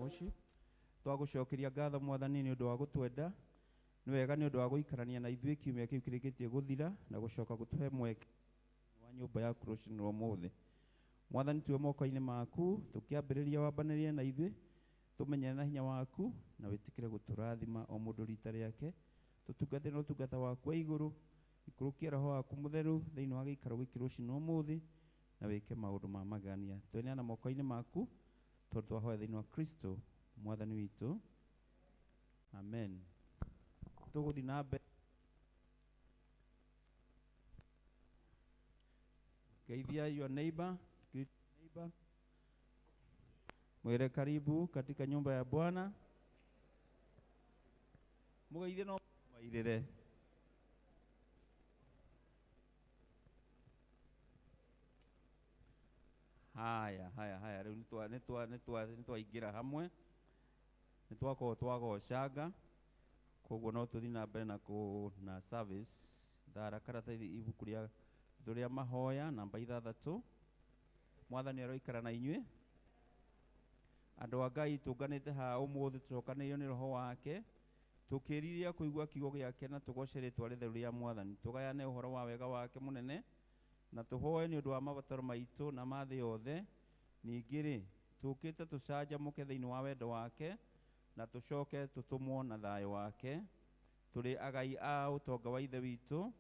Worship. Twagũcokeria ngatho Mwathani nĩ ũndũ wa gũtwenda, nĩ wega nĩ ũndũ wa gũikarania na ithuĩ kiumia kĩu kĩrĩkĩtie gũthira na gũcoka gũtũhe mweke wa nyũmba yaku rũcinĩ rwa ũmũthĩ. Mwathani, tuwe moko-inĩ maku, tũkĩambĩrĩria wambanĩrie na ithuĩ, tũmenyere na hinya waku na wĩtĩkĩre gũtũrathima o mũndũ rita rĩake, tũtungate na ũtungata waku wa igũrũ, ikũrũkia roho waku mũtheru thĩinĩ wa gĩikaro gĩkĩ rũcinĩ rwa ũmũthĩ na wĩke maũndũ ma magegania. Tweneana moko-inĩ maku tondũ twahoya thĩinĩ wa Kristo Mwathani witũ. Amen. Tũgũthiĩ na mbere. Geithia your neighbor, greet your neighbor. Mwĩre karibu katika nyumba ya Bwana. Mũgeithie no mairĩre. Haya, haya, haya, rĩu nĩtwa nĩtwa nĩtwa nĩtwaingĩra hamwe, nĩtwakorwo twagocanga, koguo no tũthiĩ na mbere na kũ na service. Thara karatathi ibuku rĩa rĩa mahoya namba ithathatũ. Mwathani aroikara na inyuĩ. Andũ a Ngai tũnganĩte haha ũmũthĩ tũcokanĩrĩirio nĩ roho wake, tũkĩrirĩria kũigua kiugo gĩake na tũgoce rĩtwa rĩtheru rĩa Mwathani, tũgayane ũhoro wa wega wake mũnene na tũhoe nĩ ũndũ wa mabataro maitũ na ma thĩ yothe. Ningĩ rĩ, tũkĩte tũcanjamũke thĩinĩ wa wendo wake na tũcoke tũtũmwo na thayũ wake. Tũrĩ agai a ũtonga wa Ithe witũ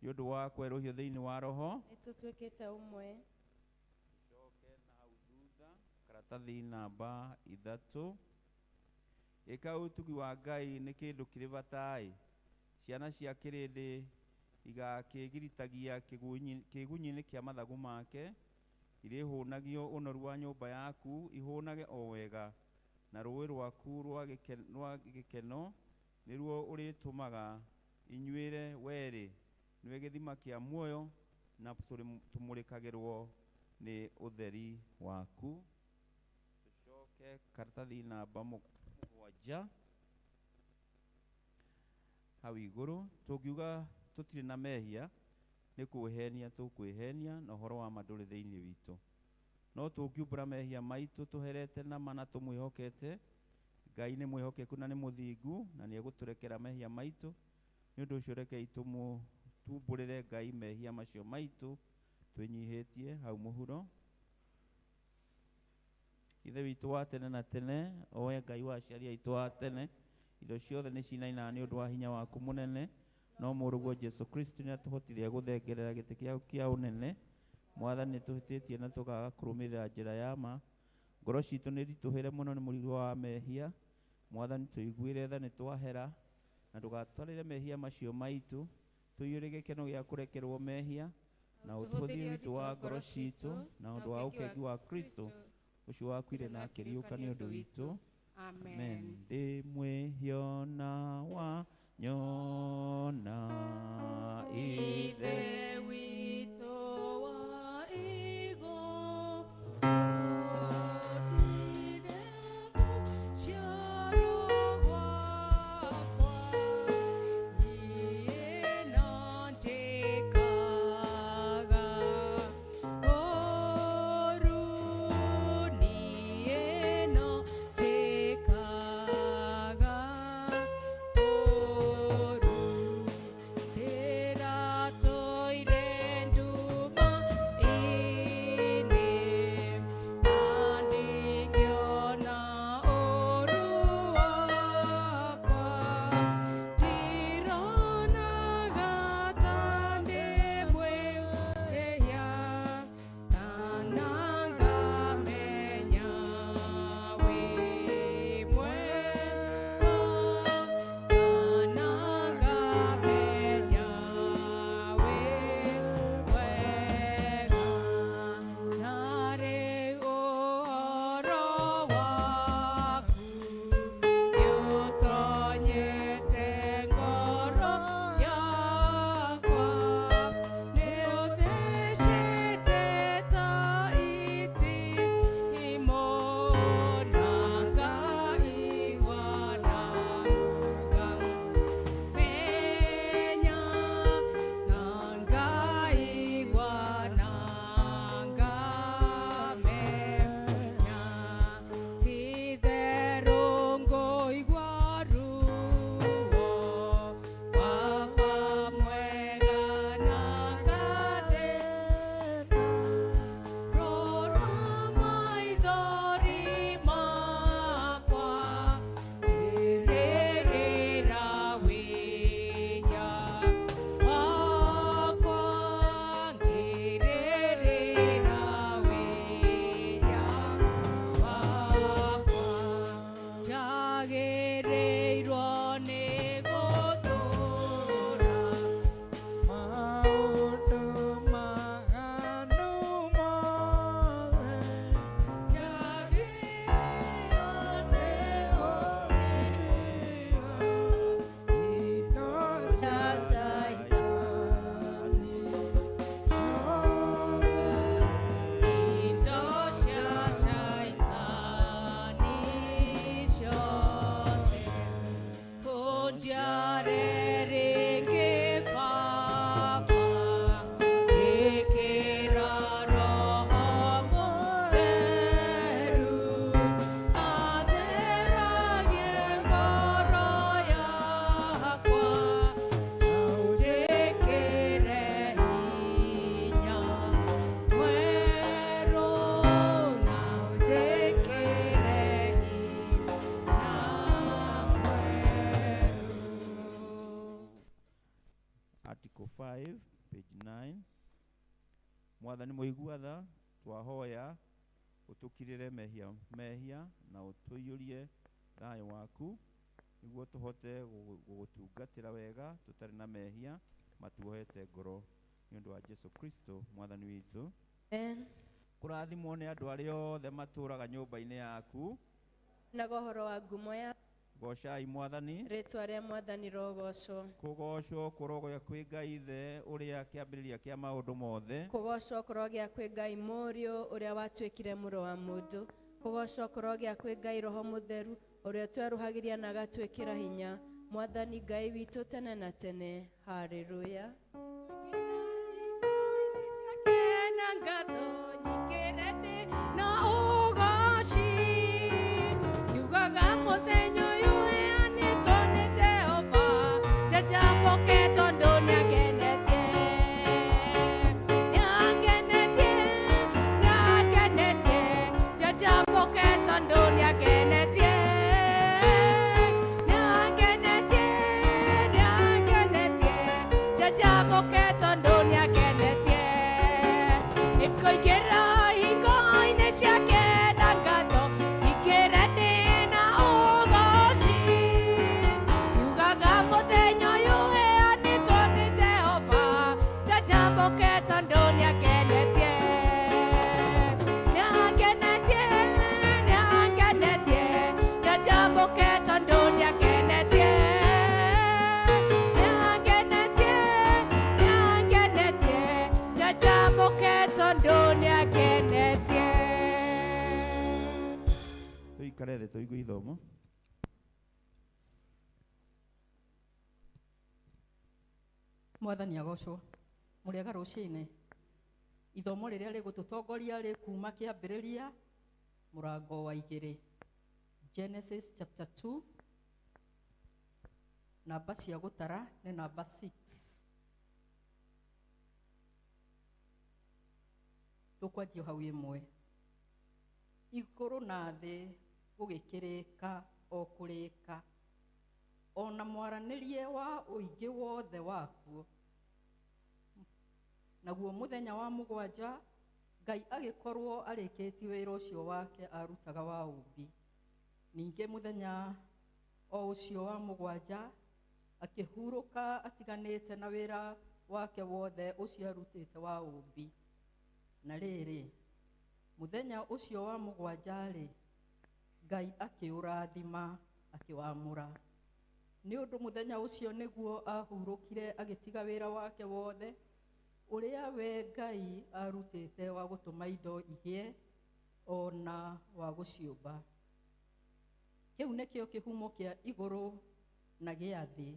nĩ ũndũ wa kwerũhio thĩinĩ wa roho. Nĩtũtuĩkĩte ũmwe. Tũcoke na hau thutha karatathi namba ithatũ. Ĩka ũtugi wa Ngai nĩ kĩndũ kĩrĩ bata-ĩ, ciana cia kĩrĩndĩ igakĩgiritagia kĩgunyĩ-inĩ kĩa mathagu make, irĩhũnagio ũnoru wa nyũmba yaku ihũnage o wega, na rũĩ rwaku rwa gĩkeno nĩruo ũrĩtũmaga inyuĩre werĩ, nĩwe gĩthima kĩa muoyo na tũmũrĩkagĩrwo nĩ ũtheri waku. Tũcoke karatathi namba mũgwanja hau igũrũ. Tũngiuga tũtirĩ na mehia nĩ kwĩhenia tũkwĩhenia na ũhoro wa ma ndũrĩ thĩinĩ witũ. No tũngiumbũra mehia maitũ tũherete na ma na tũmwĩhokete, Ngai nĩ mwĩhokeku na nĩ mũthingu na nĩ egũtũrekera mehia maitũ. Nĩ ũndũ ũcio rekei tumbũrĩre Ngai mehia macio maitũ twĩnyihĩtie hau mũhuro. Ithe witũ wa tene na tene, o we Ngai wa aciari aitũ a tene, indo ciothe nĩ cinainaga nĩ ũndũ wa hinya waku mũnene, no mũrũguo Jesu Kristo nĩ atũhotithia gũthengerera gĩtĩ gĩaku kĩa ũnene. Mwathani, nĩ tũhĩtĩtie na tũkaga kũrũmĩrĩra njĩra ya ma. Ngoro citũ nĩ ritũhĩre mũno nĩ mũrigo wa mehia. Mwathani, tũiguĩre tha nĩ twahera, na ndũgatwarĩre mehia macio maitũ. Tũiyũre gĩkeno gĩa kũrekerwo mehia, na ũtũhũthie ũritũ wa ngoro citũ na ũndũ wa ũkengi wa Kristo ũcio wakuire na akĩriũka nĩ ũndũ witũ. Amen. Ndĩ mwĩhio na wa nyona Ithe witũ wa igũrũ, Tera toire Mwathani mũigua tha, twahoya ũtũkirĩre mehia mehia na ũtũiyũrie thayũ waku nĩguo tũhote gũgũtungatĩra wega tũtarĩ na mehia matuohete ngoro nĩ ũndũ wa Jesu Kristo Mwathani witũ. Amen. Kũrathimwo nĩ andũ arĩa othe matũũraga nyũmba-inĩ yaku. Nago ũhoro wa ngumo ya Gocai Mwathani. Rĩtwa rĩa Mwathani rogocwo. Kũgocwo kũrogĩa kwĩ Ngai Ithe ũrĩa kĩambĩrĩria kĩa maũndũ mothe. Kũgocwo kũrogĩa kwĩ Ngai Mũriũ ũrĩa watuĩkire mũrũ wa mũndũ. Kũgocwo kũrogĩa kwĩ Ngai Roho Mũtheru ũrĩa twerũhagĩria na agatwĩkĩra hinya. Mwathani Ngai witũ tene na tene. Haleluya. Tuikare thĩ tũigue ithomo. Mwathani agocwo. Mũrĩega rũcinĩ. Ithomo rĩrĩa rĩgũtũtongoria rĩ kuma kĩambĩrĩria mũrango wa 2. Genesis chapter 2. Namba cia gũtara nĩ namba 6. Tũkwanjia hau ĩmwe. Igũrũ na thĩ gũgĩkĩrĩka o kũrĩka, ona mwaranĩrie wa ũingĩ wothe wakuo. Naguo mũthenya wa mũgwanja Ngai agĩkorwo arĩkĩtie wĩra ũcio wake arutaga wa ũũmbi. Ningĩ mũthenya o ũcio wa mũgwanja akĩhurũka atiganĩte na wĩra wake wothe ũcio arutĩte wa ũũmbi. Na rĩrĩ, mũthenya ũcio wa mũgwanja-rĩ, Ngai akĩũrathima akĩwamũra. Nĩ ũndũ mũthenya ũcio nĩguo ahurũkire agĩtiga wĩra wake wothe ũrĩa we Ngai arutĩte wa gũtũma indo igĩe ona wa gũciũmba. Kĩu nĩkĩo kĩhumo kĩa igũrũ na gĩa thĩ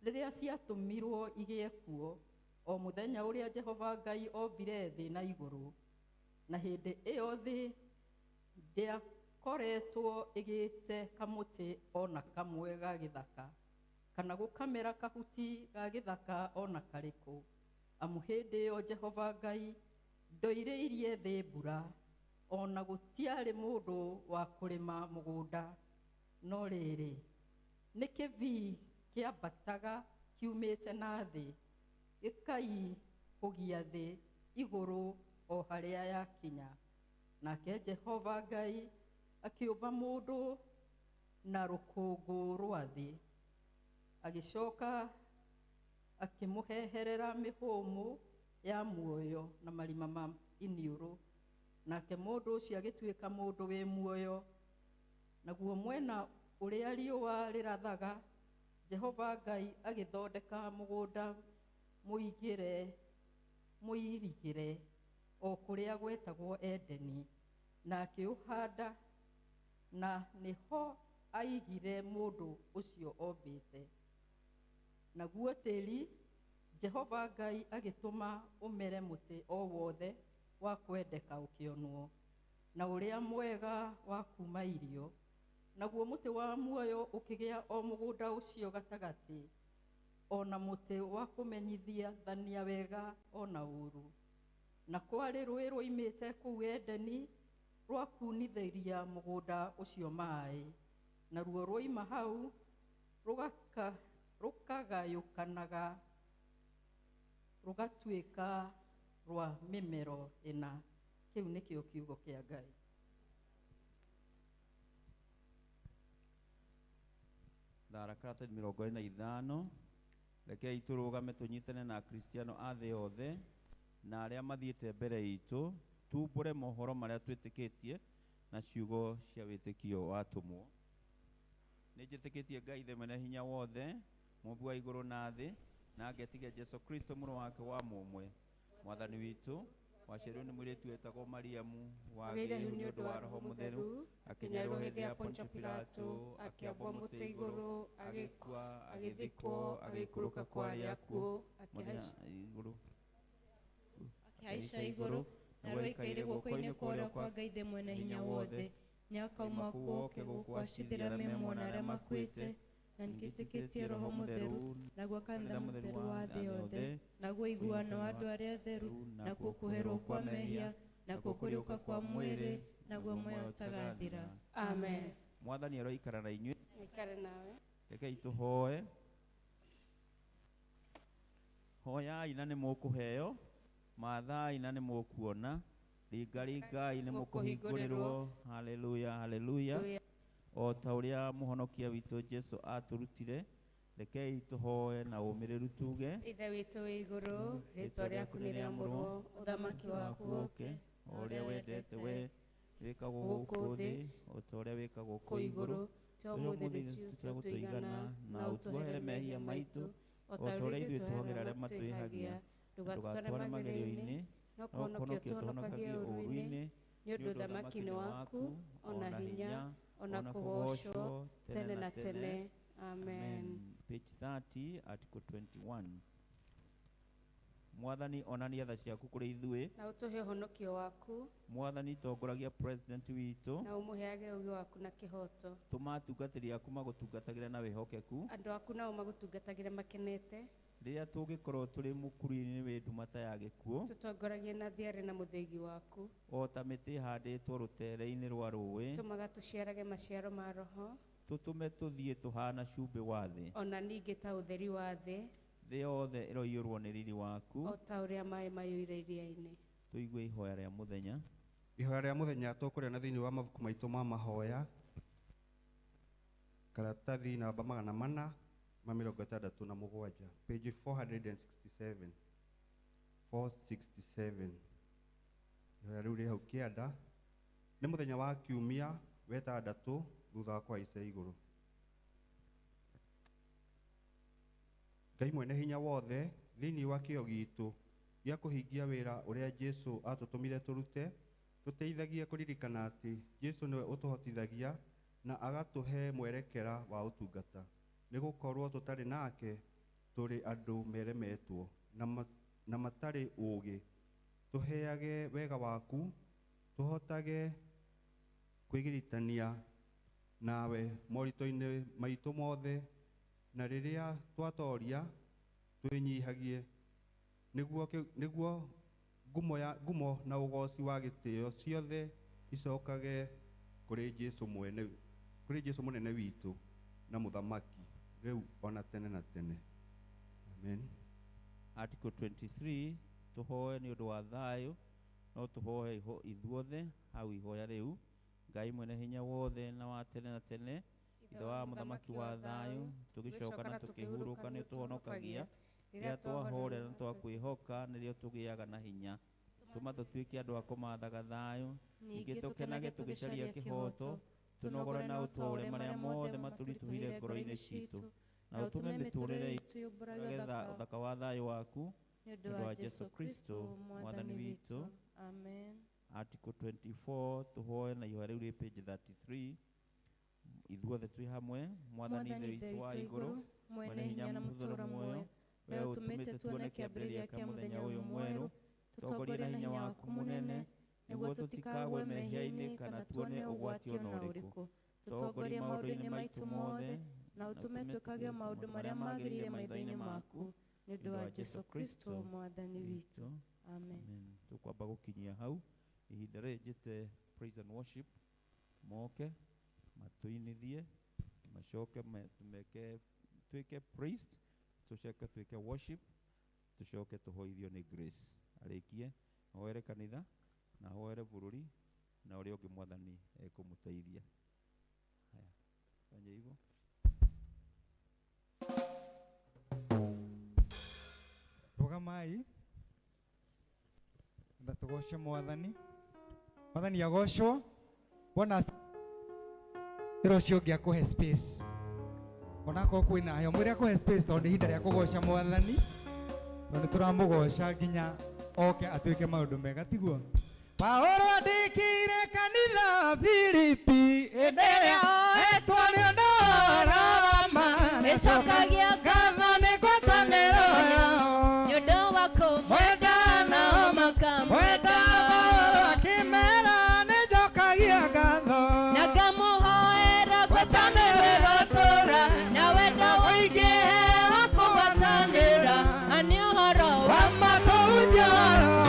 rĩrĩa ciatũmirwo igĩe kuo o mũthenya ũrĩa Jehova Ngai ombire thĩ na igũrũ. Na hĩndĩ ĩyo thĩ ndĩakoretwo ĩgĩte kamũtĩ ona kamwe ga gĩthaka kana gũkamera kahuti ga gĩthaka ona karĩkũ. Amu hĩndĩ ĩyo Jehova Ngai ndoirĩirie thĩ mbura, ona gũtiarĩ mũndũ wa kũrĩma mũgũnda. No rĩrĩ, nĩ kĩbii kĩambataga kiumĩte na thĩ gĩkaihũgia thĩ igũrũ o harĩa yakinya. Nake Jehova Ngai akĩũmba mũndũ na rũkũngũ rwa thĩ, agĩcoka akĩmũheherera mĩhũmũ ya muoyo na marima ma iniũrũ. Nake mũndũ ũcio agĩtuĩka mũndũ wĩ muoyo. Naguo mwena ũrĩa riũa rĩrathaga, Jehova Ngai agĩthondeka mũgũnda mũirigĩre o kũrĩa gwetagwo Edeni, na akĩũhanda, na nĩho aigire mũndũ ũcio ombĩte. Naguo tĩri Jehova Ngai agĩtũma ũmere mũtĩ o wothe wa kwendeka ũkĩonwo, na ũrĩa mwega wa kuma irio. Naguo mũtĩ wa muoyo ũkĩgĩa o mũgũnda ũcio gatagatĩ, ona mũtĩ wa kũmenyithania wega ona ũũru. Na kwarĩ rũĩ rwoimĩte kũu Edeni rwa kunithĩria mũgũnda ũcio maĩ, naruo rwoima hau rũkagayũkanaga rũgatuĩka Rwa mĩmero ĩna. Kĩu nĩkĩo kiugo kĩa Ngai. Thara karatathi 25. Rekei tũrũgame tũnyitane na Akristiano a thĩ yothe na arĩa mathiĩte mbere itũ, tumbũre mohoro marĩa twĩtĩkĩtie na ciugo cia wĩtĩkio wa atũmwo. Nĩ njĩtĩkĩtie Ngai Ithe mwene hinya wothe, mũmbi wa igũrũ na thĩ, na ngetigia Jesũ Kristo mũrũ wake wa mũmwe, Mwathani witũ, waciarirwo nĩ mũirĩtu wetagwo Mariamu, wagĩire ihu nĩ ũndũ wa Roho Mũtheru, akĩnyarirwo hĩndĩ ya Pontio Pilato, akĩambwo mũtĩ igũrũ, agĩkua, agĩthikwo, agĩikũrũka kwa arĩa akuũ, mũthenya igũrũ akĩhaica igũrũ, na rũikaire guoko-inĩ kwa ũrĩo kwa Ngai Ithe mwene hinya wothe. Nĩakauma kuo oke gũkũ acithĩra me muono arĩa makuĩte, na nĩngĩtĩkĩtie Roho Mũtheru, naguo kanitha mũtheru wa thĩ yothe, naguo ũiguano wa andũ arĩa atheru, nakuo kũherwo kwa mehia, nakuo kũriũka kwa mwĩrĩ, naguo muoyo ũtagathira. Amen. Mwathani aroikara na inyuĩ. Aikare nawe. Rekei tũhoe. Hoyai na nĩ mũkũheo, mathai na nĩ mũkuona, ringaringai nĩ mũkũhingũrĩrwo. Haleluya, haleluya. O ta ũrĩa mũhonokia witũ Jesũ atũrutire, rekei tũhoe na ũmĩrĩru tuge: Ithe witũ wĩ igũrũ, rĩĩtwa rĩaku nĩ rĩamũrwo, ũthamaki waku ũke, o ũrĩa wendete we wĩkagwo gũkũ thĩ o ta ũrĩa wĩkagwo kũu igũrũ. Tũhe ũmũthĩ irio gũtũigana, na ũtuohere mehia maitũ o ta ũrĩa ithuĩ tuohagĩra arĩa matwĩhagia, ndũgatware magerio-inĩ, no no kũhonokia kũhonokia tũhonokagie tũhonokagie ũũru-inĩ, ũũru-inĩ, nĩ ũndũ ũthamaki nĩ waku, ona hinya, ona kũgoocwo tene na tene. Amen. Page 30, article 21. Mwathani onania tha ciaku kũrĩ ithuĩ. Na ũtũhe ũhonokio waku. Mwathani tongoragia president witũ. Na ũmũheage ũũgĩ waku na kĩhooto. Tũma atungatĩri aku magũtungatagĩre na wĩhokeku. Andũ aku nao magũtungatagĩre makenete. Rĩrĩa tũngĩkorwo tũrĩ mũkuru-inĩ wĩ nduma ta ya gĩkuũ, Tũtongoragie na thiarĩ na mũthĩgi waku. o ta mĩtĩ ĩhandĩtwo rũtere-inĩ rwa rũĩ, Tũmaga tũciarage maciaro ma Roho. tũtũme tũthiĩ tũhana cumbĩ wa thĩ. Ona ningĩ ta ũtheri wa thĩ. Thĩ yothe ĩroiyũrwo nĩ riri waku. O ta ũrĩa maĩ maiyũire iria-inĩ. Tũigue ihoya rĩa mũthenya. Ihoya rĩa mũthenya tũkũrĩa na thĩinĩ wa mabuku maitũ ma mahoya, karatathi namba 467, page 467, 467. Ihoya rĩu rĩ hau kĩanda. Nĩ mũthenya wa kiumia wetandatũ thutha wa kũhaica igũrũ. Ngai mwene hinya wothe, thĩinĩ wa kĩyo gitũ gĩa kũhingia wĩra ũrĩa Jesũ atũtũmire tũrute, tũteithagie kũririkana atĩ Jesũ nĩwe ũtũhotithagia na agatũhe mwerekera wa ũtungata. Nĩ gũkorwo tũtarĩ nake tũrĩ andũ meremetwo na matarĩ ũũgĩ. Tũheage wega waku, tũhotage kwĩgiritania nawe moritũ-inĩ maitũ mothe, na rĩrĩa twatoria twĩnyihagie, nĩguo ngumo na ũgooci wa gĩtĩo ciothe icokage kũrĩ Jesũ mwene, kũrĩ Jesũ mũnene witũ na mũthamaki rĩu ona tene na tene. Amen. Article 23, tũhoe nĩ ũndũ wa thayũ, no tũhoe ithuothe hau ihoya rĩu. Ngai mwene hinya wothe na wa tene na tene, Ithe wa mũthamaki wa thayũ, tũgĩcoka na tũkĩhurũka nĩ ũtũhonokagia. Rĩrĩa twahorera na twakwĩhoka nĩrĩo tũgĩaga na hinya. Tũma tũtuĩke andũ a kũmathaga thayũ, ningĩ tũkenage tũgĩcaria kĩhooto, tũnogore na ũtwaũre marĩa mothe matũritũhĩire ngoro-inĩ citũ, na ũtũme mĩtũũrĩre itũ yũmbũrage ũthaka wa thayũ waku, nĩ nĩ ũndũ wa Jesũ Kristo Mwathani witũ. Amen. Article 24, tũhoe na ihoya rĩu rĩ page 33. Ithuothe twĩ hamwe. Mwathani Ithe witũ wa igũrũ, mwene hinya na mũtũũra muoyo, we ũtũmĩte tuone kĩambĩrĩria kĩa mũthenya ũyũ mwerũ, tũtongorie na hinya waku mũnene, nĩguo tũtikagwe mehia-inĩ kana tuone ũgwati ona ũrĩkũ. Tũtongorie maũndũ-inĩ maitũ mothe, na ũtũme twĩkage maũndũ marĩa magĩrĩire maitho-inĩ maku, nĩ ũndũ wa Jesũ Kristo Mwathani witũ. Amen. Tũkwamba gũkinyia hau ihinda rĩrĩ njĩte praise and worship, moke matũinithie, macoke meke twĩke praise, tũcoke twĩke worship, tũcoke tũhoithio nĩ Grace. Arĩkie ahoere kanitha na ahoere bũrũri na ũrĩa ũngĩ Mwathani ekũmũteithia. Haya, fanya hivyo. Rugamai na tugoce Mwathani. Mwathani agocwo. Bwana ĩra ũcio ũngĩ akũhe space, onakorwo kwĩna heho, mwĩre akũhe space tondũ nĩ ihinda rĩa kũgoca Mwathani, tondũ nĩ tũramũgoca nginya oke atuĩke maũndũ mega, tiguo? Paũlũ andĩkĩire kanitha Filipi hĩndĩ ĩrĩa etwo nĩ ũndũ wa Roma, Nĩcokagia ngatho nĩ ngwatanĩro yao nĩ ũndũ wa mwenda nao makamwenda. Paũlũ akĩmera nĩnjokagia ngatho na ngamũhoera ngwatanĩro ĩrotũũra na wendo ũingĩhe wa kũgwatanĩra na nĩ ũhoro wa matũhunjia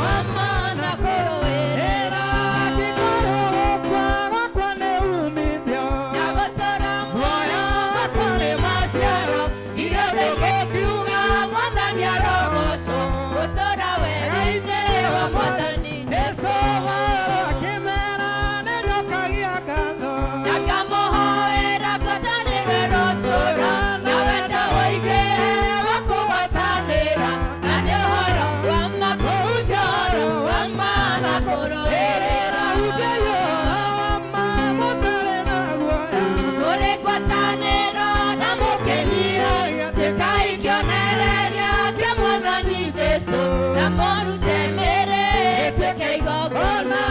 wa ma na kũrũĩrĩra angĩkorwo gũkua gwakwa nĩ umithio na gũtũũra muoyo wakwa nĩ maciaro iria ndĩngĩkiuga Mwathani arogocwo gũtũũra wega-inĩ wa Mwathani. Jesũ Paũlũ akĩmera nĩnjokagia ngatho na ngamũhoera ngwatanĩro ĩrotũũra na wendo ũingĩhe wa kũgwatanĩra na nĩ ũhoro wa ma kũhunjia ũhoro wa ma na kũrũĩrĩra. Hunjia ũhoro wa ma mũtarĩ na guoya Mũrĩ ngwatanĩro na mũkĩnyiragia, tuĩkai kĩonereria kĩa Mwathani Jesũ, na mũrute mĩĩrĩ ĩtuĩke igongona.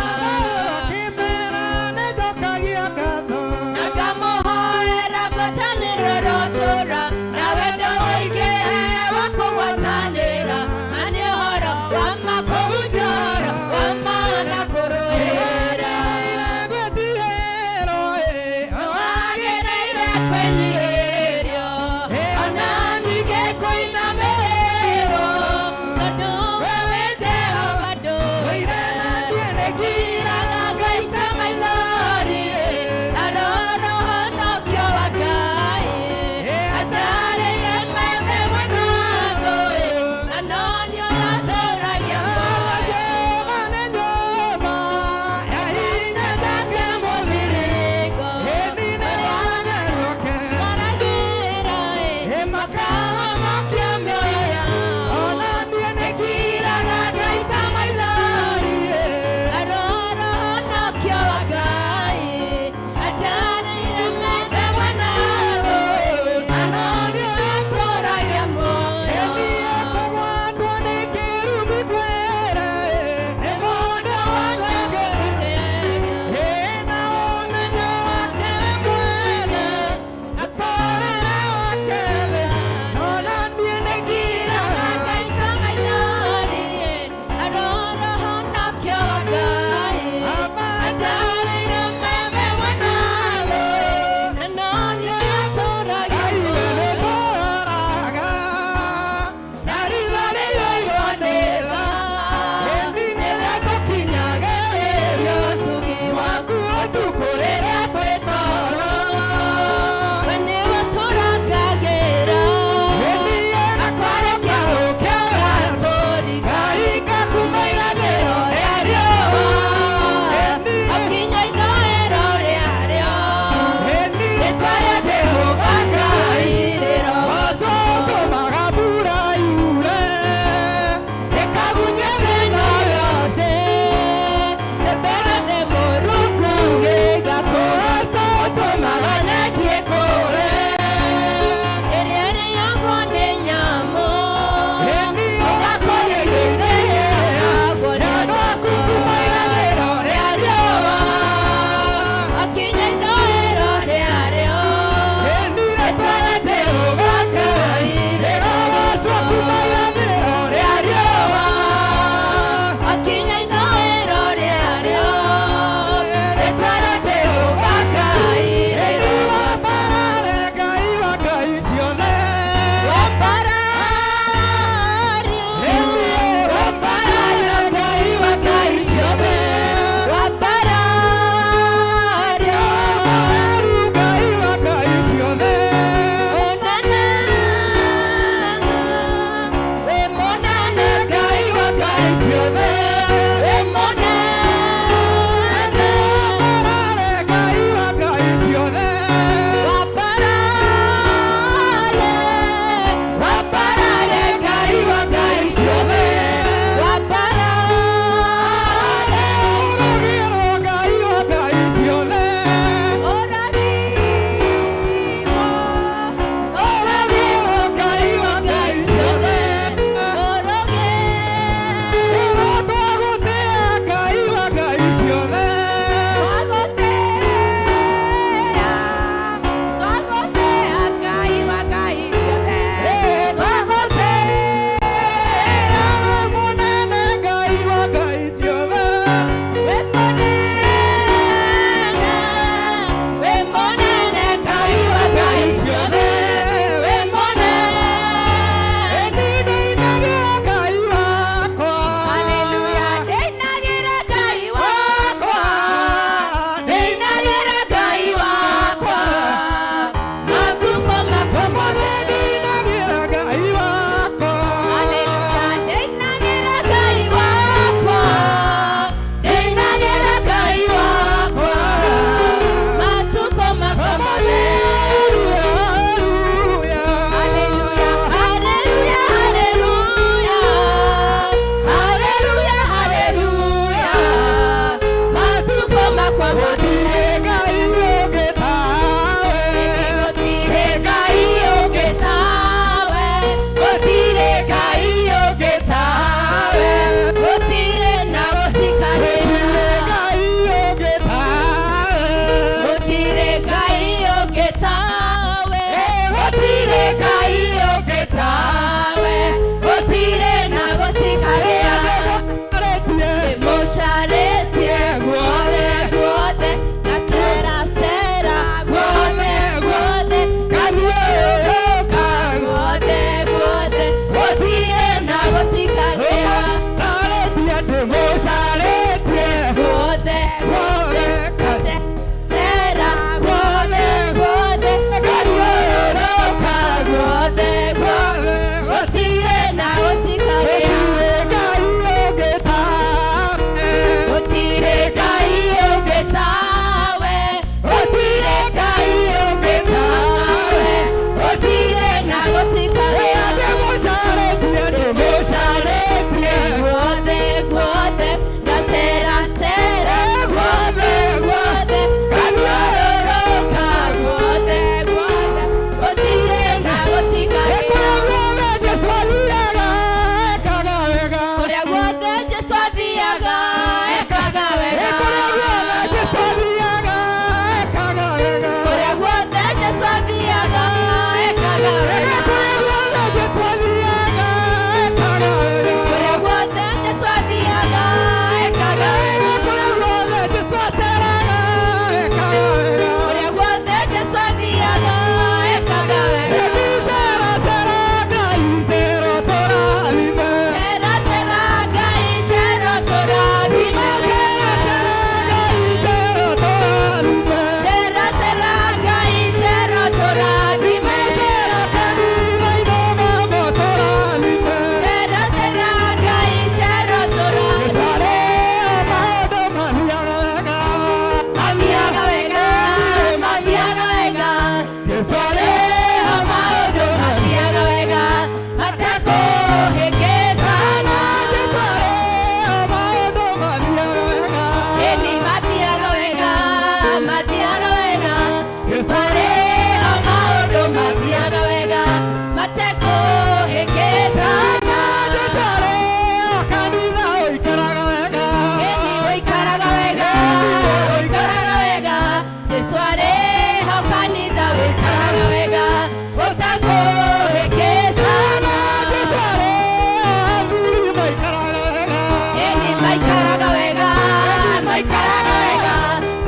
Akĩmera nĩnjokagia ngatho Na ngamũhoera ngwatanĩro ĩrotũũra na wendo ũingĩhe wa kũgwatanĩra na nĩ ũhoro wa ma kũhunjia ũhoro wa ma na kũrũĩrĩra. Gwĩtigĩrwo Wagĩrĩire kwĩnyihĩrio ona ningĩ kũinamĩrĩrwo, tondũ we wĩ Jehova ndũire nĩngiraga ngaita maithori na rora ũhonokio wa Ngai atarĩire methe mwena ngũĩ na no nĩ ũyatũragia muoyo. Maragĩra ĩ makahonokia mĩoyo yao. Nĩngiraga ngaita maithori.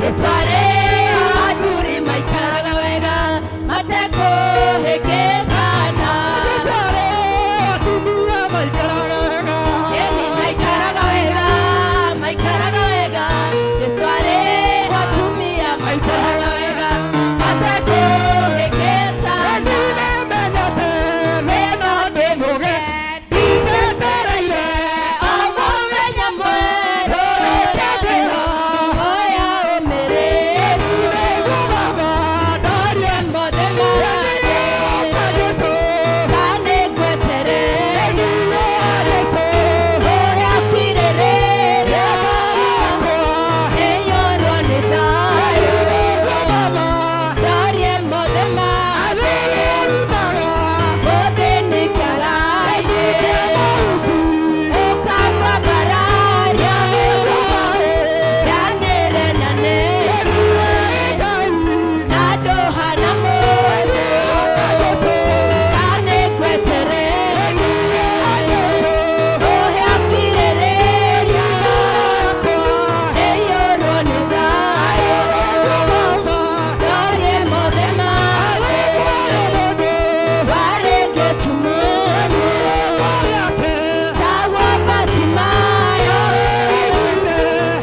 Jesu arĩ athuri maikaraga wega matekũhĩngĩcana. Jesu arĩ atumia maikaraga wega. Ĩni maikaraga wega, maikaraga wega. Jesu arĩ atumia maikaraga wega matekũhĩngĩcana. Nĩmenyete thĩna ndĩ mũge nditetereire O mũthenya mwerũ Rũrĩkĩndĩra oya ũmĩrĩru nĩguo baba ndarie mothe mothe Ka Jesu kanĩ ngwetereire Jesu ũrĩa ũkirĩrĩria ĩiyũrwo nĩ thayũ nĩguo baba ndarie mothe mothe rutaga mũthĩnĩkĩaraine ũkamwambararia yanĩre na nene na ndũhana mũndũ kanĩ ngwetereire ũrĩa ũkirĩrĩria ĩiyũrwo nĩ thayũ ndorie mothe mothe warĩ gĩtumumu tagwo Batimayo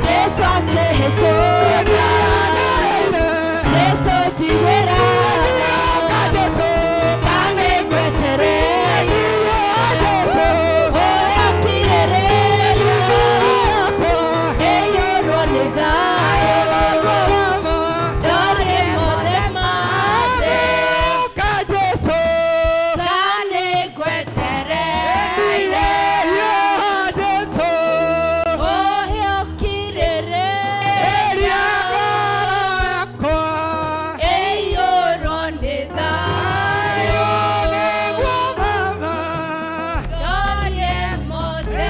Jesu akĩhĩtũka Jesu njiguĩra kanĩ ngwetereire ũrĩa ũkirĩrĩria ĩiyũrwo nĩ thayũ ndorie mothe mothe kanĩ ngwetereire ũrĩa ũkirĩrĩria ĩiyũrwo nĩ thayũ ndorie mothe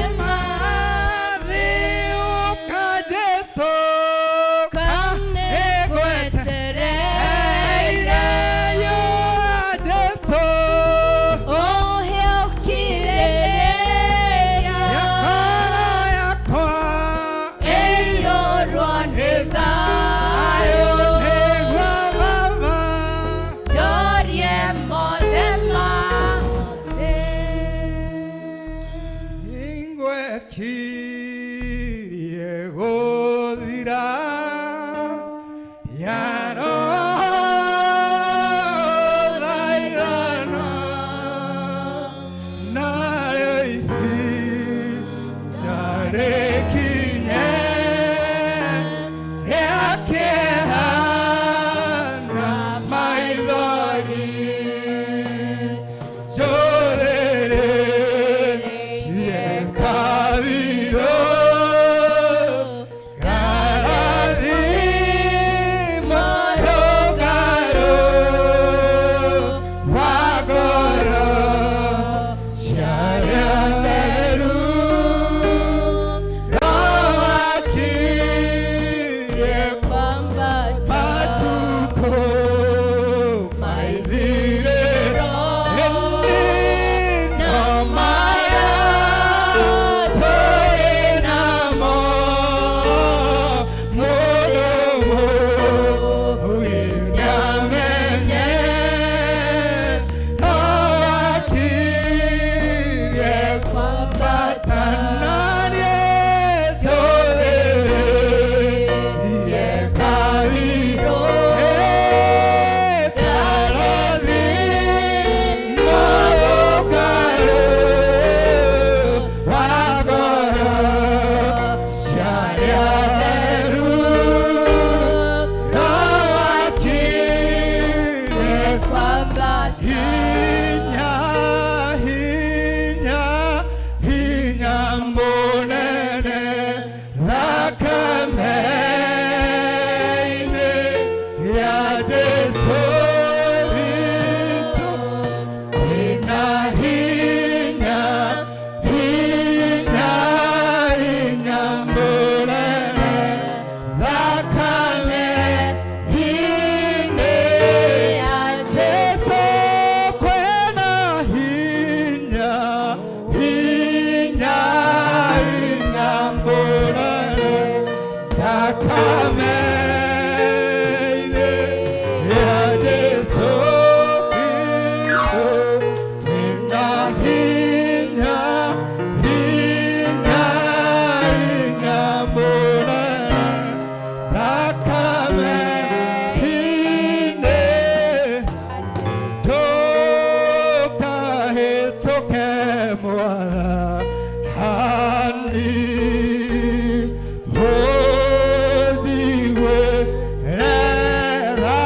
kanĩ ngwetereire ũrĩa ũkirĩrĩria ĩiyũrwo nĩ thayũ ndorie mothe mothe Ingwekirie gũthira yarothairana narĩo ihinda rĩkinye rĩa kĩeha na maithori njũrĩrĩrie kathirũ karathimo rũgarũ wa ngoro ciarĩa theru rowakirie kwambata matukũ maithirĩro ĩno maya tũrĩ namo mũndũ ũyũ nĩamenye no akirie kwambata naniĩ njũrĩrĩrie kathirũ kwambata Hinya, hinya, hinya munene thakame-inĩ ya Jesu Kristo. Ina hinya, hinya, hinya munene thakame-inĩ ya Jesu Jesu kwena hinya hinya hinya mbonane thakame. Thakame-inĩ tũkahĩtũke Mwathani, ũnjiguĩre tha,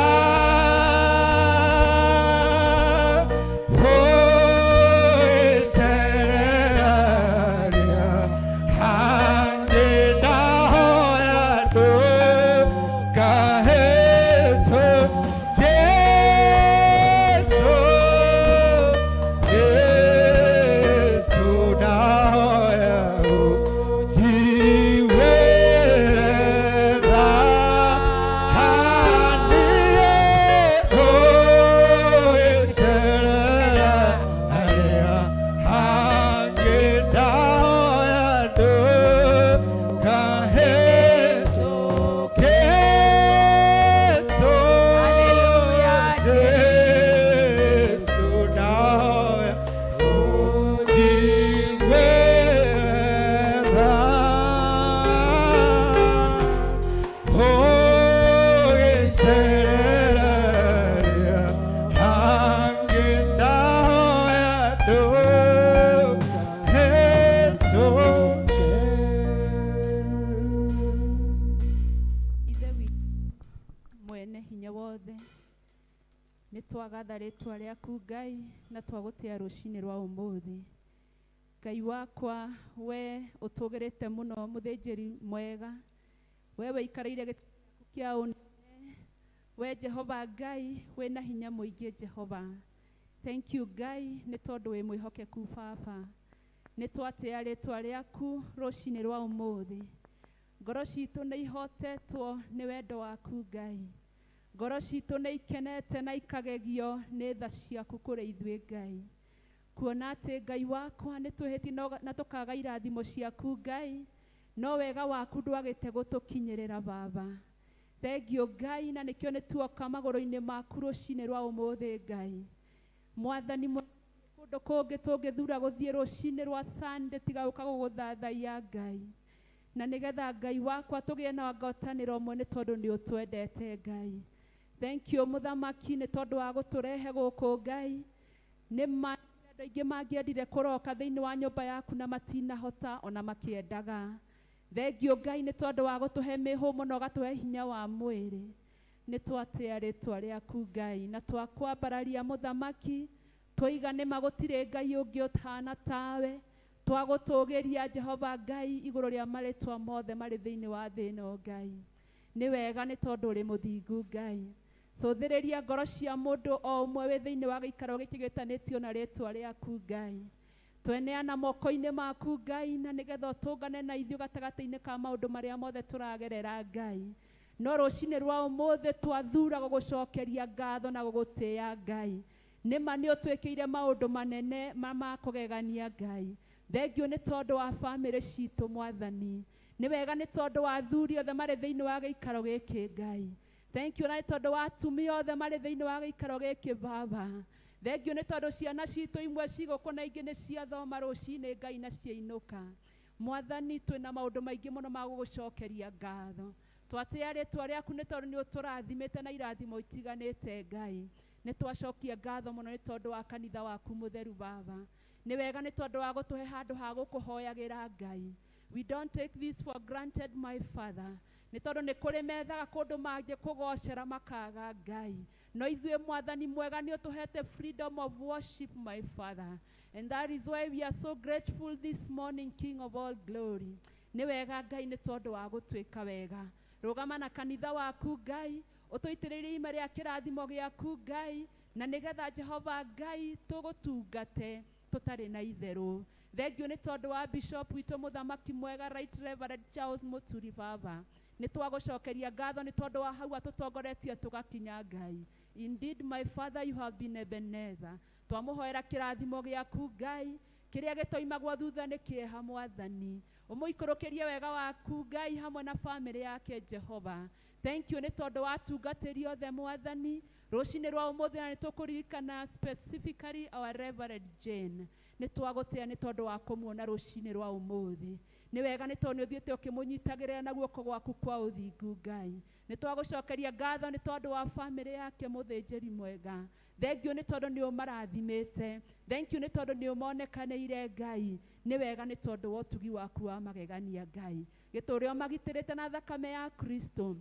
ũĩcerere arĩa angĩ, ndahoya ndũkahĩtũke Jesũ, Jesũ, ndahoya ũnjiguĩre tha, ũĩcerere arĩa angĩ, ndahoya ndũkahĩtũke Jesũ, Jesũ, ndahoya ũnjiguĩre tha, ũgĩcerera arĩa angĩ, ndahoya ndũkahĩtũke. Ithe witũ mwene hinya wothe, nĩ twagatha rĩtwa rĩaku Ngai, na twagũtĩa rũcinĩ rwa ũmũthĩ. Ngai wakwa, we ũtũgĩrĩte mũno, mũthĩnjĩri mwega, we wĩikarĩire gĩtĩ gĩaku kĩa ũnene, we Jehova Ngai wĩna hinya mũingĩ. Jehova, thank you Ngai, nĩ tondũ wĩ mwĩhokeku. Baba, nĩ twatĩa rĩtwa rĩaku rũcinĩ rwa ũmũthĩ. Ngoro citũ nĩ ihotetwo nĩ wendo waku Ngai, ngoro citũ nĩ ikenete na ikagegio nĩ tha ciaku kũrĩ ithuĩ Ngai, kuona atĩ Ngai wakwa nĩ twĩhĩtie na tũkaga irathimo ciaku Ngai, no wega waku ndwagĩte gũtũkinyĩrĩra. Baba, thengio Ngai, na nĩkĩo nĩ tuoka magũrũ-inĩ maku rũcinĩ rwa ũmũthĩ. Ngai Mwathani, kũndũ kũngĩ tũngĩthura gũthiĩ rũcinĩ rwa Sunday tiga gũka gũgũthathaiya Ngai, na nĩgetha Ngai wakwa tũgĩe na ngwatanĩro ũmwe, nĩ tondũ nĩ ũtwendete Ngai. Thank you Mũthamaki, nĩ tondũ wa gũtũrehe gũkũ Ngai. Nĩ ma andũ aingĩ mangĩendire kũroka thĩinĩ wa nyũmba yaku na matinahota ona makĩendaga. Thengio Ngai, nĩ tondũ wa gũtũhe mĩhũmũ na ũgatũhe hinya wa mwĩrĩ. Nĩ twatĩa rĩtwa rĩaku Ngai, na twakwambararia Mũthamaki, twaiga nĩma gũtirĩ Ngai ũngĩ ũtahana tawe. Twagũtũgĩria Jehova Ngai igũrũ rĩa marĩtwa mothe marĩ thĩinĩ wa thĩ ĩno. Ngai, nĩ wega, nĩ tondũ ũrĩ mũthingu. Ngai, cũthĩrĩria ngoro cia mũndũ o ũmwe wĩ thĩinĩ wa gĩikaro gĩkĩ gĩtanĩtio na rĩtwa rĩaku Ngai. Tweneana moko-inĩ maku Ngai, na nĩgetha ũtũngane na ithuĩ gatagatĩ-inĩ ka maũndũ marĩa mothe tũragerera Ngai. No rũcinĩ rwa ũmũthĩ twathura gũgũcokeria ngatho na gũgũtĩĩa Ngai. Nĩma nĩ ũtwĩkĩire maũndũ manene ma kũgegania Ngai. Thengio nĩ tondũ wa bamĩrĩ citũ Mwathani. Nĩ wega nĩ tondũ wa athuri othe marĩ thĩinĩ wa gĩikaro gĩkĩ Ngai. Thank you na nĩ tondũ wa atumia othe marĩ thĩinĩ wa gĩikaro gĩkĩ Baba. Thengio nĩ tondũ ciana citũ imwe cigũkũ na ingĩ nĩ ciathoma rũcinĩ Ngai na ciainũka. Mwathani, twĩna maũndũ maingĩ mũno ma gũgũcokeria ngatho. Twatĩa rĩtwa rĩaku nĩ tondũ nĩ ũtũrathimĩte na irathimo itiganĩte Ngai. Nĩ twacokia ngatho mũno nĩ tondũ wa kanitha waku mũtheru Baba. Nĩ wega nĩ tondũ wa gũtũhe handũ ha gũkũhoyagĩra Ngai. We don't take this for granted, my Father, nĩ tondũ nĩ kũrĩ methaga kũndũ mangĩ kũgocera makaga Ngai, no ithuĩ Mwathani mwega nĩ ũtũhete freedom of worship, my Father, and that is why we are so grateful this morning. King of all glory, nĩ wega Ngai nĩ tondũ wa gũtwĩka wega. Rũgama na kanitha waku Ngai, ũtũitĩrĩrie ima rĩa kĩrathimo gĩaku Ngai, na nĩgetha Jehova Ngai tũgũtungate tũtarĩ na itherũ. Thengio nĩ tondũ wa bishop witũ, mũthamaki mwega, Right Reverend Charles Mũturi. Baba, nĩ twagũcokeria ngatho nĩ tondũ wa hau atũtongoretie tũgakinya Ngai. Indeed, my Father, you have been Ebenezer. Twamũhoera kĩrathimo gĩaku Ngai, kĩrĩa gĩtoimagwo thutha nĩ kĩeha. Mwathani, ũmũikũrũkĩrie wega waku Ngai hamwe na bamĩrĩ yake. Jehova, thank you nĩ tondũ wa atungatĩri othe Mwathani rũcinĩ rwa ũmũthĩ, na nĩ tũkũririkana specifically our Reverend Jane. Nĩ twagũtĩa nĩ tondũ wa kũmuona rũcinĩ rwa ũmũthĩ. Nĩ wega nĩ tondũ nĩ ũthiĩte ũkĩmũnyitagĩrĩra na guoko gwaku kwa ũthingu Ngai. Nĩ twagũcokeria ngatho nĩ tondũ wa bamĩrĩ yake mũthĩnjĩri mwega. Thank you nĩ tondũ nĩ ũmarathimĩte. Thank you nĩ tondũ nĩ ũmonekanĩire Ngai. Nĩ wega nĩ tondũ wa ũtugi waku wa magegania Ngai. Gĩtũũre ũmagitĩrĩte na thakame ya Kristo.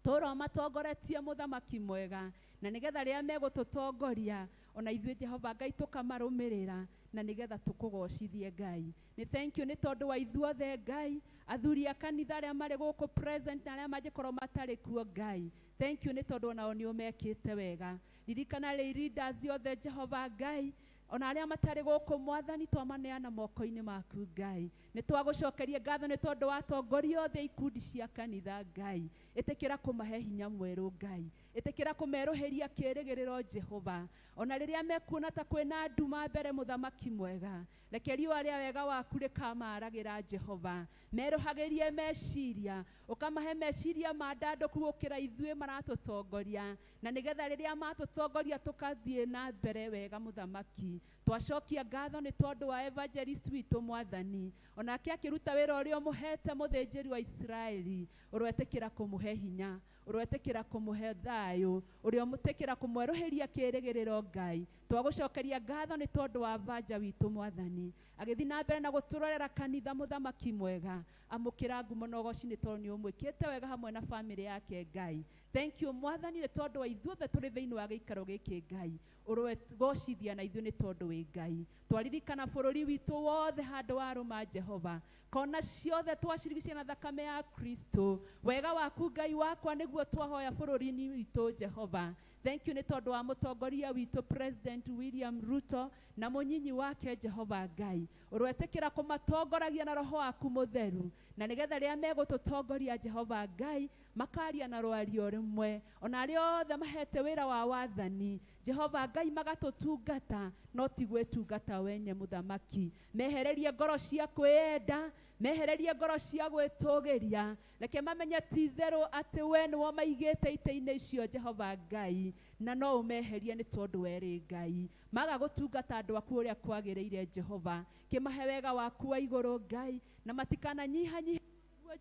Tũũra ũmatongoretie mũthamaki mwega, na nĩgetha rĩrĩa megũtũtongoria ona ithuĩ Jehova Ngai tũkamarũmĩrĩra, na nĩgetha tũkũgocithie Ngai. Nĩ thank you nĩ tondũ wa ithuothe Ngai, athuri a kanitha arĩa marĩ gũkũ present na arĩa mangĩkorwo matarĩ kuo Ngai. Thank you nĩ tondũ onao nĩ ũmekĩte wega. Ririkana lay leaders othe Jehova Ngai, ona arĩa matarĩ gũkũ Mwathani twamaneana moko-inĩ maku Ngai. Nĩ twagũcokeria ngatho nĩ tondũ wa atongoria othe ikundi cia kanitha Ngai. Ĩtĩkĩra kũmahe hinya mwerũ Ngai. Ĩtĩkĩra kũmerũhĩria kĩĩrĩgĩrĩro Jehova. Ona rĩrĩa mekuona ta kwĩna nduma mbere mũthamaki mwega, reke riũa rĩa wega waku rĩkamaragĩra Jehova. Merũhagĩrie meciria, ũkamahe meciria mandandũku gũkĩra ithuĩ maratũtongoria, na nĩgetha rĩrĩa matũtongoria tũkathiĩ na mbere wega mũthamaki. Twacokia ngatho nĩ tondũ wa evangelist witũ Mwathani, onake akĩruta wĩra ũrĩa ũmũhete mũthĩnjĩri wa Isiraeli. Ũroetĩkĩra kũmũhe hinya, ũroetĩkĩra kũmũhe thayũ, ũrĩa ũmũtĩkĩra kũmwerũhĩria kĩĩrĩgĩrĩro Ngai. Twagũcokeria ngatho nĩ tondũ wa banja witũ Mwathani, agĩthiĩ na mbere na gũtũrorera kanitha mũthamaki mwega. Amũkĩra ngumo na ũgoci nĩ tondũ nĩ ũmwĩkĩte wega hamwe na bamĩrĩ yake Ngai. Thank you Mwathani nĩ tondũ wa ithuothe tũrĩ thĩinĩ wa gĩikaro gĩkĩ Ngai. Ũrogocithia na ithuĩ nĩ tondũ wĩ Ngai. Twaririkana bũrũri witũ wothe handũ warũma Jehova, kona ciothe twacirigicia na thakame ya Kristo. Wega waku Ngai wakwa nĩguo twahoya bũrũri-inĩ witũ Jehova. Thank you nĩ tondũ wa mũtongoria witũ President William Ruto na mũnyinyi wake Jehova Ngai. Ũroetĩkĩra kũmatongoragia na roho waku mũtheru, na nĩgetha rĩrĩa megũtũtongoria Jehova Ngai makaria na rwario rĩmwe, ona arĩa othe mahete wĩra wa wathani Jehova Ngai magatũtungata no ti gwĩtungata wenye mũthamaki. Mehererie ngoro cia kwĩyenda, mehererie ngoro cia gwĩtũgĩria, reke mamenye ti itherũ atĩ we nĩwe maigĩte itĩ-inĩ icio Jehova Ngai, na no ũmeherie nĩ tondũ we rĩ Ngai. Maga gũtungata andũ aku ũrĩa kwagĩrĩire Jehova, kĩmahe wega waku wa igũrũ Ngai, na matikananyihanyihe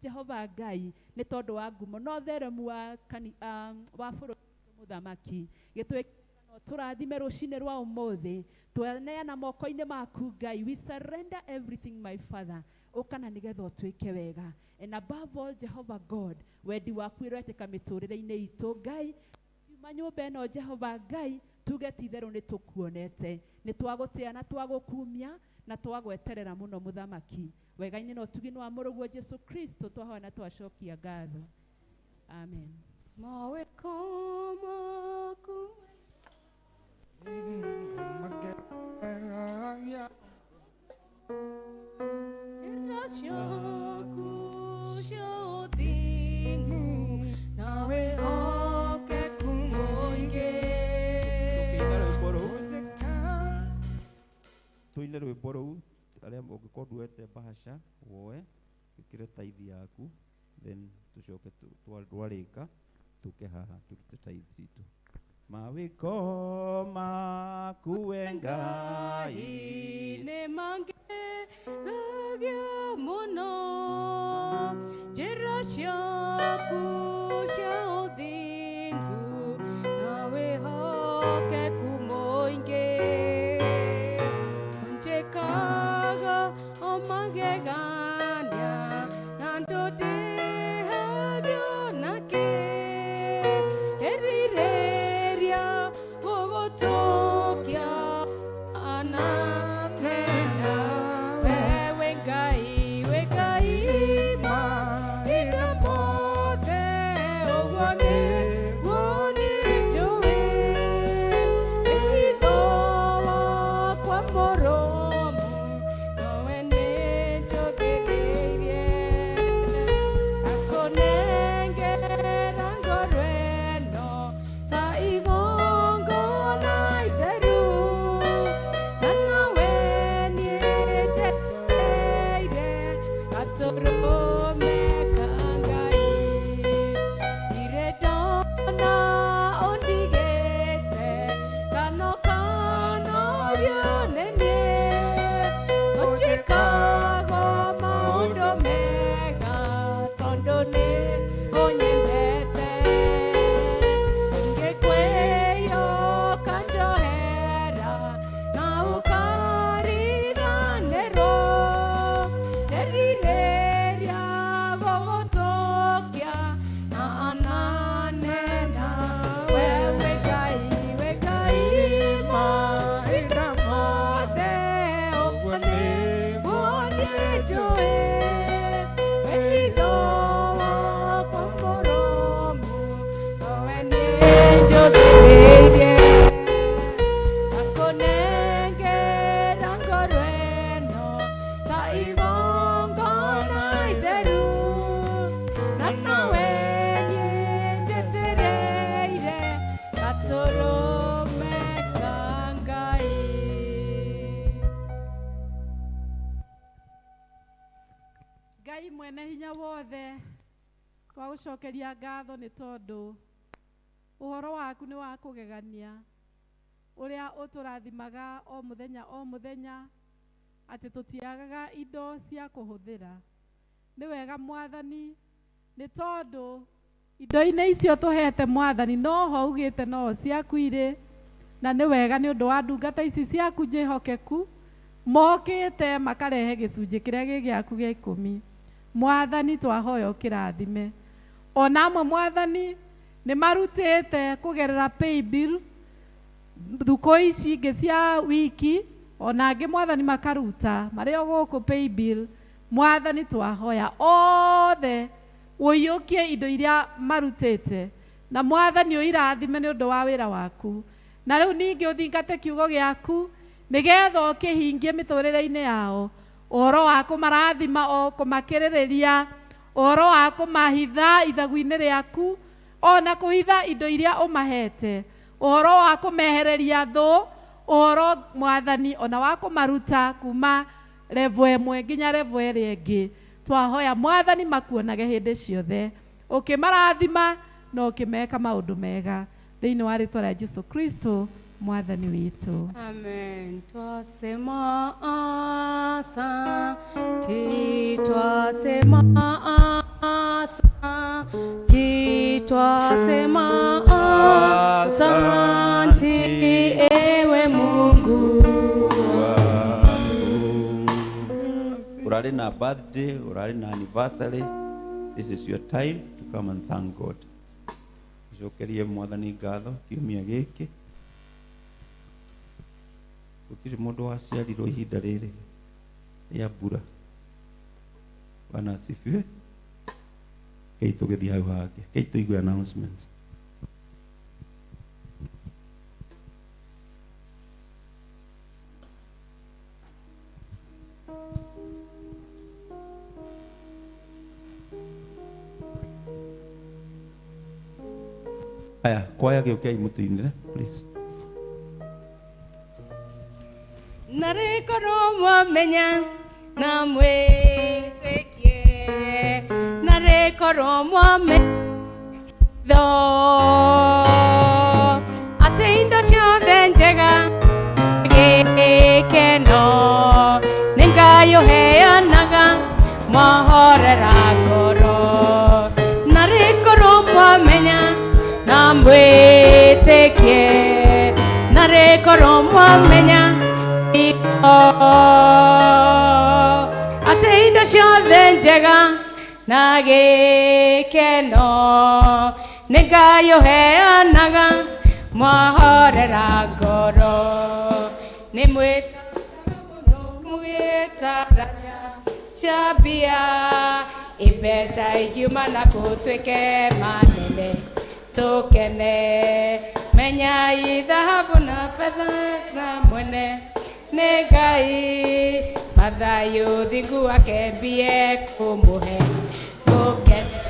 Jehova Ngai nĩ tondũ wa ngumo no theremu wa wa bũrũri mũthamaki. Gĩtwĩke tũrathime rũcinĩ rwa ũmũthĩ, twaneana moko-inĩ maku Ngai. We surrender everything my Father, ũkana nĩgetha ũtwĩke wega. And above all Jehovah God, wendi waku ũroetĩka mĩtũrĩre-inĩ itũ Ngai. Kiuma nyũmba ĩno Jehova Ngai, tuge ti itherũ nĩ tũkuonete, nĩ twagũtĩa na twagũkumia na twagweterera mũno mũthamaki. Wega-inĩ na ũtugi-inĩ wa mũrũguo Jesu Kristo twahoya na twacokia ngatho. Amen. Mawĩko maku njĩra ciaku cia ũthingu na wĩhokeku mũingĩ. Tũkĩina rwĩmbo rũu, tũine rwĩmbo rũu, arĩa ũngĩkorwo nduoete bahasha woe wĩkĩre tithe yaku, then tũcoke rwarĩka tũke haha tũrute tithe citũ. Mawĩko maku we Ngai nĩ mangegagia mũno, njĩra ciaku cia ũthingu na wĩhokeku mũingĩ. Ũnjĩkaga o magegania na ndũndĩhagio nakĩ. Erirĩria gũgũtũkia ananena wewe Ngai, we Ngai mahinda mothe, ũguo nĩguo nĩnjũĩ. Wĩhitho wakwa mũrũmu nowe nĩnjũthĩrĩirie. Akũnengera ngoro ĩno ta igongona itheru, na nowe nĩnjetereire gatũrũme ka Ngai. Ndirĩ Twagũcokeria ngatho nĩ tondũ ũhoro waku nĩ wa kũgegania, ũrĩa ũtũrathimaga o mũthenya o mũthenya, atĩ tũtiagaga indo cia kũhũthĩra. Nĩ wega Mwathani, nĩ tondũ indo-inĩ icio tũhete Mwathani noho ugĩte no ciaku irĩ, na nĩ wega nĩ ũndũ wa ndungata ici ciaku njĩhokeku mokĩte makarehe gĩcunjĩ kĩrĩa gĩ gĩaku gĩa ikũmi. Mwathani twahoya ũkĩrathime. Ona amwe Mwathani nĩ marutĩte kũgerera paybill thukũ ici ingĩ cia wiki, ona angĩ Mwathani makaruta marĩ o gũkũ paybill. Mwathani twahoya othe ũiyũkie indo iria marutĩte, na Mwathani ũirathime nĩ ũndũ wa wĩra waku. Na rĩu ningĩ ũthingate kiugo gĩaku nĩgetha ũkĩhingie mĩtũrĩre-inĩ yao, ũhoro wa kũmarathima o kũmakĩrĩrĩria, ũhoro wa kũmahitha ithagu-inĩ rĩaku, ona kũhitha indo iria ũmahete, ũhoro wa kũmehereria thũ, ũhoro Mwathani ona wa kũmaruta kuma level ĩmwe nginya level ĩrĩa ĩngĩ. Twahoya Mwathani makuonage hĩndĩ ciothe ũkĩmarathima na ũkĩmeka maũndũ mega, thĩinĩ wa rĩtwa rĩa Jesu Kristo Mwathani witũ. Amen. Twasema asante, twasema asante, twasema asante, ewe Mungu. Urari na birthday, urari na anniversary, this is your time to come and thank God. Cokerie Mwathani ngatho kiumia gĩkĩ. Gũtirĩ mũndũ waciarirwo ihinda rĩrĩ rĩa mbura. Bwana asifiwe. Kei tũgĩthiĩ hau hangĩ. Kei tũigue announcements. Aya, kwaya gĩũkei mũtũinĩre, please. Narĩ korwo mwamenya na mwĩtĩkie, narĩ korwo mwamenya atĩ indo ciothe njega gĩkeno nĩ Ngai ũheanaga mwahorera ngoro. Narĩ korwo mwamenya na mwĩtĩkie, narĩ korwo mwamenya atĩ indo ciothe njega na gĩkeno nĩ Ngai ũheanaga mwahorera ngoro. Nĩ mwĩtarania cia mbia imbeca ingiuma na kũtuĩke manene tũkene, menyai thahabu na betha na mwene nĩ Ngai, mathayũ thingu wake mbie kũmũhe mũkene.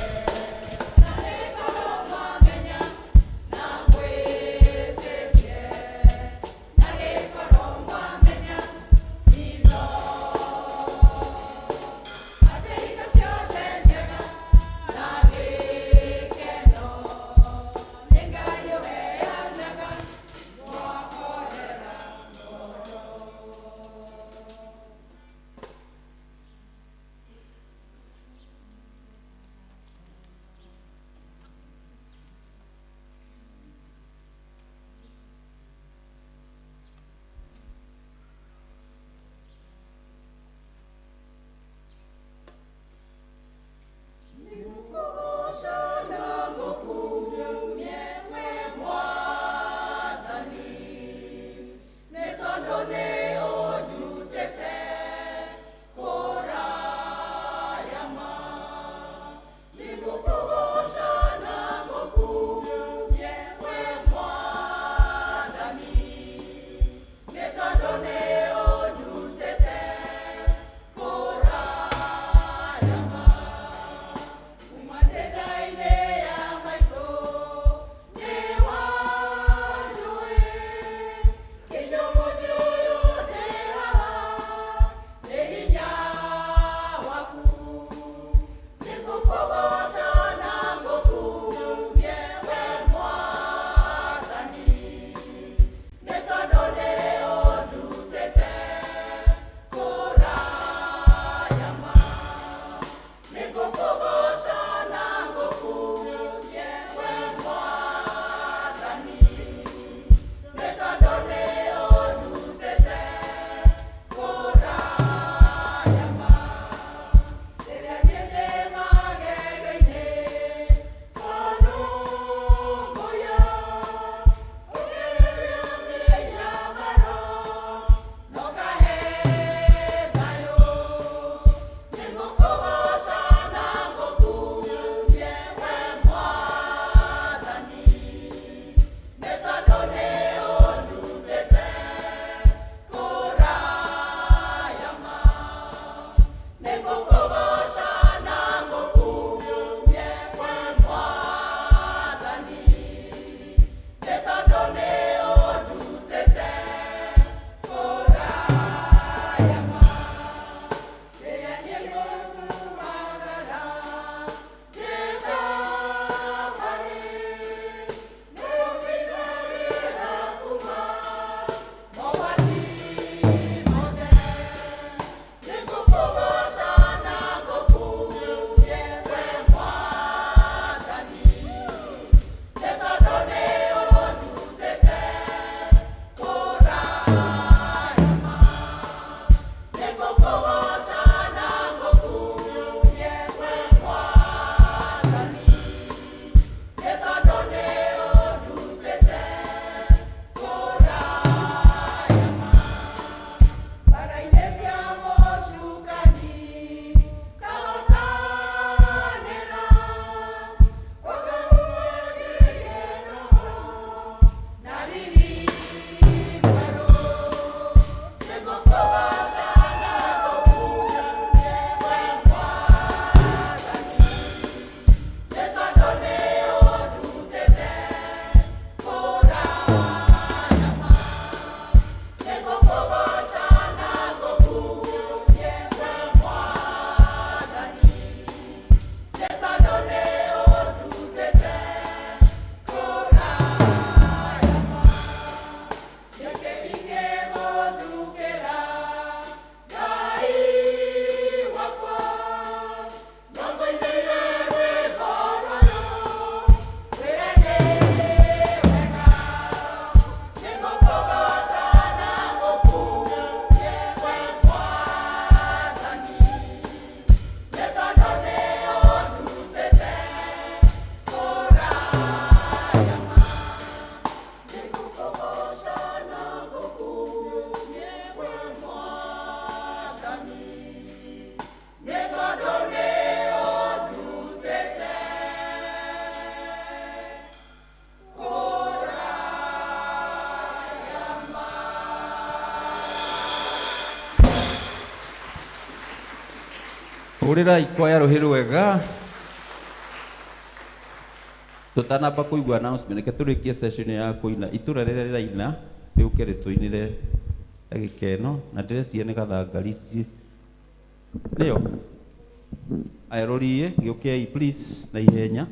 Hũrĩrai kwaya rũhĩ rwega. Tũtanamba kũigua announcement, reke tũrĩkie session ya kũina. Itũra rĩrĩa rĩraina rĩũke rĩtũinĩre ndagĩka ĩno, na ndĩreciria nĩ gathangari. Nĩyo? Aya rũriĩ, gĩũkei please na ihenya.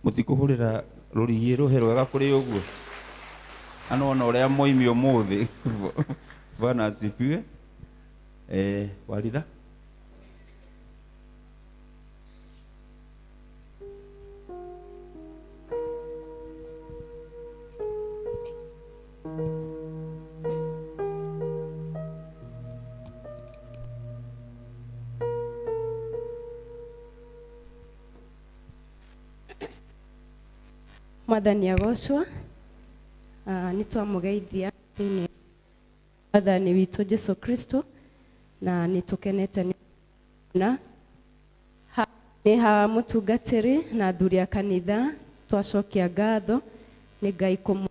Mũtikũhũrĩra rũriĩ rũhe rwega kũrĩ ũguo. Anona ũrĩa moimi ũmũthĩ. Bwana asifiwe. Warira. Mwathani agocwo. Nĩ twamũgeithia thĩinĩ Mwathani witũ Jesu Kristo, na nĩ tũkenete nĩ na nĩ ha mũtungatĩri na athuri a kanitha twacokia ngatho nĩ Ngai kũmũ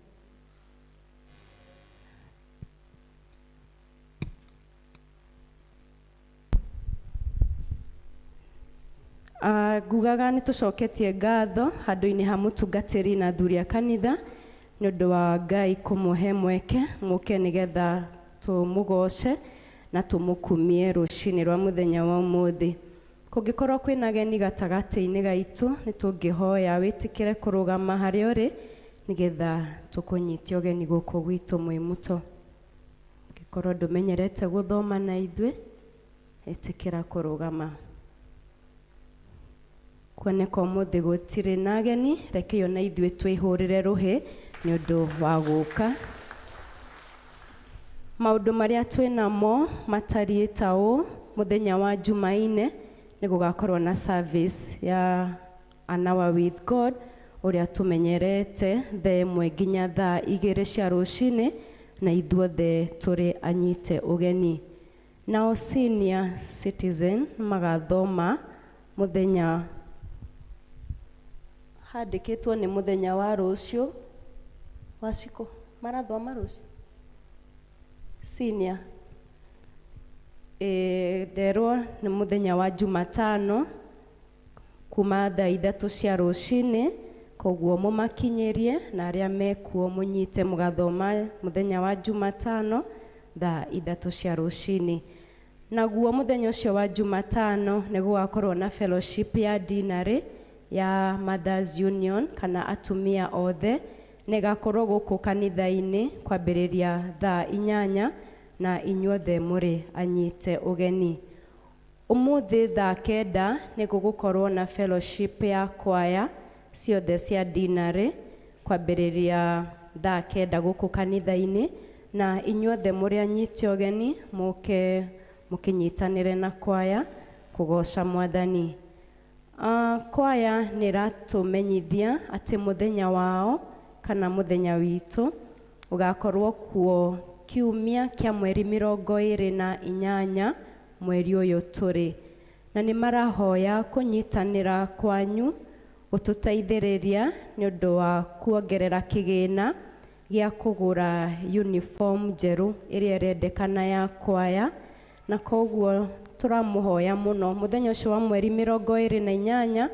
Ngugaga nĩ tũcoketie ngatho handũ-inĩ ha mũtungatĩri na athuri a kanitha nĩ ũndũ wa Ngai kũmũhe mweke mũke nĩgetha tũmũgoce na tũmũkumie rũcinĩ rwa mũthenya wa ũmũthĩ. Kũngĩkorwo kwĩna ageni gatagatĩ-inĩ gaitũ, nĩ tũngĩhoya wĩtĩkĩre kũrũgama harĩa ũrĩ nĩgetha tũkũnyite ũgeni gũkũ gwitũ Mwĩmuto. Angĩkorwo ndũmenyerete gũthoma na ithuĩ, ĩtĩkĩra kũrũgama. Kuoneka ũmũthĩ gũtirĩ na ageni, reke ona ithuĩ twĩhũrĩre rũhĩ nĩ ũndũ wa gũka. Maũndũ marĩa twĩnamo matariĩ ta ũũ: mũthenya wa Jumaine nĩ gũgakorwo na service ya An Hour with God ũrĩa tũmenyerete thaa ĩmwe nginya thaa igĩrĩ cia rũcinĩ, na ithuothe tũrĩ anyite ũgeni. Nao senior citizen magathoma mũthenya handĩkĩtwo nĩ mũthenya wa rũciũ Wacikũ marathoma rũciũ senior. Nderwo nĩ mũthenya wa Jumatano kuma thaa 3 cia rũcinĩ, koguo mũmakinyĩrie na arĩa mekuo mũnyite mũgathoma mũthenya wa Jumatano thaa 3 cia rũcinĩ. Naguo mũthenya ũcio wa Jumatano nĩ gũgakorwo na fellowship ya dinarĩ ya Mothers Union kana atumia othe, na ĩgakorwo gũkũ kanitha-inĩ kwambĩrĩria thaa 8, na inyuothe mũrĩ anyite ũgeni. Ũmũthĩ thaa 9 nĩ gũgũkorwo na fellowship ya kwaya ciothe cia dinarĩ kwambĩrĩria thaa 9 gũkũ kanitha-inĩ, na inyuothe mũrĩ anyite ũgeni mũke mũkĩnyitanĩre na kwaya kũgoca Mwathani. Kwaya nĩ ĩratũmenyithia atĩ mũthenya wao kana mũthenya witũ ũgakorwo kuo kiumia kĩa mweri 28 mweri ũyũ tũrĩ, na nĩ marahoya kũnyitanĩra kwanyu gũtũteithĩrĩria nĩ ũndũ wa kuongerera kĩgĩna gĩa kũgũra uniform njerũ ĩrĩa ĩrendekana ya kwaya, na koguo tũramũhoya mũno mũthenya ũcio wa mweri 28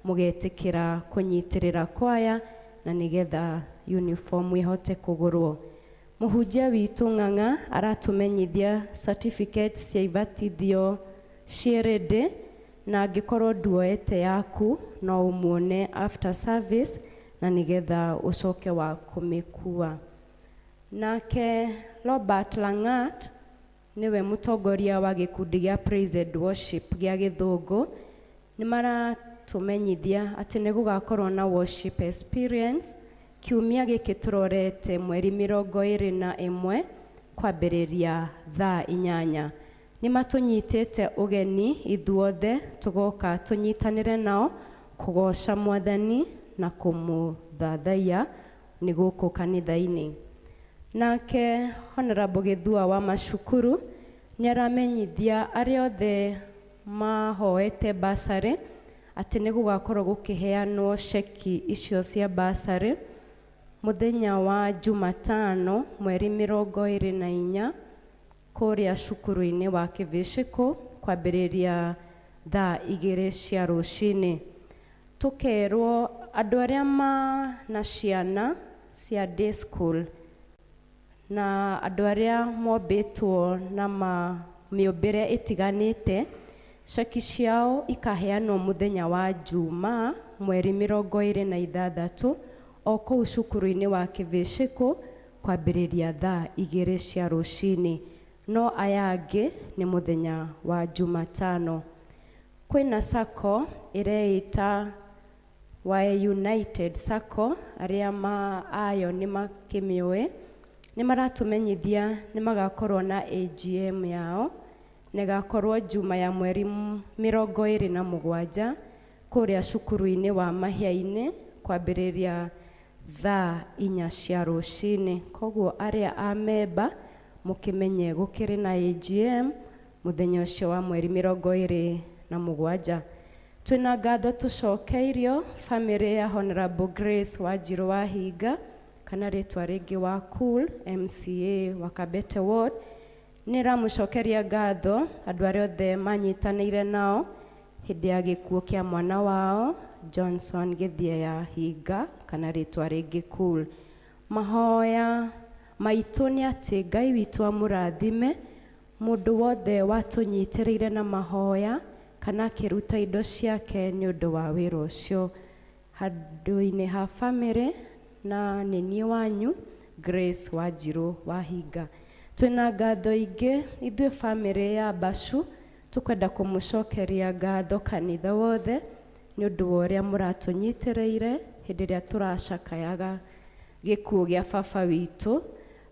mũgetĩkĩra kũnyitĩrĩra kwaya na nĩgetha uniform ihote kũgũrwo. Mũhunjia witũ Ng'ang'a aratũmenyithia certificates cia ibatithio ciĩ ready, na angĩkorwo nduoete yaku no ũmuone after service na nĩgetha ũcoke wa kũmĩkua. Nake Robert Langat nĩwe mũtongoria wa gĩkundi gĩa Praise and Worship gĩa Gĩthũngũ, nĩ maratũmenyithia atĩ nĩ gũgakorwo na worship experience kiumia gĩkĩ tũrorete mweri 21 kwambĩrĩria thaa 8. Nĩ matũnyitĩte ũgeni ithuothe tũgoka tũnyitanĩre nao kũgoca Mwathani na kũmũthathaiya nĩ gũkũ kanitha-inĩ. Nake Honorable Gĩthua wa Macukuru nĩ aramenyithia arĩa othe mahoete bursary atĩ nĩ gũgakorwo gũkĩheanwo ceki icio cia bursary mũthenya wa Jumatano mweri 24 kũrĩa cukuru-inĩ wa Kĩvĩcĩkũ kwambĩrĩria thaa 2 cia rũcinĩ. Tũkerwo andũ arĩa mana ciana cia day school na andũ arĩa mombĩtwo na mĩũmbĩre ĩtiganĩte, ceki ciao ikaheanwo mũthenya wa Juma mweri 26 o kũu cukuru-inĩ wa Kĩvĩcĩkũ kwambĩrĩria thaa 2 cia rũcinĩ, no aya angĩ nĩ mũthenya wa Jumatano. Kwĩna sacco ĩreĩta wa United Sacco, arĩa ma ayo nĩ makĩmĩũĩ, nĩ maratũmenyithia nĩ magakorwo na AGM yao, na ĩgakorwo Juma ya mweri 27 kũrĩa cukuru-inĩ wa Mahia-inĩ kwambĩrĩria thaa 4 cia rũcinĩ. Koguo arĩa a memba mũkĩmenye gũkĩrĩ na AGM mũthenya ũcio wa mweri 27. Twĩna ngatho tũcokeirio family ya Honorable Grace Wanjirũ wa Hinga kana rĩtwa rĩngĩ wa Cool MCA wa Kabete Ward, nĩ ĩramũcokeria ngatho andũ arĩa othe manyitanĩire nao hĩndĩ ya gĩkuũ kĩa mwana wao Johnson Gĩthie ya Hinga kana rĩtwa rĩngĩ Cool. Mahoya maitũ nĩ atĩ Ngai witũ amũrathime mũndũ wothe watũnyitĩrĩire na mahoya kana akĩruta indo ciake nĩ ũndũ wa wĩra ũcio. Handũ-inĩ ha family na nĩ niĩ wanyu Grace Wanjirũ wa Hinga. Twĩna ngatho ingĩ ithuĩ family ya Bacu tũkwenda kũmũcokeria ngatho kanitha wothe nĩ ũndũ wa ũrĩa mũratũnyitĩrĩire hĩndĩ ĩrĩa tũracakayaga gĩkuũ gĩa baba witũ.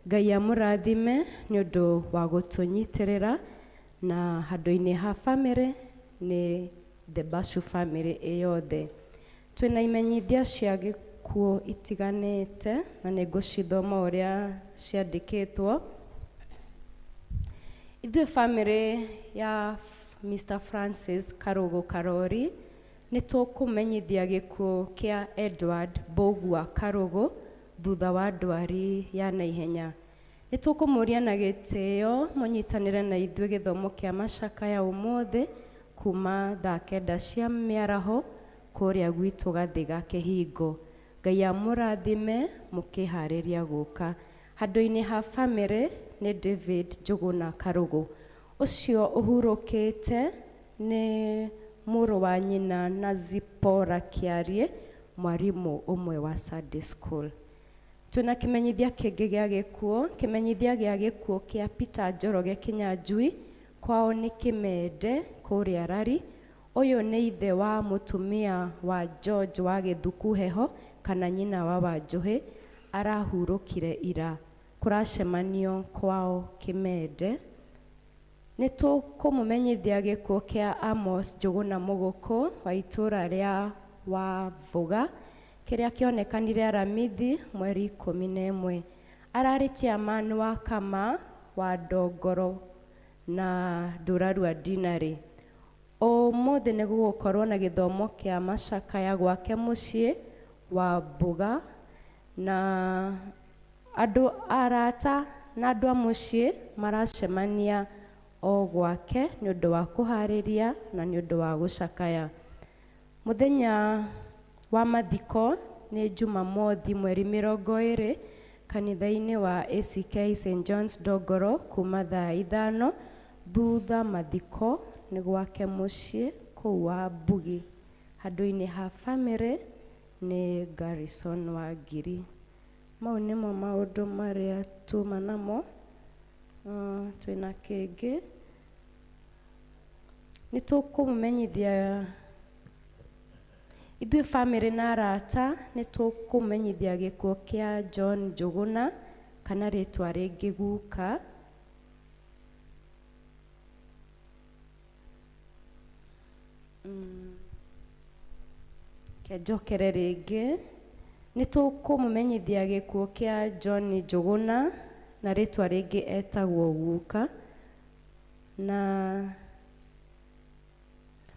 Ngai amũrathime nĩ ũndũ wa gũtũnyitĩrĩra, na handũ-inĩ ha family nĩ the Bacu family ĩyothe. Twĩna imenyithia cia gĩkuũ itiganĩte na nĩ ngũcithoma ũrĩa ciandĩkĩtwo. Ithuĩ family ya Mr. Francis Karũgũ Karori nĩ tũkũmenyithia gĩkuũ kĩa Edward Mbũgua Karũgũ thutha wa ndwari ya naihenya. Nĩ tũkũmũria na gĩtĩo mũnyitanĩre na ithuĩ gĩthomo kĩa macakaya ũmũthĩ kuma thaa 9 cia mĩaraho kũrĩa gwitũ Gathiga Kĩhingo. Ngai amũrathime mũkĩharĩria gũka. Handũ-inĩ ha bamĩrĩ nĩ David Njũgũna Karũgũ. Ũcio ũhurũkĩte nĩ mũrũ wa nyina na Zipporah Kĩarie, mwarimũ ũmwe wa Sunday School. Twĩna kĩmenyithia kĩngĩ gĩa gĩkuũ, kĩmenyithia gĩa gĩkuũ kĩa Peter Njoroge Kĩnyanjui, kwao nĩ Kĩmende kũrĩa Rari. Ũyũ nĩ ithe wa mũtumia wa George wa Gĩthuku Heho kana nyina wa Wanjũhĩ, arahurũkire ira. Kũracemanio kwao Kĩmende. Nĩ tũkũmũmenyithia gĩkuũ kĩa Amos Njũgũna Mũgũkũ wa itũũra rĩa Wavũga, kĩrĩa kĩonekanire Aramithi mweri 11. Ararĩ chairman wa Kama wa Ndongoro na Ndũrarua Dinarĩ. Ũmũthĩ nĩ gũgũkorwo na gĩthomo kĩa macakaya gwake mũciĩ wa Mbũga, na andũ arata na andũ a mũciĩ maracemania o gwake nĩ ũndũ wa kũharĩria na nĩ ũndũ wa gũcakaya. Mũthenya wa mathiko nĩ Jumamothi mweri 20 kanitha-inĩ wa ACK St John's Ndongoro kuma thaa 5 thutha mathiko nĩ gwake mũciĩ kũu wa Mbugi. Handũ-inĩ ha bamĩrĩ nĩ Garrison wa Ngiri. Mau nĩmo maũndũ marĩa tuma namo. Twĩna kĩngĩ nĩ tũkũmũmenyithia ithuĩ bamĩrĩ na arata, nĩ tũkũmenyithia gĩkuũ kĩa John Njũgũna kana rĩtwa rĩngĩ guka. Ke njokere rĩngĩ, nĩ tũkũmũmenyithia gĩkuũ kĩa John Njũgũna na rĩtwa rĩngĩ etagwo guka, na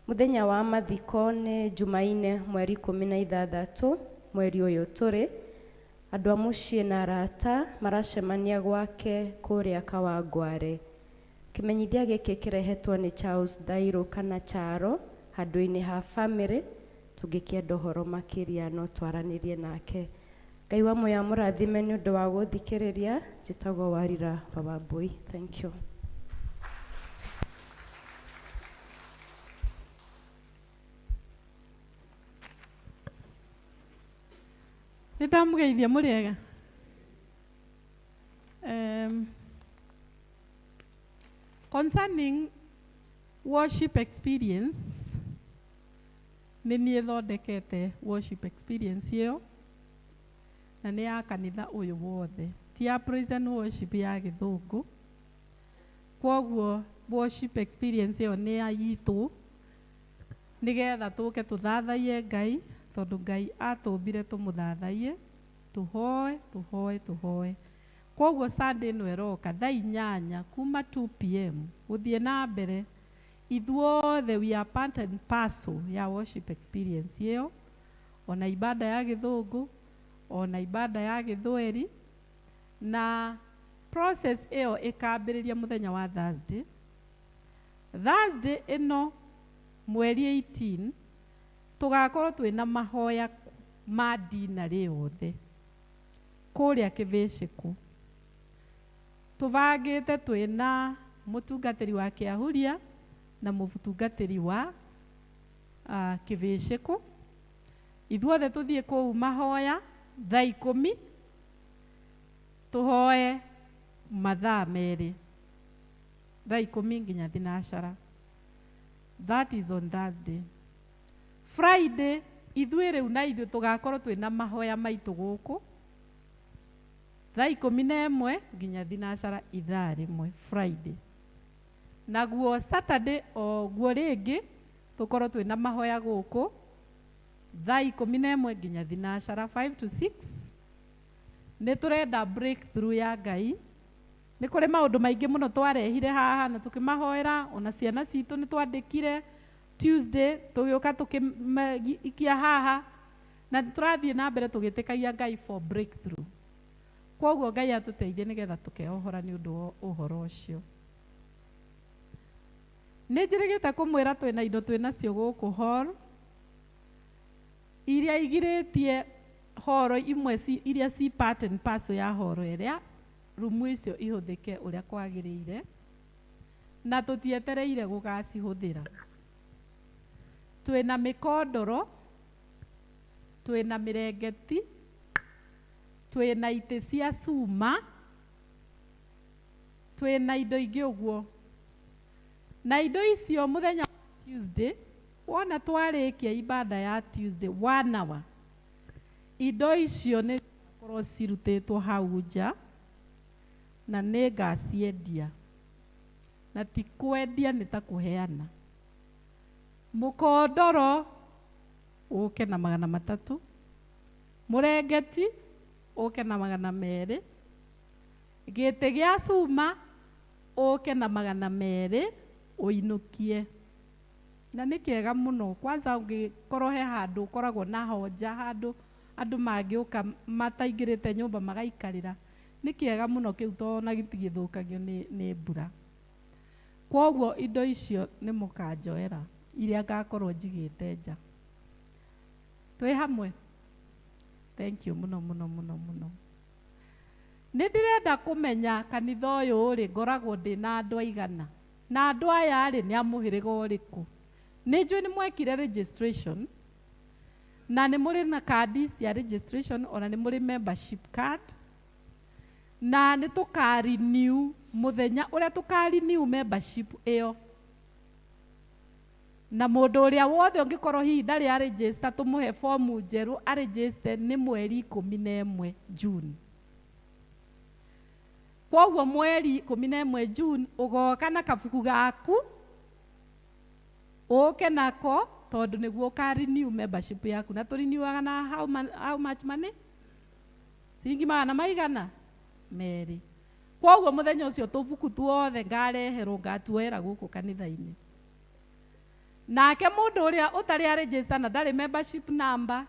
mũthenya wa mathiko nĩ Jumaine mweri 16 mweri ũyũ tũrĩ. Andũ a mũciĩ na arata maracemania gwake kũrĩa Kawangware. Kĩmenyithia gĩkĩ kĩrehetwo nĩ Charles Thairũ kana Charo handũ-inĩ ha bamĩrĩ. Tũngĩkĩenda ũhoro makĩria no twaranĩrie nake. Ngai wa muoyo amũrathime nĩ ũndũ wa gũthikĩrĩria. Njĩtagwo Warira wa Wambui. Thank you. Nĩ ndamũgeithia mũrĩega. Concerning worship experience, nĩ niĩ thondekete worship experience ĩyo na nĩ ya kanitha ũyũ wothe, ti ya praise and worship ya gĩthũngũ. Kwoguo worship experience ĩyo nĩ ya itũ nĩgetha tũke tũthathaiye Ngai, tondũ Ngai atũmbire tũmũthathaiye, tũhoe tũhoe tũhoe. Kwoguo Sunday ĩno ĩroka thaa 8 kuma 2 p.m. gũthiĩ na mbere, ithuothe we are part and parcel ya worship experience ĩyo, ona ibada ya gĩthũngũ ona ibada ya gĩthweri. Na process ĩyo ĩkambĩrĩria mũthenya wa Thursday. Thursday ĩno mweri 18 tũgakorwo twĩna mahoya ma dinarĩ yothe kũrĩa Kĩbĩcĩkũ. Tũbangĩte twĩna mũtungatĩri wa Kĩahuria na mũtungatĩri wa Kĩbĩcĩkũ. Ithuothe tũthiĩ kũu mahoya thaa 10, tũhoe mathaa 2, thaa 10 nginya 9. That is on Thursday. Friday ithuĩ rĩu na ithuĩ tũgakorwo twĩna mahoya maitũ gũkũ thaa 11 nginya 9, ithaa 1 Friday. Naguo Saturday o guo rĩngĩ tũkorwo twĩna mahoya gũkũ thaa 11 nginya 9, 5 to 6. Nĩ tũrenda breakthrough ya Ngai. Nĩ kũrĩ maũndũ maingĩ mũno twarehire haha na tũkĩmahoera, ona ciana citũ nĩ twandĩkire Tuesday tũgĩũka tũkĩmaikia haha. Na tũrathiĩ na mbere tũgĩtĩkagia Ngai for breakthrough. Kwoguo Ngai atũteithie nĩgetha tũkeohora nĩ ũndũ wa ũhoro ũcio. Nĩ njĩrĩgĩte kũmwĩra twĩna indo twĩnacio gũkũ hall iria igirĩtie horo imwe iria ci part and parcel ya horo ĩrĩa rumu icio ihũthĩke ũrĩa kwagĩrĩire na tũtietereire gũgacihũthĩra. Twĩna mĩkondoro, twĩna mĩrengeti, twĩna itĩ cia cuma, twĩna indo ingĩ ũguo. Na indo icio mũthenya wa Tuesday, wona twarĩkia ibada ya Tuesday 1 hour, indo icio nĩ cigakorwo cirutĩtwo hau nja na nĩ ngaciendia. Na ti kwendia nĩ ta kũheana. Mũkondoro ũke na 300, mũrengeti ũke na 200, gĩtĩ gĩa cuma ũke na 200 ũinũkie. Na nĩ kĩega mũno, kwanza ũngĩkorwo he handũ ũkoragwo na honja, handũ andũ mangĩũka mataingĩrĩte nyũmba magaikarĩra, nĩ kĩega mũno kĩu tondũ ona gĩtigĩthũkagio nĩ mbura. Kwoguo indo icio nĩ mũkanjoera iria ngakorwo njigĩte nja. Twĩ hamwe? Thank you mũno mũno mũno mũno. Nĩ ndĩrenda kũmenya kanitha ũyũ rĩ ngoragwo ndĩna andũ aigana, na andũ aya rĩ nĩ a mũhĩrĩga ũrĩkũ. Nĩ njũĩ nĩ mwekire registration na nĩ mũrĩ na kandi cia registration, ona nĩ mũrĩ membership card, na nĩ tũka renew mũthenya ũrĩa tũka renew membership ĩyo. Na mũndũ ũrĩa wothe ũngĩkorwo hihi ndarĩ a register tũmũhe fomu njerũ a register nĩ mweri 11 June. Kwoguo mweri 11 June ũgoka na kabuku gaku ũke nako tondũ nĩguo ũka renew membership yaku. Na tũrenewaga na how much money? Ciringi magana maigana? 2. Kwoguo mũthenya ũcio tũbuku tuothe ngareherwo ngatuoera gũkũ kanitha-inĩ. Nake mũndũ ũrĩa ũtarĩ a register na ndarĩ membership number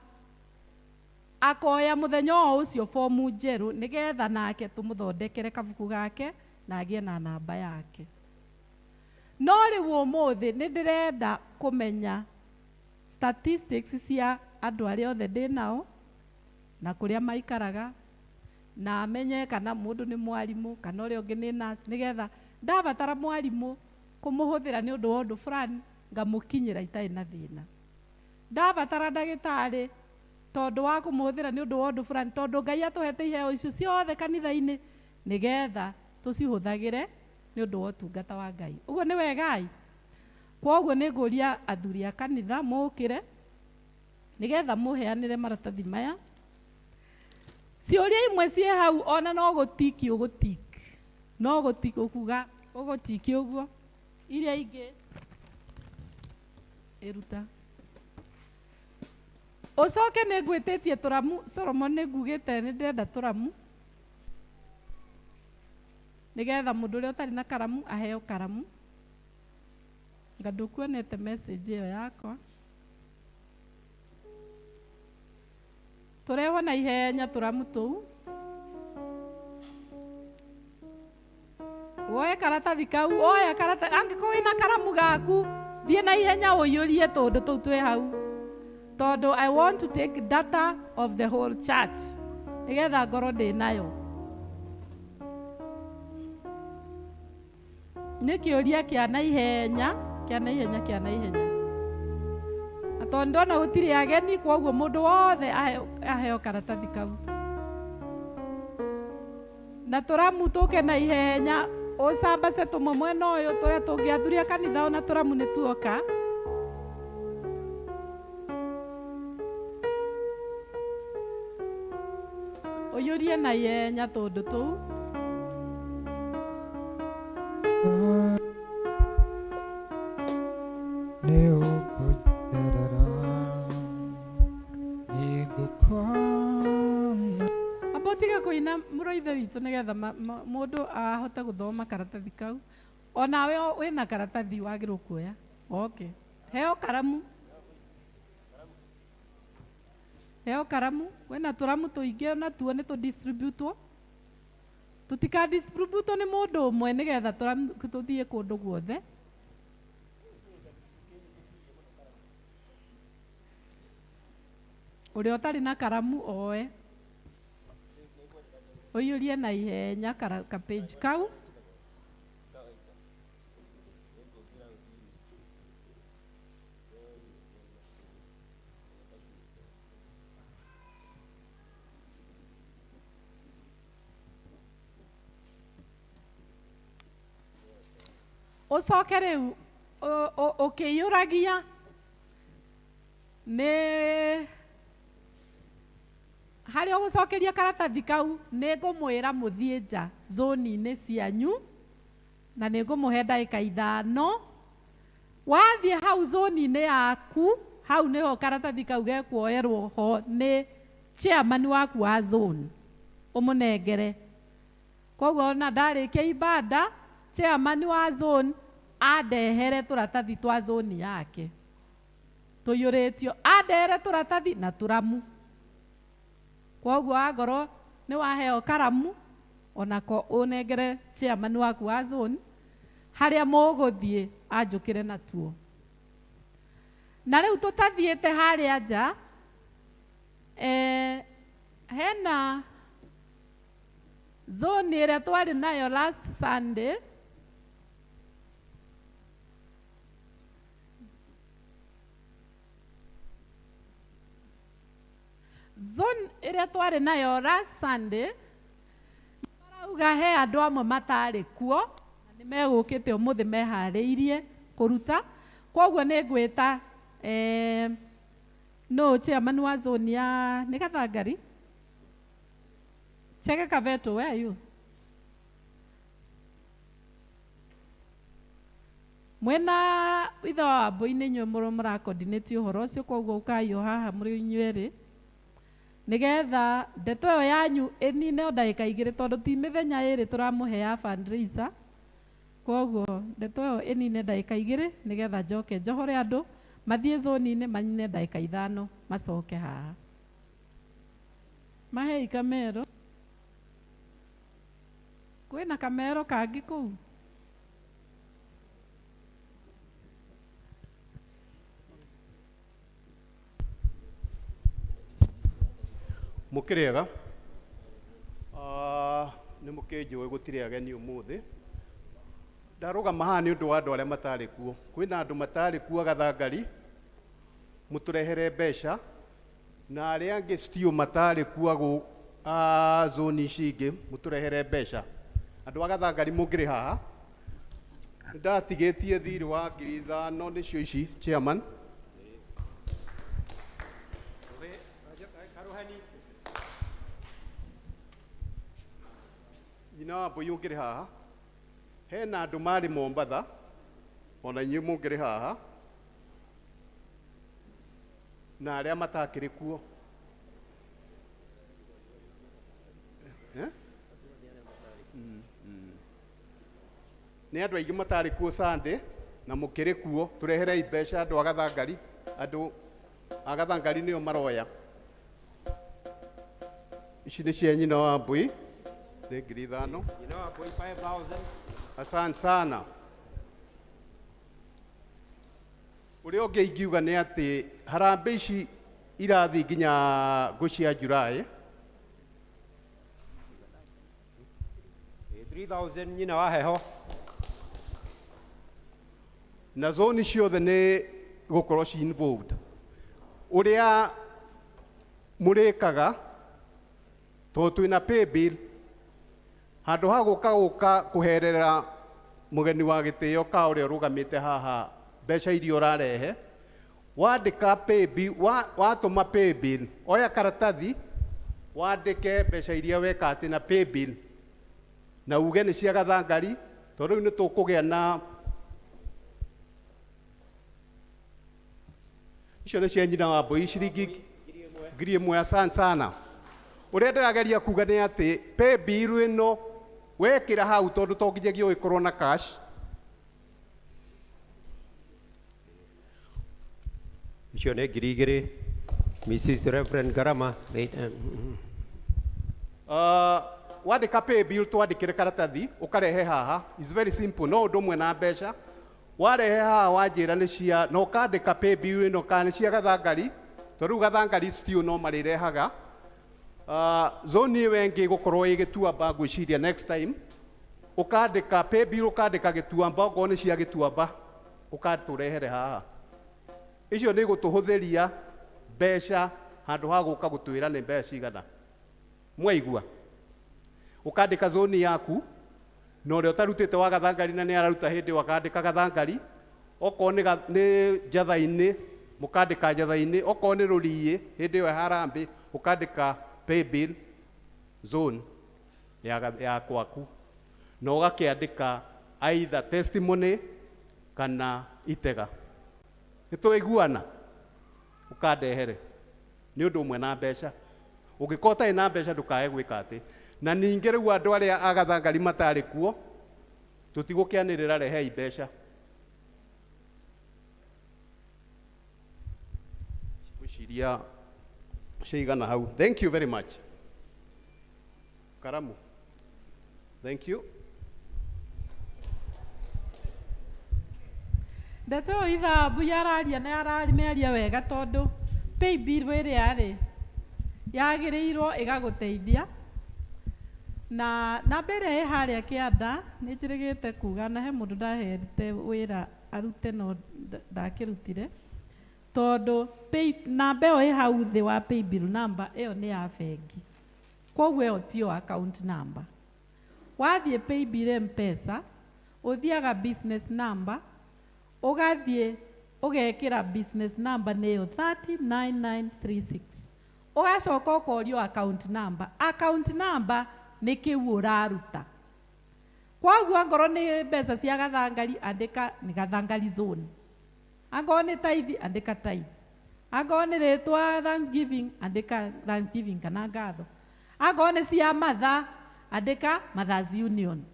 akoya mũthenya o ũcio fomu njerũ nĩgetha nake tũmũthondekere kabuku gake na agĩe na namba yake. No rĩu ũmũthĩ nĩ ndĩrenda kũmenya statistics cia andũ arĩa othe ndĩ nao na kũrĩa maikaraga, na amenye kana mũndũ nĩ mwarimũ kana ũrĩa ũngĩ nĩ nurse, nĩgetha ndabatara mwarimũ kũmũhũthĩra nĩ ũndũ wa ũndũ fulani ngamũkinyĩra itarĩ na thĩna. Ndabatara ndagĩtarĩ tondũ wa kũmũhũthĩra nĩ ũndũ wa ũndũ fulani, tondũ Ngai atũhete iheo icio ciothe kanitha-inĩ nĩgetha tũcihũthagĩre nĩ ũndũ wa ũtungata wa Ngai. Ũguo nĩ wegai? Kwoguo nĩ ngũria athuri a kanitha mũkĩre nĩgetha mũheanĩre maratathi maya. Ciũria imwe ciĩ hau ona no gũtiki ũgũtiki, no gũtiki ũkuga ũgũtiki ũguo, iria ingĩ ĩruta. Ũcoke nĩ ngwĩtĩtie tũramu, Solomon nĩ ngugĩte nĩ ndĩrenda tũramu nĩgetha mũndũ ũrĩa ũtarĩ na karamu aheo karamu. Nga ndũkuonete message ĩyo yakwa. Tũrehwo na ihenya tũramu tũu. Woe karatathi kau, oya karatathi, angĩkorwo wĩna karamu gaku, thiĩ na ihenya ũiyũrie tũndũ tũu twĩ hau. Tondũ I want to take data of the whole church nĩgetha ngorwo ndĩ nayo. Nĩ kĩũria kĩa naihenya, kĩa naihenya, kĩa naihenya. Na tondũ ndona gũtirĩ ageni, kwoguo mũndũ wothe aheo karatathi kau. Na tũramu tũke na ihenya, ũcambace tũmwe mwena ũyũ tũrĩa tũngĩ athuri a kanitha ona tũramu nĩ tuoka. Ũiyũrie na ihenya tũndũ tũu. Nĩ ũkũnjerera, nĩ ngũkona. Amba ũtige kũina mũrũ ithe witũ nĩgetha mũndũ ahote gũthoma karatathi kau. Onawe wĩna karatathi wagĩrĩirwo kuoya. Okay. Heo karamu. Heo karamu, kwĩna tũramu tũingĩ natuo nĩ tũdistributwo. Tũtikadistributwo nĩ mũndũ ũmwe nĩgetha tũramu tũthiĩ kũndũ guothe. Ũrĩa ũtarĩ na karamu oe. Ũiyũrie na ihenya ka page kau. Ũcoke rĩu ũkĩiyũragia nĩ harĩa ũgũcokeria karatathi kau nĩ ngũmwĩra mũthiĩ nja zoni-inĩ cianyu na nĩ ngũmũhe ndagĩka 5. Wathiĩ hau zoni-inĩ yaku, hau nĩho karatathi kau gekuoerwo ho nĩ chairman waku wa zone ũmũnengere. Koguo ona ndarĩkia ibada, chairman wa zone andehere tũratathi twa zone yake tũiyũrĩtio, andehere tũratathi na tũramu. Koguo angorwo nĩ waheo karamu onako ũnengere chairman waku wa zone harĩa mũgũthiĩ anjũkĩre natuo. Na rĩu tũtathiĩte harĩa nja, hena zone ĩrĩa twarĩ nayo last Sunday. Zone ĩrĩa twarĩ nayo last Sunday, marauga he andũ amwe matarĩ kuo na nĩ megũkĩte ũmũthĩ meharĩirie kũruta. Koguo nĩ ngwĩta no chairman wa zone ya nĩ Gathangari, Chege Kaveto, where are you? Mwena ithe wa Wambũi nĩ inyuĩ mũra coordinate ũhoro ũcio, koguo ũkai o haha mũrĩ inyuĩ erĩ nĩgetha ndeto ĩyo yanyu ĩnine o ndagĩka 2 tondũ ti mĩthenya 2 tũramũhe ya fundraiser. Koguo ndeto ĩyo ĩnine ndagĩka 2 nĩgetha njoke njohore andũ mathiĩ zone-inĩ manine ndagĩka 5 macoke haha. Mahei kamero. Kwĩna kamero kangĩ kũu? Mũkĩrĩega? Nĩ mũkĩnjũĩ gũtirĩ ageni ũmũthĩ. Ndarũgama haha nĩ ũndũ wa andũ arĩa matarĩ kuo. Kwĩna andũ matarĩ kuo Gathangari, mũtũrehere mbeca, na arĩa angĩ still matarĩ kuo a zone ici ingĩ, mũtũrehere mbeca. Andũ a Gathangari mũngĩrĩ haha. Nĩndatigĩtie thirĩ wa 5,000 nĩcio ici, chairman. Nyina wa Mbũi ũngĩrĩ haha. Hena andũ marĩ Mombatha, ona inyuĩ mũngĩrĩ haha, na arĩa matakĩrĩ kuo. Nĩ andũ aingĩ matarĩ kuo Sunday, na mũkĩrĩ kuo, tũreherei mbeca andũ a Gathangari, andũ a Gathangari nĩo maroya. Ici nĩ cia nyina wa Mbũi, nĩ 5,000. Nyina wa Mbũi 5,000. Asante sana. Ũrĩa ũngĩ ingiuga nĩ atĩ harambee ici irathiĩ nginya ngũ cia July. 3,000 nyina wa heho. Na zone ciothe nĩ gũkorwo ci involved. Ũrĩa mũrĩkaga, tondũ twĩna pay bill, handũ ha gũka gũka kũherera mũgeni wa gĩtĩo ka ũrĩa ũrũgamĩte haha mbeca iria ũrarehe, wandĩka pay bill, watũma pay bill, oya karatathi wandĩke mbeca iria weka atĩ na pay bill, na uge nĩ cia Gathangari, tondũ rĩu nĩ tũkũgĩa na icio nĩ cia nyina wa Mbũi ciringi 1,000. Asante sana. Ũrĩa ndĩrageria kuga nĩ atĩ pay bill ĩno wekĩra hau, tondũ to nginyagia ũgĩkorwo na cash. Icio nĩ 2,000. Mrs. Reverend Garama. Wait, Wandĩka pay bill twandĩkĩre karatathi ũkarehe haha. Is very simple, no ũndũ ũmwe na mbeca. Warehe haha wanjĩra nĩ cia, na ũkandĩka pay bill ĩno kana nĩ cia Gathangari, tondũ rĩu Gathangari still no marĩrehaga. Zone ĩyo ĩngĩ ĩgũkorwo ĩ Gĩtuamba, ngwĩciria next time ũkandĩka pay bill, ũkandĩka Gĩtuamba, okorwo nĩ cia Gĩtuamba ũkatũrehere haha. Icio nĩ igũtũhũthĩria mbeca handũ ha gũka gũtwĩra nĩ mbeca cigana. Mwaigua? Ũkandĩka zone yaku, na ũrĩa ũtarutĩte wa Gathangari na nĩ araruta hĩndĩ ĩyo akandĩka Gathangari. Okorwo nĩ Njatha-inĩ, mũkandĩka Njatha-inĩ. Okorwo nĩ Rũriĩ hĩndĩ ĩyo ya harambĩ, ũkandĩka pay bill zone ya kwaku, na ũgakĩandĩka either testimony kana itega. Nĩ twaiguana? Ũkandehere. Nĩ ũndũ ũmwe na mbeca. Ũngĩkorwo ũtarĩ na mbeca ndũkae gwĩka atĩ. Na ningĩ rĩu andũ arĩa a Gathangari matarĩ kuo, tũtigũkĩanĩrĩra rehei mbeca. Ngwĩciria ciigana hau. Thank you very much. Karamu. Thank you. Ndeto ĩyo ithambu yararia na yaramĩaria wega, tondũ pay bill ĩrĩa rĩ yagĩrĩirwo ĩgagũteithia. Na namba ĩrĩa ĩ harĩa kĩanda nĩ njĩrĩgĩte kuga, na he mũndũ ndahete wĩra arute no ndakĩrutire, tondũ pay namba ĩyo ĩ hau thĩ wa pay bill number ĩyo nĩ ya bengi, koguo ĩyo tiyo account number. Wathiĩ pay bill M-Pesa, ũthiaga business number, ũgathiĩ ũgekĩra business number nĩyo 39936, ũgacoka ũkorio account number. Account number nĩ kĩu ũraruta. Koguo angorwo nĩ mbeca cia Gathangari, andĩka nĩ Gathangari zone. Angorwo nĩ tithe, andĩka tithe. Angorwo nĩ rĩtwa Thanksgiving, andĩka Thanksgiving kana ngatho. Angorwo nĩ cia Mother, andĩka Mothers Union.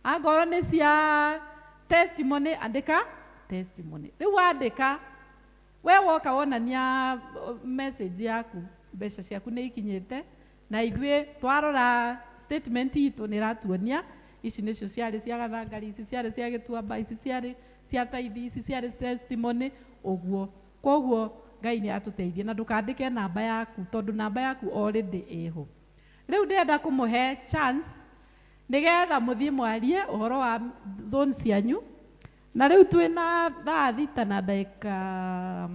Angorwo nĩ cia testimony, andĩka testimony. Rĩu wandĩka, we woka wonania message yaku, mbeca ciaku nĩ ikinyĩte, na ithuĩ twarora statement itũ nĩ ĩratuonia ici nĩcio ciarĩ cia Gathangari, ici ciarĩ cia Gĩtuamba, ici ciarĩ cia tithe, ici ciarĩ testimony, ũguo. Koguo Ngai nĩ atũteithie, na ndũkandĩke namba yaku tondũ namba yaku already ĩho. Rĩu ndĩrenda kũmũhe chance nĩgetha mũthiĩ mwarie ũhoro wa zone cianyu. Na rĩu twĩna thaa 6 na ndagĩka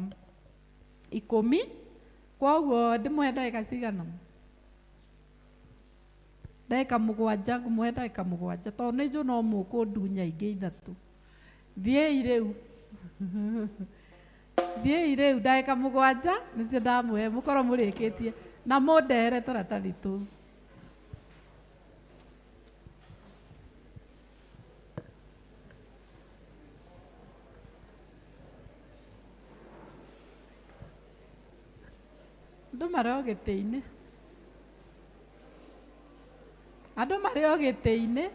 10, koguo ndĩmũhe ndagĩka cigana? Ndagĩka 7, ngũmũhe ndagĩka 7 tondũ nĩ njũĩ no mũkũndunya ingĩ 3. Thiĩi rĩu. Thiĩi rĩu ndagĩka 7 nĩcio ndamũhe, mũkorwo mũrĩkĩtie na mũndehere tũratathi tũu. Andũ marĩ o gĩtĩ-inĩ. Andũ marĩ o gĩtĩ-inĩ.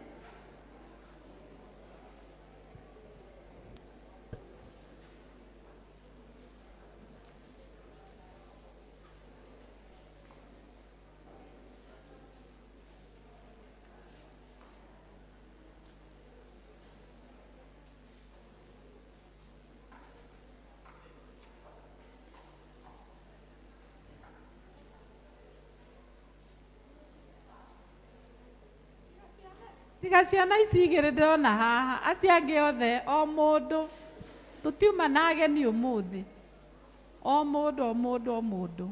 Tiga ciana ici igĩrĩ ndĩrona haha, acio angĩ othe o mũndũ, tũtiuma na ageni ũmũthĩ. O mũndũ, o mũndũ, o mũndũ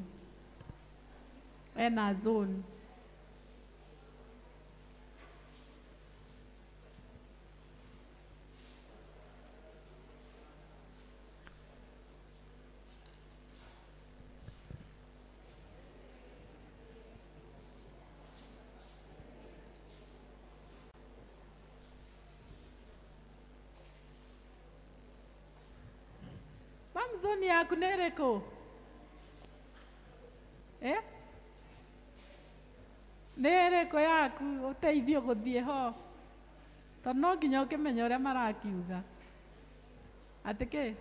ena zone. Zone yaku nĩ ĩrĩkũ? Nĩ ĩrĩkũ yaku ũteithio gũthiĩ ho? Tondũ no nginya ũkĩmenye ũrĩa marakiuga. Atĩ kĩ?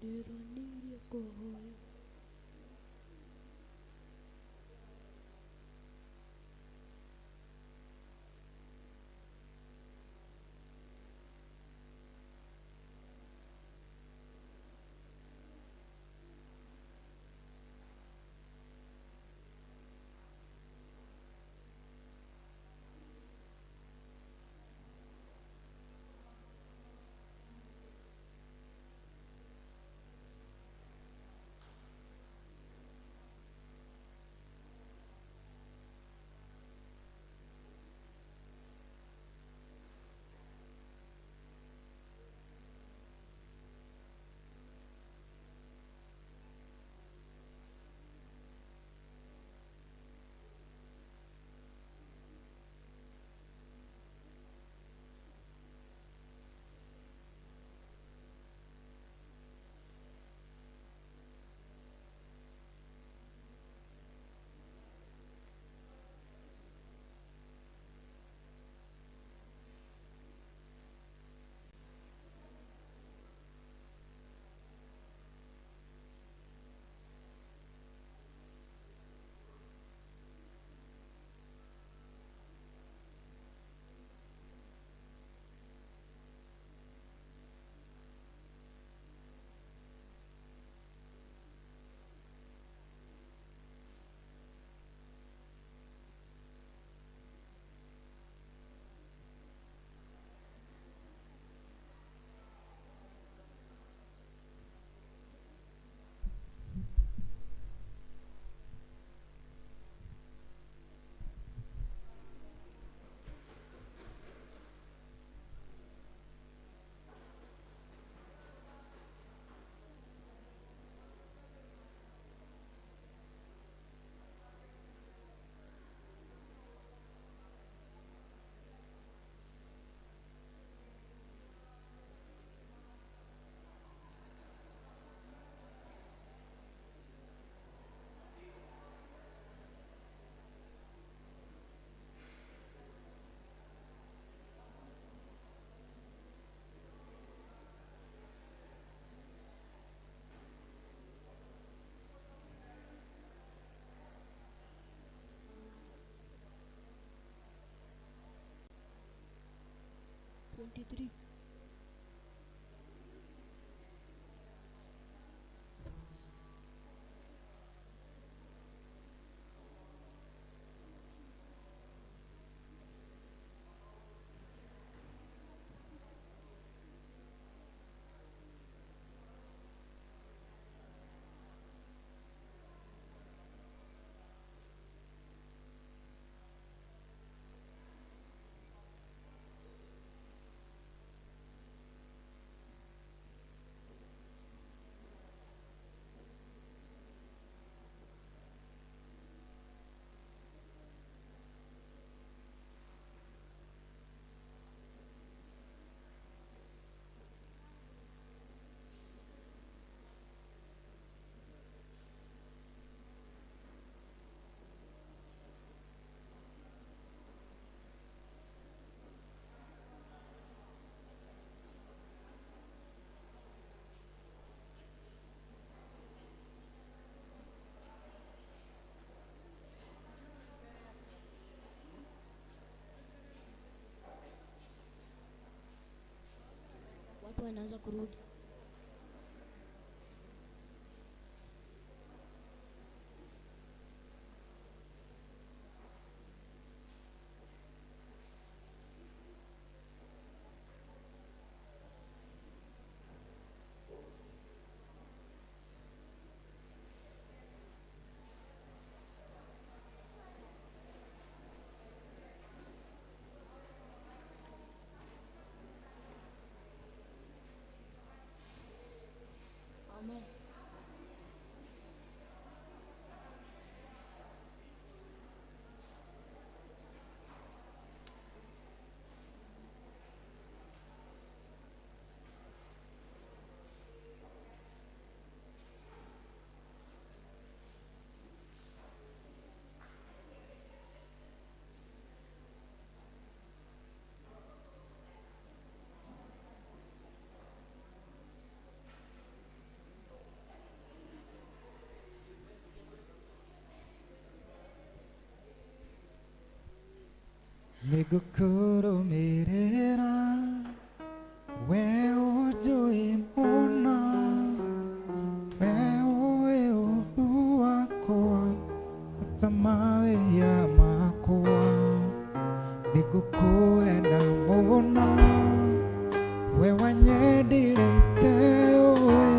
Ndĩronirie kũhoya. 23. Watu wanaanza kurudi. Nĩngũkũrũmĩrĩra we ũnjũĩ mũno, we ũĩ ũru wakwa ta mawĩhia makwa. Nĩngũkwenda mũno, we wanyendire ũĩ,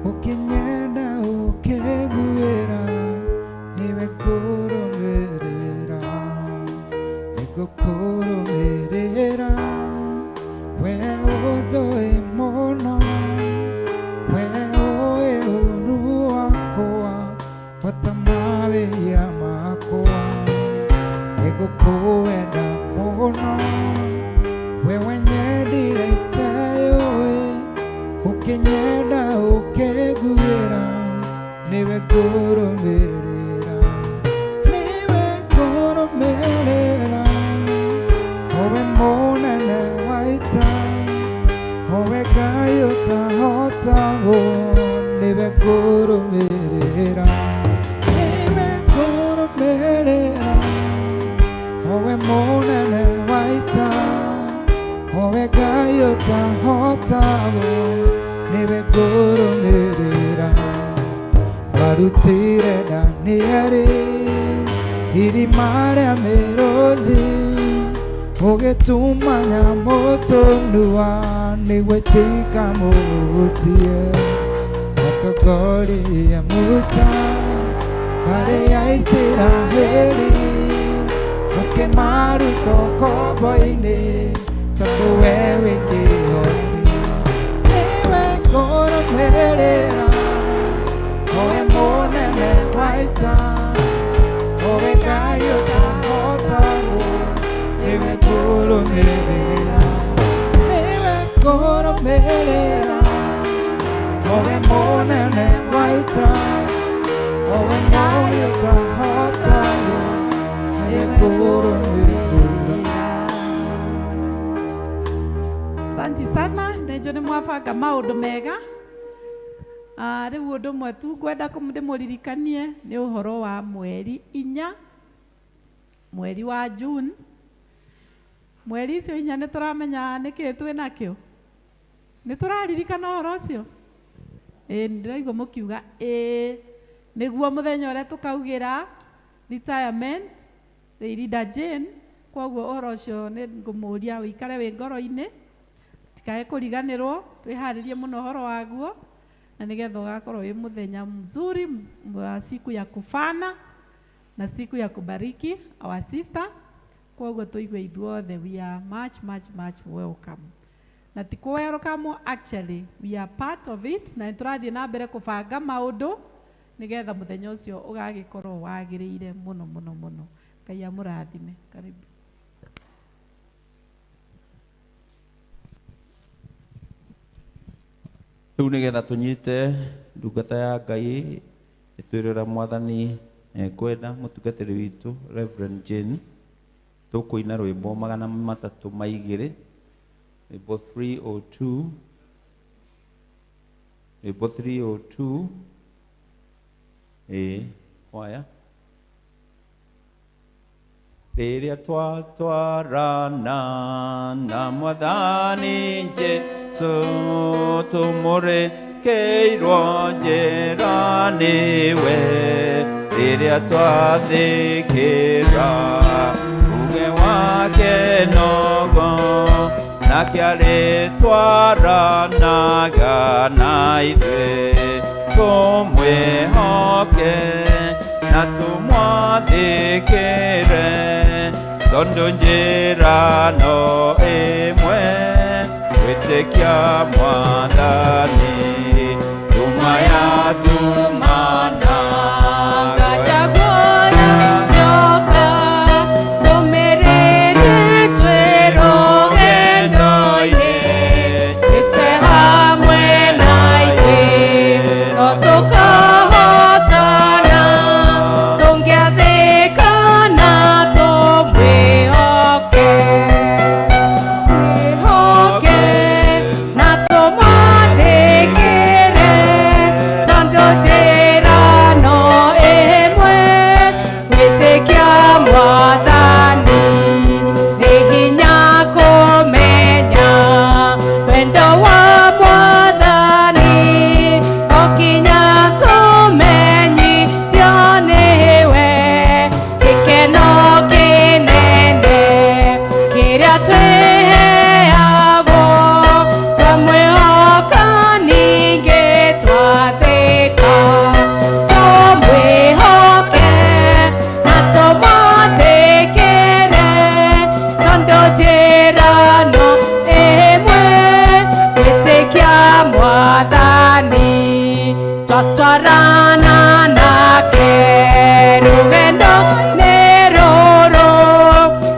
ũkĩnyenda ũkĩnguĩra, nĩwe ngũrũmĩrĩra. Nĩngũkũrũmĩrĩra we ũnjũĩ mũno, we ũĩ ũru wakwa bata mawĩhia makwa. Nĩngũkwenda mũno, we wanyendire ũĩ, ũkĩnyenda ũkĩnguĩra, nĩwe ngũrũmĩrĩra, nĩwe ngũrũmĩrĩra. Owe mũnene wa ita, owe Ngai ũtahotagwo, nĩwe ngũrũmĩrĩra, nĩwe ngũrũmĩrĩra. Owe mũnene wa ita, owe Ngai ũtahotagwo, nĩwe ngũrũmĩrĩra. Warutire Danieli irima rĩa mĩrũthi, ũgĩtuma nyamũ tũnua nĩguo itikamũhutie. Watongoria Musa harĩ Aisiraeli, ũkĩmaruta ũkombo-inĩ, tondũ we wĩ kĩhoti. Nĩwe ngũrũmĩrĩra, owe mũnene wa ita, owe Ngai ũtahotagwo, nĩwe ngũrũmĩrĩra, nĩwe ngũrũmĩrĩra. Owe mũnene wa ita, owe Ngai ũtahotagwo, nĩwe ngũrũmĩrĩra. Asanti sana, nĩnjũ nĩ mwabanga maũndũ mega. Rĩu ũndũ ũmwe tu ngwenda ndĩmũririkanie nĩ ũhoro wa mweri 4, mweri wa June. Mweri icio 4 nĩ tũramenya nĩkĩ twĩ nakĩo? Nĩ tũraririkana ũhoro ũcio? Ĩĩ, ndĩraigua mũkiuga ĩĩ. Nĩguo mũthenya ũrĩa tũkaugĩra retirement Lady Jane. Koguo ũhoro ũcio nĩ ngũmũria ũikare wĩ ngoro-inĩ, tikae kũriganĩrwo, twĩharĩrie mũno ũhoro waguo, na nĩgetha ũgakorwo wĩ mũthenya mzuri, wa siku ya kufana na siku ya kubariki our sister. Koguo tũigue ithuothe we are much much much welcome, na ti kũ welcome, actually we are part of it, na nĩtũrathiĩ na mbere kũbanga maũndũ nĩgetha mũthenya ũcio ũgagĩkorwo wagĩrĩire mũno mũno mũno. Ngai amũrathime. Karibu. Rĩu nĩgetha tũnyite ndungata ya Ngai ĩtwĩre ũrĩa Mwathani ekwenda, mũtungatĩri witũ Reverend Jane, tũkũina rwĩmbo 302, rwĩmbo 302, rwĩmbo 302. Ĩĩ, kwaya. Rĩrĩa twatwarana na Mwathani Jesũ, tũmũrekeirwo njĩra nĩwe, rĩrĩa twathĩkĩra uge wake nogo, nake arĩtwaranaga na ithuĩ, tũmwĩhoke na tũmwathĩkĩre, tondũ njĩra no ĩmwe, gwĩtĩkia Mwathani. Tuma yatumana Ngachaguoya njoka, tũmĩrĩrie twĩ rũgendo-inĩ, Jesũ hamwe na ithuĩ, no tũkahotana, tũngĩathĩka na tũmwĩhoke. Twĩhoke na tũmwathĩkĩre, tondũ njĩra Twatwarana nake rũgendo nĩ rũrũ,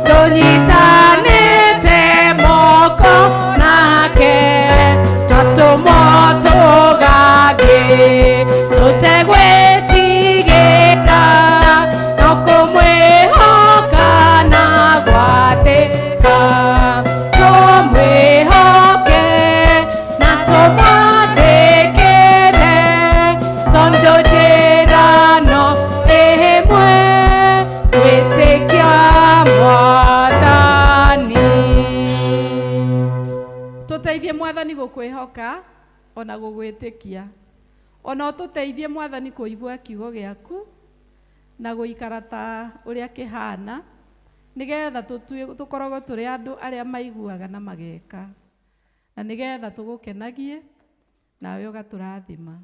tũnyitanĩte moko nake, twatũmwo tũgathiĩ tũtegwĩtigĩra, no kũmwĩhoka na gwathĩka. Tũmwĩhoke na tũmwathĩkĩre, tondũ njĩra no ĩmwe, gwĩtĩkia Mwathani. Tũteithie Mwathani gũkwĩhoka ona gũgwĩtĩkia, ona ũtũteithie Mwathani kũigua kiugo gĩaku na gũikara ta ũrĩa kĩhana, nĩgetha tũkoragwo tũrĩ andũ arĩa maiguaga na mageka, na nĩgetha tũgũkenagie nawe ũgatũrathima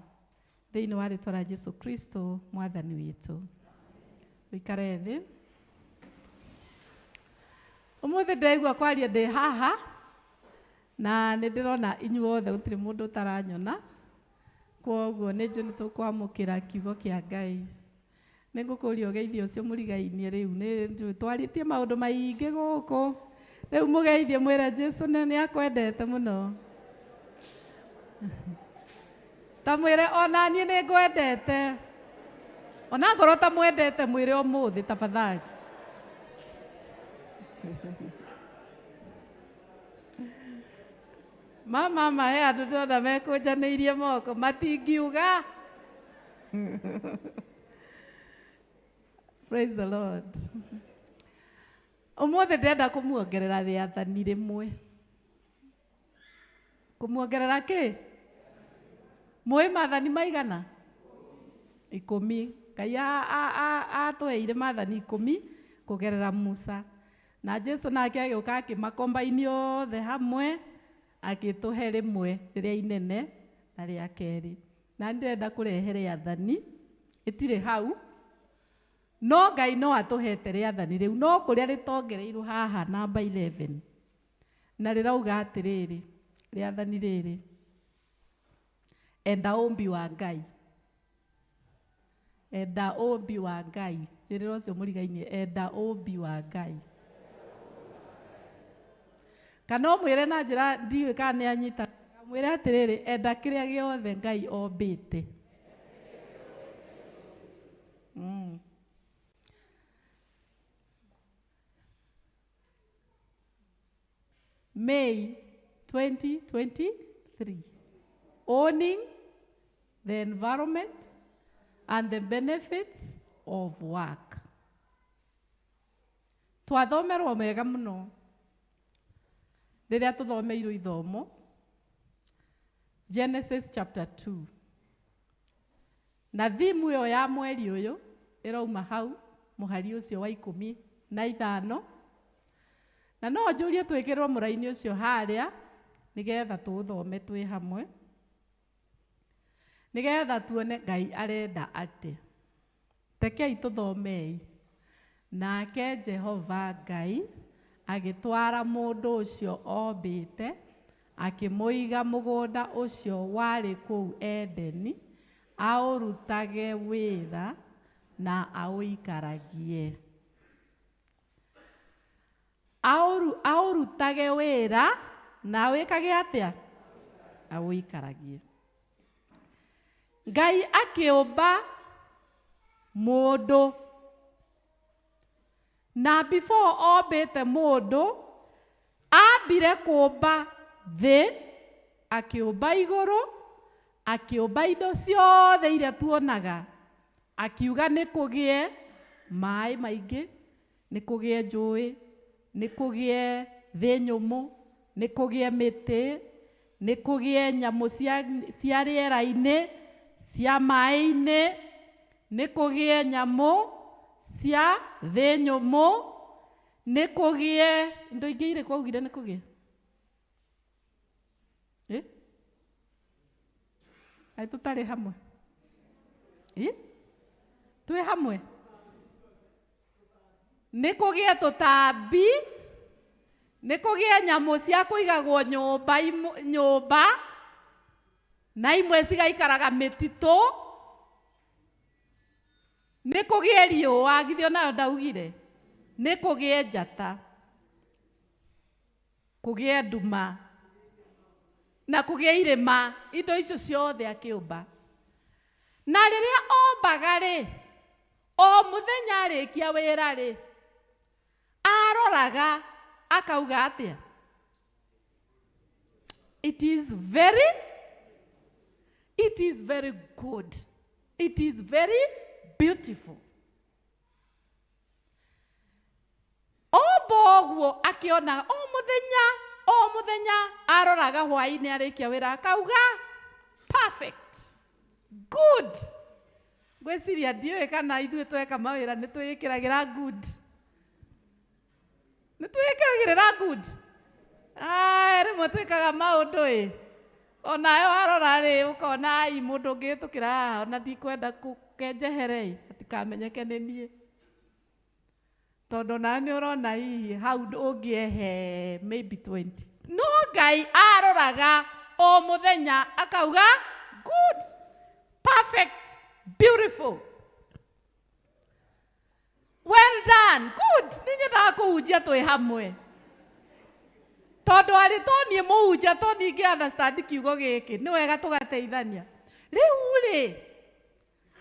thĩinĩ wa rĩtwa rĩa Jesu Kristo Mwathani witũ. Ũikare thĩ. Ũmũthĩ ndĩraigua kwaria ndĩ haha, na nĩ ndĩrona inyuothe gũtirĩ mũndũ ũtaranyona, kwoguo nĩ njũĩ nĩ tũkwamũkĩra kiugo kĩa Ngai. Nĩ ngũkũria ũgeithie ũcio mũrigainie rĩu, nĩ njũĩ twarĩtie maũndũ maingĩ gũkũ, rĩu mũgeithie mwĩre Jesu nĩ akwendete mũno. Ta mwĩre ona niĩ nĩ ngwendete, ona ngorwo ũtamwendete mwĩre ũmũthĩ tafadhali. Mama ma he andũ ndĩrona mekũnjanĩirie moko matingiuga. Praise the Lord. Ũmũthĩ ndĩrenda kũmuongerera rĩathani rĩmwe. Kũmuongerera kĩ? Mũĩ maathani maigana? 10. Ngai atũheire maathani 10 kũgerera Musa. Na Jesu nake agĩũka akĩmakombaini othe hamwe, agĩtũhe rĩmwe rĩrĩa inene na rĩa kerĩ. Na ndĩrenda kũrehe rĩathani, ĩtirĩ hau, no Ngai no atũhete rĩathani rĩu, no kũrĩa rĩtongereirwo haha namba 11. Na rĩrauga atĩrĩrĩ, rĩathani rĩrĩ, enda ũmbi wa Ngai. Enda ũmbi wa Ngai. Njĩrĩra ũcio mũrigainie, enda ũmbi wa Ngai. Kana ũmwĩre na njĩra ndiũĩ kana nĩ anyita, mwĩre atĩrĩrĩ, enda kĩrĩa gĩothe Ngai ombĩte. May 2023, owning the environment and the benefits of work. Twathomerwo mega mũno rĩrĩa tũthomeirwo ithomo Genesis chapter 2. Na thimu ĩyo ya mweri ũyũ ĩrauma hau mũhari ũcio wa 15. Na no njũrie twĩkĩrwo mũraini ũcio harĩa nĩgetha tũũthome twĩ hamwe, nĩgetha tuone Ngai arenda atĩa. Rekei tũthomei. Nake Jehova Ngai agĩtwara mũndũ ũcio ombĩte, akĩmũiga mũgũnda ũcio warĩ kũu Edeni, aũrutage wĩra na aũikaragie. Aũrutage wĩra na awĩkage atĩa? Aũikaragie. Ngai akĩũmba mũndũ, na before ombĩte mũndũ ambire kũmba thĩ, akĩũmba igũrũ, akĩũmba indo ciothe iria tuonaga, akiuga nĩ kũgĩe maĩ maingĩ, nĩ kũgĩe njũĩ, nĩ kũgĩe thĩ nyũmũ, nĩ kũgĩe mĩtĩ, nĩ kũgĩe nyamũ cia rĩera-inĩ, cia maĩ-inĩ, nĩ kũgĩe nyamũ cia thĩ nyũmũ, nĩ kũgĩe indo ingĩ irĩkũ augire nĩ kũgĩe? Kaĩ tũtarĩ hamwe? Twĩ hamwe? Nĩ kũgĩe tũtambi, nĩ kũgĩe nyamũ cia kũigagwo nyũmba, na imwe cigaikaraga mĩtitũ. Nĩ kũgĩe riũa, githĩ onayo ndaugire? Nĩ kũgĩe njata, kũgĩe nduma na kũgĩe irĩma, indo icio ciothe akĩũmba. Na rĩrĩa ombaga rĩ, o mũthenya arĩkia wĩra rĩ, aroraga akauga atĩa? It is very, it is very good. It is very beautiful. Omba ũguo akĩona o mũthenya, o mũthenya aroraga hwaĩ-inĩ arĩkia wĩra akauga perfect, good. Ngwĩciria ndiũĩ kana ithuĩ tweka mawĩra nĩ twĩĩkĩragĩra good. Nĩ twĩĩkĩragĩrĩra good. Ai, rĩmwe twĩkaga maũndũ ĩ, onawe warora rĩ, ũkona ai mũndũ ũngĩhĩtũkĩra haha ona ndikwenda kenjehere ĩ, atikamenyeke nĩ niĩ. Tondũ nawe nĩ ũrona hihi hau ũngĩehe maybe 20. No Ngai aroraga o mũthenya akauga good, perfect, beautiful. Well done, good. Nĩ nyendaga kũhunjia twĩ hamwe. Tondũ arĩ to niĩ mũhunjia, to niĩ ingĩ understand kiugo gĩkĩ, nĩ wega tũgateithania. Rĩu rĩ,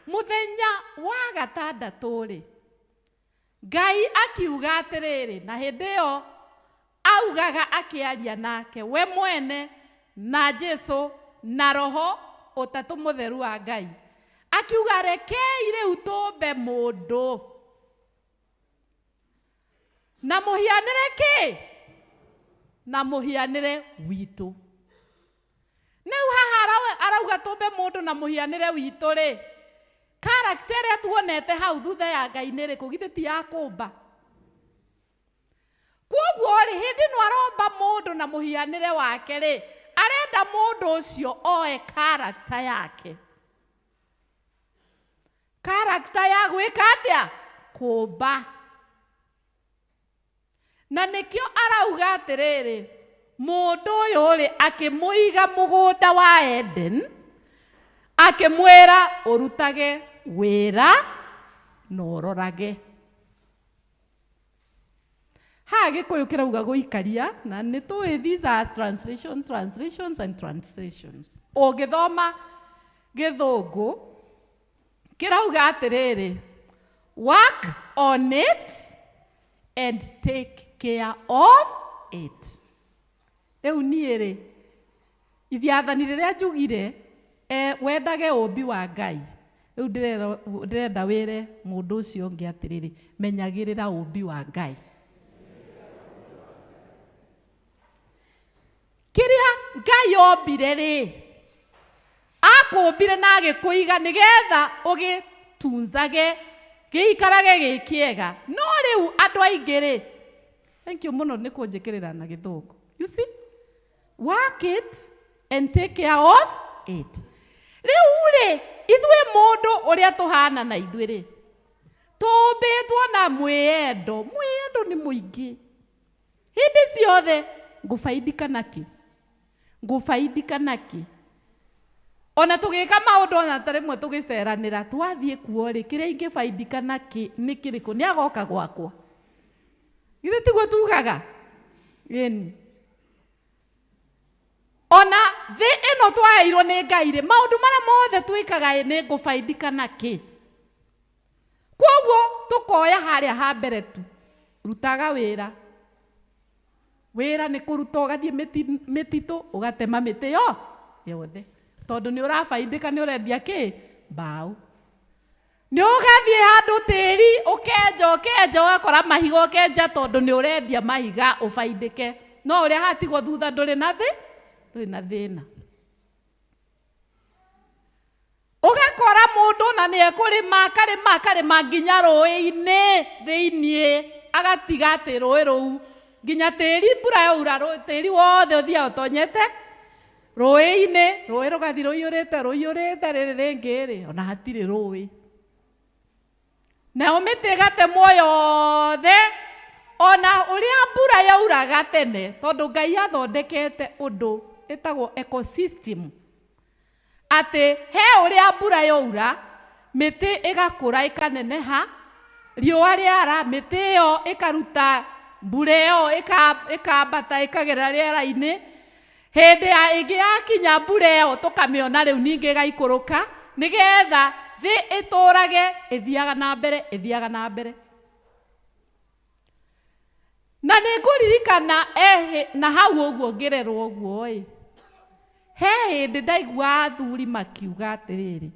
mũthenya wa gatandatũ rĩ, Ngai akiuga atĩrĩrĩ, na hĩndĩ ĩyo augaga akĩaria nake we mwene na Jesu na Roho Ũtatũ Mũtheru wa Ngai, akiuga rekei rĩu tũmbe mũndũ na mũhianĩre kĩ? Na mũhianĩre witũ. Rĩu haha arauga tũmbe mũndũ na mũhianĩre witũ rĩ, character ĩrĩa tuonete hau thutha ya Ngai nĩ ĩrĩkũ? Githĩ ti ya kũmba? Kwoguo rĩ, hĩndĩ ĩno aromba mũndũ na mũhianĩre wake rĩ, arenda mũndũ ũcio oe character yake. Character ya gwĩka atĩa? Kũmba. Na nĩkĩo arauga atĩrĩrĩ, mũndũ ũyũ rĩ, akĩmũiga mũgũnda wa Eden, akĩmwĩra ũrutage wĩra na ũrorage. Haha Gĩkũyũ kĩrauga gũikaria, na nĩ tũĩ these are translation, translations and translations. Ũngĩthoma Gĩthũngũ, kĩrauga atĩrĩrĩ, work on it and take care of it. Rĩu niĩ rĩ, ithiathani rĩrĩa njugire, wendage ũmbi wa Ngai. Rĩu ndĩrenda wĩre mũndũ ũcio ũngĩ atĩrĩrĩ, menyagĩrĩra ũmbi wa Ngai. Kĩrĩa Ngai ombire rĩ, akũmbire na agĩkũiga nĩgetha ũgĩtunzage, gĩikarage gĩ kĩega. No rĩu andũ aingĩ rĩ, thank you mũno nĩ kũnjĩkĩrĩra na Gĩthũngũ. You see? Work it and take care of it. Rĩu rĩ, ithuĩ mũndũ ũrĩa tũhana na ithuĩ rĩ, tũmbĩtwo na mwĩyendo. Mwĩyendo nĩ mũingĩ. Hĩndĩ ciothe ngũbaidika nakĩ? Ngũbaidika nakĩ? Ona tũgĩka maũndũ ona ta rĩmwe tũgĩceranĩra, twathiĩ kuo rĩ, kĩrĩa ingĩbaidika nakĩ nĩ kĩrĩkũ? Nĩ agoka gwakwa. Githĩ tiguo tugaga? Ĩni. Ona thĩ ĩno twaheirwo nĩ Ngai rĩ, maũndũ marĩa mothe twĩkaga ĩ, nĩ ngũbaidika nakĩ? Kwoguo tũkoya harĩa ha mbere tu, rutaga wĩra. Wĩra nĩ kũruta ũgathiĩ mĩtitũ, ũgatema mĩtĩ yothe. Tondũ nĩ ũrabaidika, nĩ ũrendia kĩ? Mbaũ. Nĩ ũgathiĩ handũ tĩri, ũkenja, ũkenja, ũgakora mahiga ũkenja tondũ nĩ ũrendia mahiga ũbaidike. No ũrĩa hatigwo thutha ndũrĩ na thĩ, ndũrĩ na thĩna. Ũgakora mũndũ na nĩ ekũrĩma, akarĩma, akarĩma nginya rũĩ-inĩ thĩiniĩ, agatiga atĩ rũĩ rũu nginya tĩri mbura yaura, tĩri wothe ũthiaga ũtonyete rũĩ-inĩ, rũĩ rũgathiĩ rũiyũrĩte, rũiyũrĩte, rĩrĩ rĩngĩ rĩ, ona hatirĩ rũĩ. Nayo mĩtĩ ĩgatemwo yothe, ona ũrĩa mbura yauraga tene, tondũ Ngai athondekete ũndũ ĩtagwo ecosystem, atĩ he ũrĩa mbura yaura, Mĩtĩ ĩgakũra ĩkaneneha, riũa rĩara, mĩtĩ ĩyo ĩkaruta mbura ĩyo ĩkambata ĩkagerera rĩera-inĩ. Hĩndĩ ya ĩngĩ yakinya mbura ĩyo tũkamĩona rĩu ningĩ ĩgaikũrũka, nĩgetha thĩ ĩtũrage ĩthiaga na mbere, ĩthiaga na mbere. Na nĩ ngũririkana na hau ũguo ngĩrerwo ũguo ĩ, he hĩndĩ ndaigua athuri makiuga atĩrĩrĩ,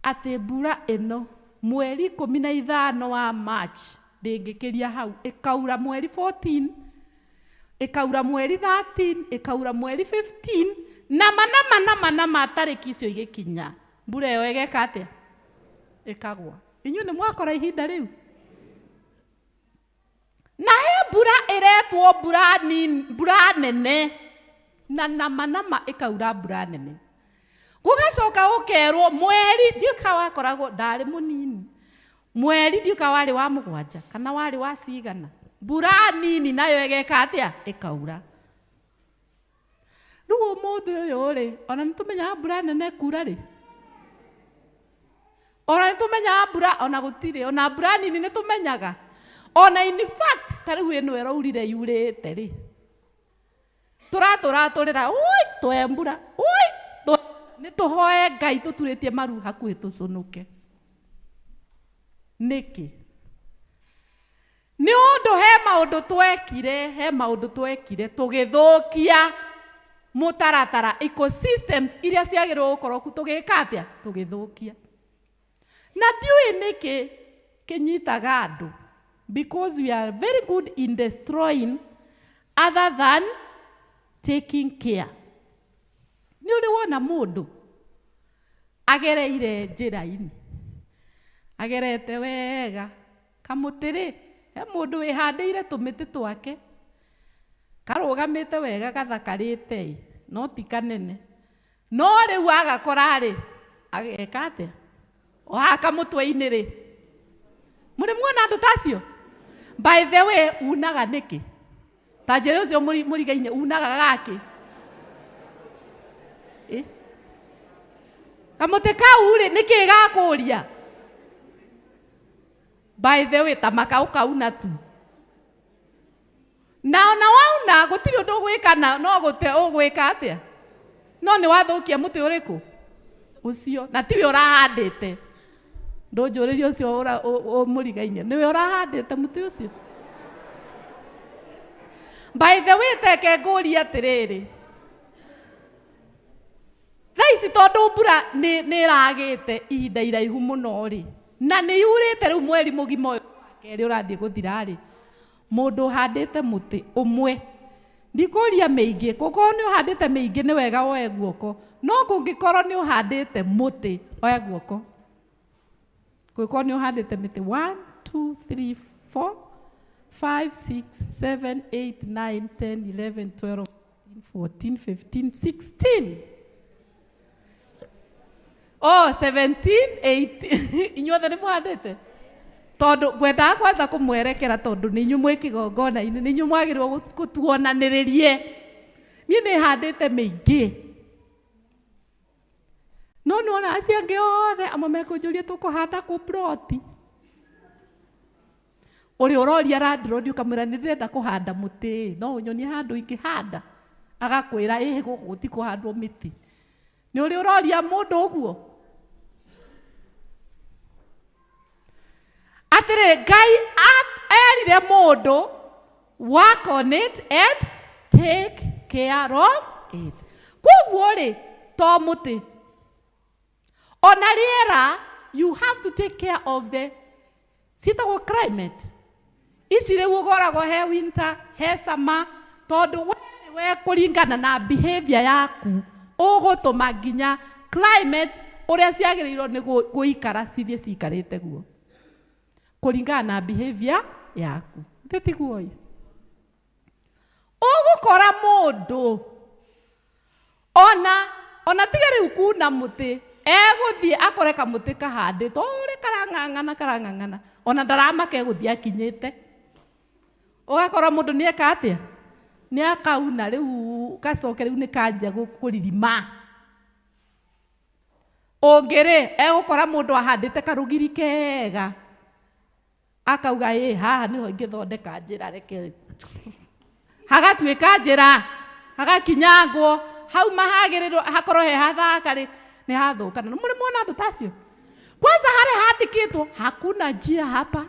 atĩ mbura ĩno mweri 15 wa March ndĩngĩkĩria hau, ĩkaura mweri 14, ĩkaura mweri 13, ĩkaura mweri 15, nama nama nama nama tarĩki icio igĩkinya mbura ĩyo ĩgeka atĩa? Ĩkagwa. Inyuĩ nĩ mwakora ihinda rĩu? Na he mbura ĩretwo mbura nini, mbura nene, na nama nama ĩkaura mbura nene. Gũgacoka gũkerwo mweri, ndiũĩ kana wakoragwo, ndarĩ mũnini, mweri ndiũĩ kana warĩ wa 7 kana warĩ wa cigana, mbura nini nayo ĩgeka atĩa? Ĩkaura. Rĩu ũmũthĩ ũyũ rĩ, ona nĩ tũmenyaga mbura nene ĩkura rĩ? Ona nĩ tũmenyaga mbura, ona gũtirĩ, ona mbura nini nĩ tũmenyaga. Ona in fact, ta rĩu ĩno ĩraurire yurĩte rĩ, tũratũratũrĩra, ui, twe mbura, ui, twe, nĩ tũhoe Ngai tũturĩtie maru hakuhĩ tũcũnũke. Nĩkĩ? Nĩ ũndũ he maũndũ twekire, he maũndũ twekire tũgĩthũkia mũtaratara, ecosystems iria ciagĩrĩirwo gũkorwo ku, tũgĩka atĩa? Tũgĩthũkia. Na ndiũĩ nĩkĩ kĩnyitaga andũ, because we are very good in destroying other than taking care. Nĩ ũrĩ wona mũndũ agereire njĩra-inĩ, agerete wega kamũtĩ rĩ, he mũndũ wĩhandĩire tũmĩtĩ twake karũgamĩte wega gathakarĩte ĩ, no ti kanene, no rĩu agakora rĩ, ageka atĩa? O haha kamũtwe-inĩ rĩ, mũrĩ muona andũ ta acio? By the way, unaga nĩkĩ? Ta njĩra ũcio mũrigaine unaga gakĩ? Kamũtĩ kau rĩ, nĩkĩ gakũria? By the way, ta maka ũkauna tu. Na ona wauna gũtirĩ ũndũ ũgwĩka, na no gũte ũgwĩka atĩa? No nĩ wathũkia mũtĩ ũrĩkũ? Ũcio. Na tiwe ũrahandĩte. Ndũnjũrĩrie ũcio ũmũrigaine. Nĩwe ũrahandĩte mũtĩ ũcio? By the way, teke ngũrie atĩrĩrĩ. Thaa ici tondũ mbura nĩ ĩragĩte ihinda iraihu mũno rĩ, na nĩ yurĩte rĩu mweri mũgima ũyũ wa kerĩ ũrathiĩ gũthira rĩ, mũndũ ũhandĩte mũtĩ ũmwe, ndikũria mĩingĩ, kũngĩkorwo nĩ ũhandĩte mĩingĩ nĩ wega woe guoko, no kũngĩkorwo nĩ ũhandĩte mũtĩ, oya guoko. Kũngĩkorwo nĩ ũhandĩte mĩtĩ 1, 2, 3, 4, 5, 6, 7, 8, 9, 10, 11, 12, 14, 15, 16. Oh, 17, 18. Inyuothe nĩ mũhandĩte? Tondũ ngwendaga kwanza kũmwerekera tondũ nĩ inyuĩ mwĩ kĩgongona-inĩ, nĩ inyuĩ mwagĩrĩirwo gũtuonanĩrĩrie. Niĩ nĩ handĩte mĩingĩ. No nĩ wona acio angĩ othe amwe mekũnjũria tũkũhanda kũ ploti. Ũrĩa ũroria landlord ũkamwĩra nĩ ndĩrenda kũhanda mũtĩ, no ũnyonie handũ ingĩhanda. Agakwĩra ĩhĩ gũkũ gũtikũhandwo mĩtĩ. Nĩ ũrĩ ũroria mũndũ ũguo? Atĩrĩ, Ngai erire mũndũ work on it and take care of it. Koguo rĩ, to mũtĩ. Ona rĩera, you have to take care of the ciĩtagwo climate. Ici rĩu ũkoragwo he winter, he summer, tondũ we nĩwe kũringana na behavior yaku ũgũtũma nginya climate ũrĩa ciagĩrĩirwo nĩ gũikara cithiĩ cikarĩte guo kũringana na behavior yaku. Githĩ tiguo ĩ? Ũgũkora mũndũ ona tiga rĩu kuna mũtĩ, egũthiĩ akore kamũtĩ kahandĩtwo ũrĩa karang'ang'ana karang'ang'ana, ona ndaramaka egũthiĩ akinyĩte. Ũgakora mũndũ nĩ eka atĩa? Nĩ akauna rĩu gacoke rĩu nĩ kanjia kũririma. Ũngĩ rĩ egũkora mũndũ ahandĩte karũgiri kega akauga ĩ haha nĩho ingĩthondeka njĩra, reke hagatuĩka njĩra, hagakinyangwo hau mahagĩrĩrwo hakorwo he hathaka rĩ nĩ hathũkana. Mũrĩ muona andũ ta acio? Kwanza harĩa handĩkĩtwo hakuna njia hapa,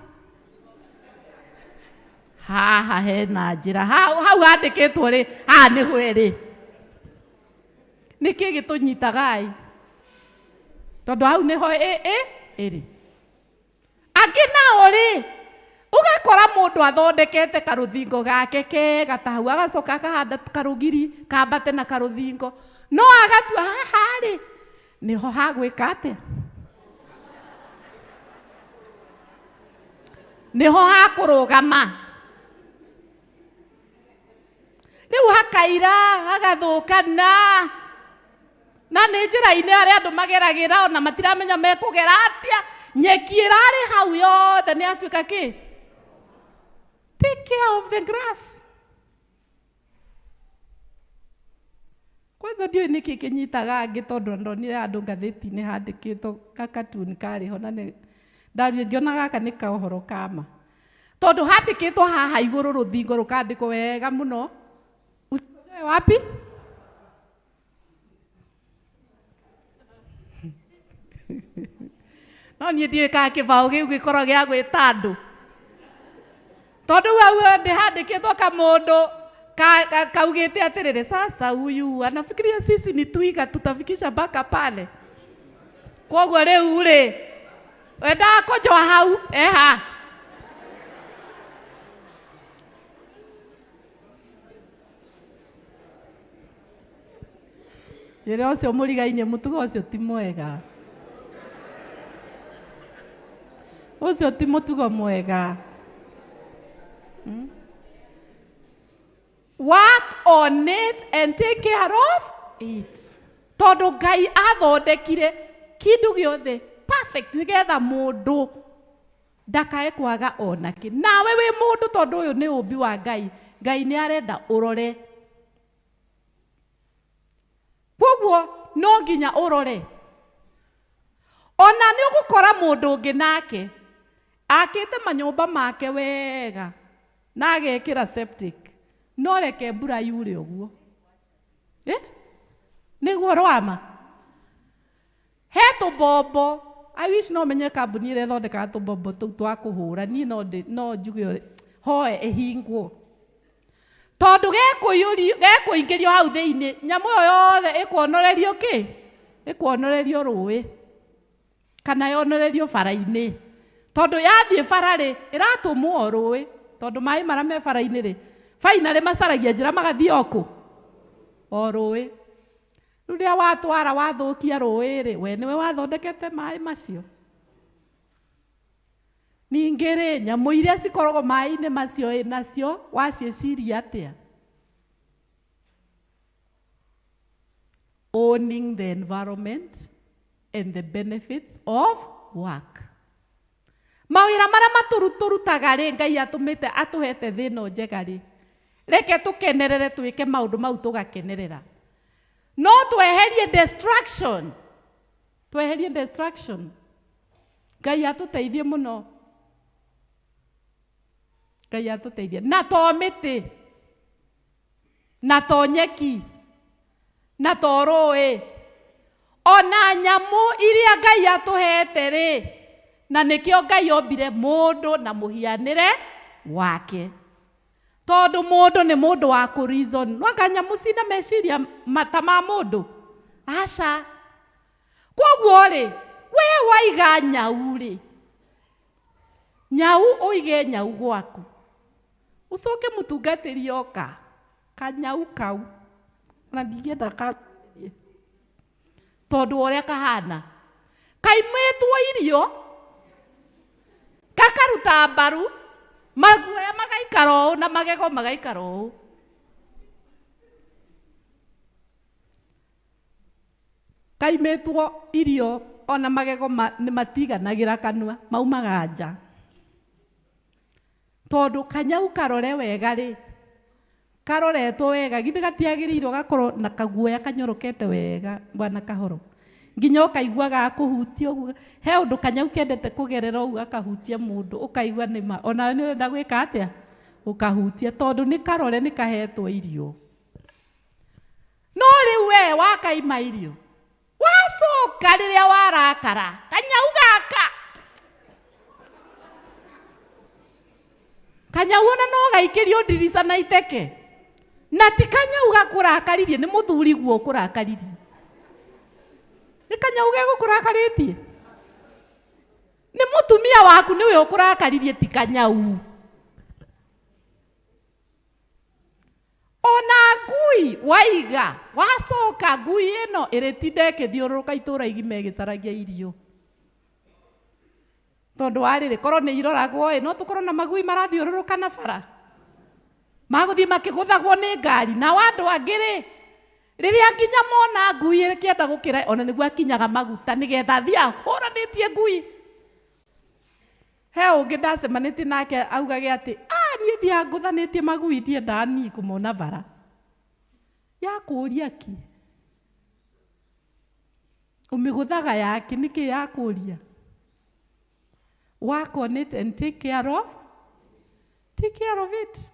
haha hena njĩra, hau handĩkĩtwo rĩ haha nĩho ĩrĩ. Nĩkĩ gĩtũnyitaga ĩ? Tondũ hau nĩho ĩrĩ. Angĩ nao rĩ ũgakora mũndũ athondekete karũthingo gake kega ta hau, agacoka akahanda karũgiri kambate na karũthingo, no agatua haha rĩ nĩho hagwĩka atĩa, nĩho hakũrũgama. Rĩu hakaira hagathũkana, na nĩ njĩra-inĩ arĩa andũ mageragĩra ona matiramenya mekũgera atĩa. Nyeki ĩrarĩ hau yothe nĩ yatuĩka kĩ? Take care of the grass. Kwanza ndiũĩ nĩkĩ kĩnyitaga angĩ, tondũ ndonire handũ ngathĩti-inĩ handĩkĩtwo kakatuni karĩ ho, na nĩ ndarie ngĩona gaka nĩ kaũhoro kama, tondũ handĩkĩtwo haha igũrũ rũthingo rũkandĩkwo wega mũno, usikojoe wapi? No niĩ ndiũĩ kana kĩbaũ kĩu gĩkorwo gĩa gwĩta andũ, tondũ hau ndĩhandĩkĩtwo kamũndũ kaugĩte atĩrĩrĩ, sasa huyu anafikiria sisi ni twiga tutafikisha mpaka pale. Koguo rĩu rĩ wendaga kũnjoa hau eha. Njĩra ũcio mũrigainie, mũtugo ũcio ti mwega, ũcio ti mũtugo mwega. Work on it and take care of it, tondũ Ngai athondekire kĩndũ gĩothe perfect nĩgetha mũndũ ndakae kwaga onakĩ. Nawe wĩ mũndũ, tondũ ũyũ nĩ ũmbi wa Ngai, Ngai nĩ arenda ũrore, koguo no nginya ũrore. Ona nĩ ũgũkora mũndũ ũngĩ nake akĩte manyũmba make wega na agekĩra septic, no reke mbura yure ũguo nĩguo rwama he tũmbombo. I wish no menye kambuni ĩrĩa ĩthondekaga tũmbombo tũu twa kũhũra. Niĩ no njuge hoe ĩhingwo, tondũ gekũingĩrio hau thĩinĩ, nyamũ ĩyo yothe ĩkuonorerio kĩ? Ĩkuonorerio rũĩ kana yonorerio bara-inĩ, tondũ yathiĩ bara rĩ ĩratũmwo rũĩ, tondũ maĩ marĩa me bara-inĩ rĩ finally macaragia njĩra magathiĩ o kũ? O rũĩ. Rĩu rĩrĩa watwara wathũkia rũĩ rĩ, we nĩwe wathondekete maĩ macio. Ningĩ rĩ nyamũ iria cikoragwo maĩ-inĩ macio ĩ nacio waciĩciria atĩa? Owning the environment and the benefits of work. Mawĩra marĩa matũrutaga rĩ, Ngai atũmĩte atũhete thĩ ĩno njega rĩ, reke tũkenerere, twĩke maũndũ mau tũgakenerera, no tweherie destruction, tweherie destruction. Ngai atũteithie mũno, Ngai atũteithie. Na to mĩtĩ na to nyeki na to rũĩ, ona nyamũ iria Ngai atũhete rĩ, na nĩkĩo Ngai ombire mũndũ na mũhianĩre wake, tondũ mũndũ nĩ mũndũ wa kũ reason. No anga nyamũ cina meciria ta ma mũndũ? Aca. Koguo rĩ we waiga nyau rĩ, nyau ũige nyau gwaku, ũcoke mũtungatĩri oka kanyau kau ona ndingĩenda kaguĩrie, tondũ ũrĩa kahana kaimĩtwo irio gakaruta mbaru, maguoya magaikara ũũ na magego magaikara ũũ. Kaimĩtwo irio ona magego nĩ matiganagĩra kanua, maumaga nja, tondũ kanyau karore wega rĩ, karoretwo wega, githĩ gatiagĩrĩirwo gakorwo na kaguoya kanyorokete wega, bwana Kahoro? Nginya ũkaigua gakũhutia ũguo. He ũndũ kanyau kendete kũgerera ũguo gakahutia mũndũ, ũkaigua nĩma onawe nĩ ũrenda gwĩka atĩa? Ũkahutia, tondũ nĩ karore nĩ kahetwo irio. No rĩu we wakaima irio, wacoka rĩrĩa warakara kanyau gaka, kanyau ona no gaikĩrio ndirica na iteke, na ti kanyau gakũrakaririe, nĩ mũthuri guo ũkũrakaririe. Nĩ kanyau gegũkũrakarĩtie? Nĩ mũtumia waku nĩwe ũkũrakaririe, ti kanyau. Ona ngui waiga, wacoka ngui ĩno ĩrĩtinda ĩkĩthiũrũrũka itũũra igima ĩgĩcaragia irio. Tondũ wa rĩrĩ, korwo nĩ iroragwo ĩ, no tũkorwo na magui marathiũrũrũka na bara, magũthiĩ makĩgũthagwo nĩ ngari. Nao andũ angĩ rĩ, rĩrĩa nginya mona ngui ĩkĩenda gũkĩra, ona nĩguo akinyaga maguta nĩgetha athiĩ ahũranĩtie ngui. He ũngĩ ndacemanĩtie nake augage atĩ, niĩ thiaga ngũthanĩtie magui, ndiendaga niĩ kũmona bara. Yakũria kĩ? Ũmĩgũthaga yake nĩkĩ yakũria? Work on it and take care of it.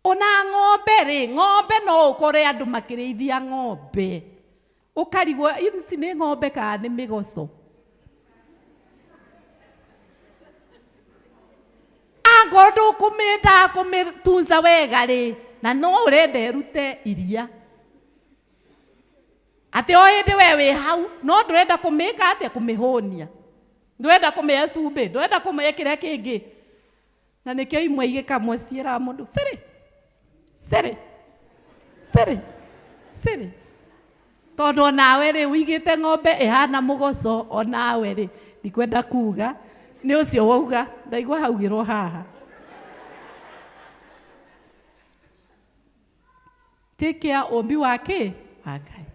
Ona ng'ombe rĩ, ng'ombe no ũkore andũ makĩrĩithia ng'ombe, ũkarigwo ici nĩ ng'ombe kana nĩ mĩgoco. Angorwo ndũkũmĩendaga kũmĩtunza wega rĩ, na no ũrenda ĩrute iria, atĩ o hĩndĩ we wĩ hau no ndũrenda kũmĩka atĩa? Kũmĩhũnia, ndũrenda kũmĩhe cumbĩ, ndũrenda kũmĩhe kĩrĩa kĩngĩ. Na nĩkĩo imwe igĩkamwo ciĩraga mũndũ cĩrĩ cĩrĩ cĩrĩ cĩrĩ, tondũ onawe rĩ ũigĩte ng'ombe ĩhana mũgoco, onawe rĩ ndikwenda kuga nĩ ũcio wauga, ndaigua haugĩrwo haha. Take care ũmbi wa kĩ? Wa Ngai.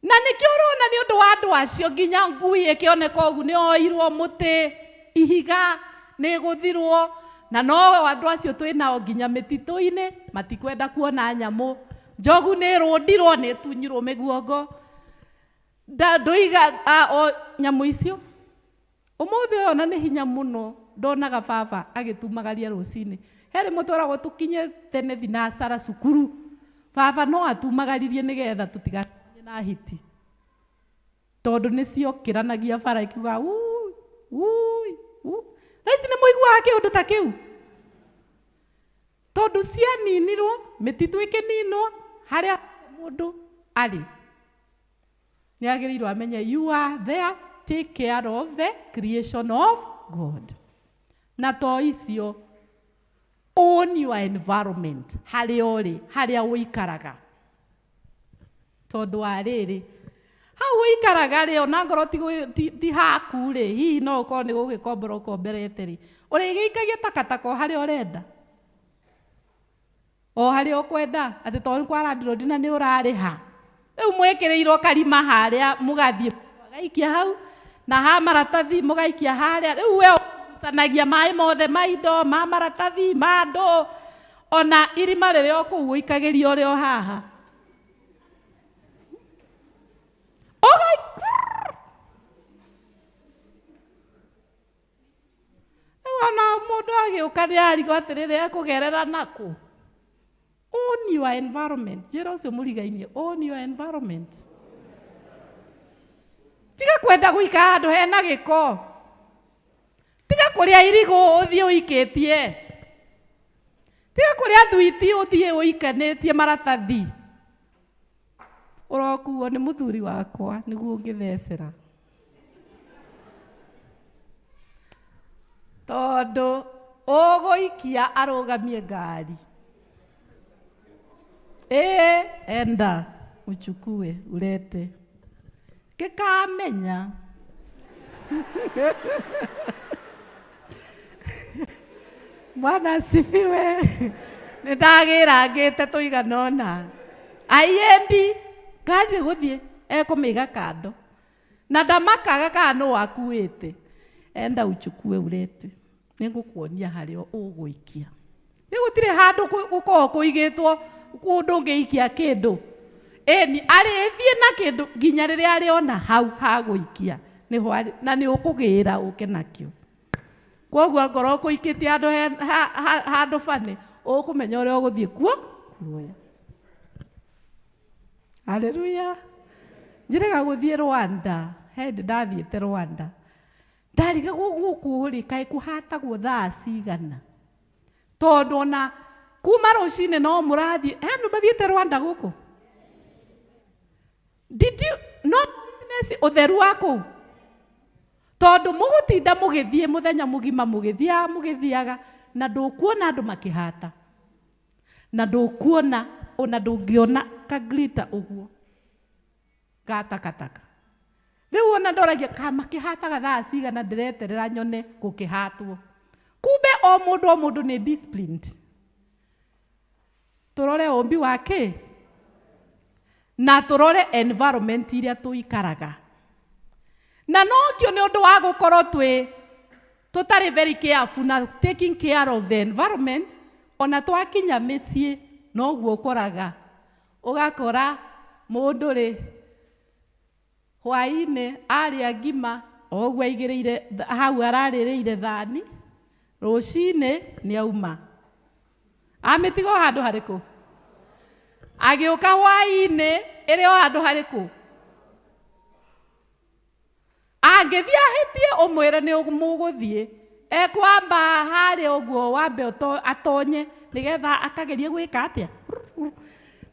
Na nĩkĩo ũrona nĩ ũndũ wa andũ acio nginya ngui ĩkĩoneka ũguo nĩ yoirwo mũtĩ, ihiga nĩ ĩgũthirwo, na no andũ acio twĩ nao nginya mĩtitũ-inĩ matikwenda kuona nyamũ. Njogu nĩ ĩrũndirwo, nĩ ĩtunyirwo mĩguongo. Ndũiga o nyamũ icio. Ũmũthĩ ũyũ ona nĩ hinya mũno ndonaga baba agĩtumagaria rũcinĩ. He rĩmwe tweragwo tũkinye tene thinacara cukuru, baba no atumagaririe nĩgetha tũtigakinye na hiti, tondũ nĩciokĩranagia bara ikiuga ui ui ui. Thaa ici nĩ mũiguaga kĩũndũ ta kĩu? Tondũ cianinirwo, mĩtitũ ĩkĩninwo, harĩa mũndũ arĩ nĩ agĩrĩirwo amenye you are there, take care of the creation of God. Na to icio, own your environment, harĩa ũrĩ, harĩa ũikaraga. Tondũ wa rĩrĩ, hau ũikaraga rĩ, ona ngorwo ti haku rĩ, hihi no ũkorwo nĩ gũgĩkombora ũkomberete rĩ, ũrĩgĩikagia takataka o harĩa ũrenda, o harĩa ũkwenda, atĩ tondũ nĩ kwa landlord na nĩ ũrarĩha. Rĩu mwĩkĩrĩirwo karima harĩa mũgathiĩ mũgaikia hau, na ha maratathi mũgaikia harĩa. Rĩu we ũgucanagia maĩ mothe ma indo, ma maratathi, ma andũ, ona irima rĩrĩa o kũu ũikagĩria ũrĩ o haha. Rĩu ona mũndũ agĩũka nĩ arigwo atĩrĩrĩ, ekũgerera nakũ? Own your environment. Njĩra ũcio mũrigainie, own your environment. Tiga kwenda gũikara handũ hena gĩko. Tiga kũrĩa irigũ ũthiĩ ũikĩtie. Tiga kũrĩa thwiti ũthiĩ ũikanĩtie maratathi. Ũrokuo nĩ mũthuri wakwa nĩguo ũngĩthecera. Tondũ ũgũikia arũgamie ngari. Enda uchukue ulete. Gĩkamenya. Bwana asifiwe. Nĩ ndagĩrangĩte tũigana ũna. Aiendi ngari gũthiĩ ekũmĩiga kando. Na ndamakaga kana nũ akuĩte. Enda uchukue ulete. Nĩngũkuonia harĩa ũgũikia. Nĩ gũtirĩ handũ gũkoragwo kũigĩtwo kũndũ ũngĩikia kĩndũ. Ĩni arĩthiĩ na kĩndũ nginya rĩrĩa arĩona hau hagũikia nĩho arĩ na nĩ ũkũgĩra ũke nakĩo. Kwoguo angorwo ũkũikĩtie handũ handũ bani ũkũmenya ũrĩa ũgũthiĩ kuo kuoya. Haleluya. Njĩrĩga gũthiĩ Rwanda, he hĩndĩ ndathiĩte Rwanda. Ndarigagwo gũkũ rĩ kaĩ kũhatagwo thaa cigana. Tondũ ona kuma rũcinĩ no mũrathiĩ, he andũ mathiĩte Rwanda gũkũ? Did you not witness ũtheru wa kũu? Tondũ mũgũtinda mũgĩthiĩ mũthenya mũgima mũgĩthiaga mũgĩthiaga na ndũkuona andũ makĩhata. Na ndũkuona ona ndũngĩona ka glitter ũguo ga takataka. Rĩu ona ndoragia ka makĩhataga thaa cigana ndĩreterera nyone gũkĩhatwo. Kumbe o mũndũ o mũndũ nĩ disciplined. Tũrore ũmbi wa kĩ? Na tũrore environment iria tũikaraga. Na nokĩo nĩ ũndũ wa gũkorwo twĩ tũtarĩ very careful na taking care of the environment, ona twakinya mĩciĩ noguo ũkoraga. Ũgakora mũndũ rĩ hwaĩ-inĩ arĩa ngima o ũguo aigĩrĩire hau ararĩrĩire thani, rũcinĩ nĩ auma. Amĩtiga o handũ harĩkũ? Agĩũka hwaĩ-inĩ ĩrĩ o handũ harĩkũ? Angĩthiĩ ahĩtie ũmwĩre nĩ mũgũthiĩ, ekwamba harĩa ũguo wambe atonye nĩgetha akagerie gwĩka atĩa.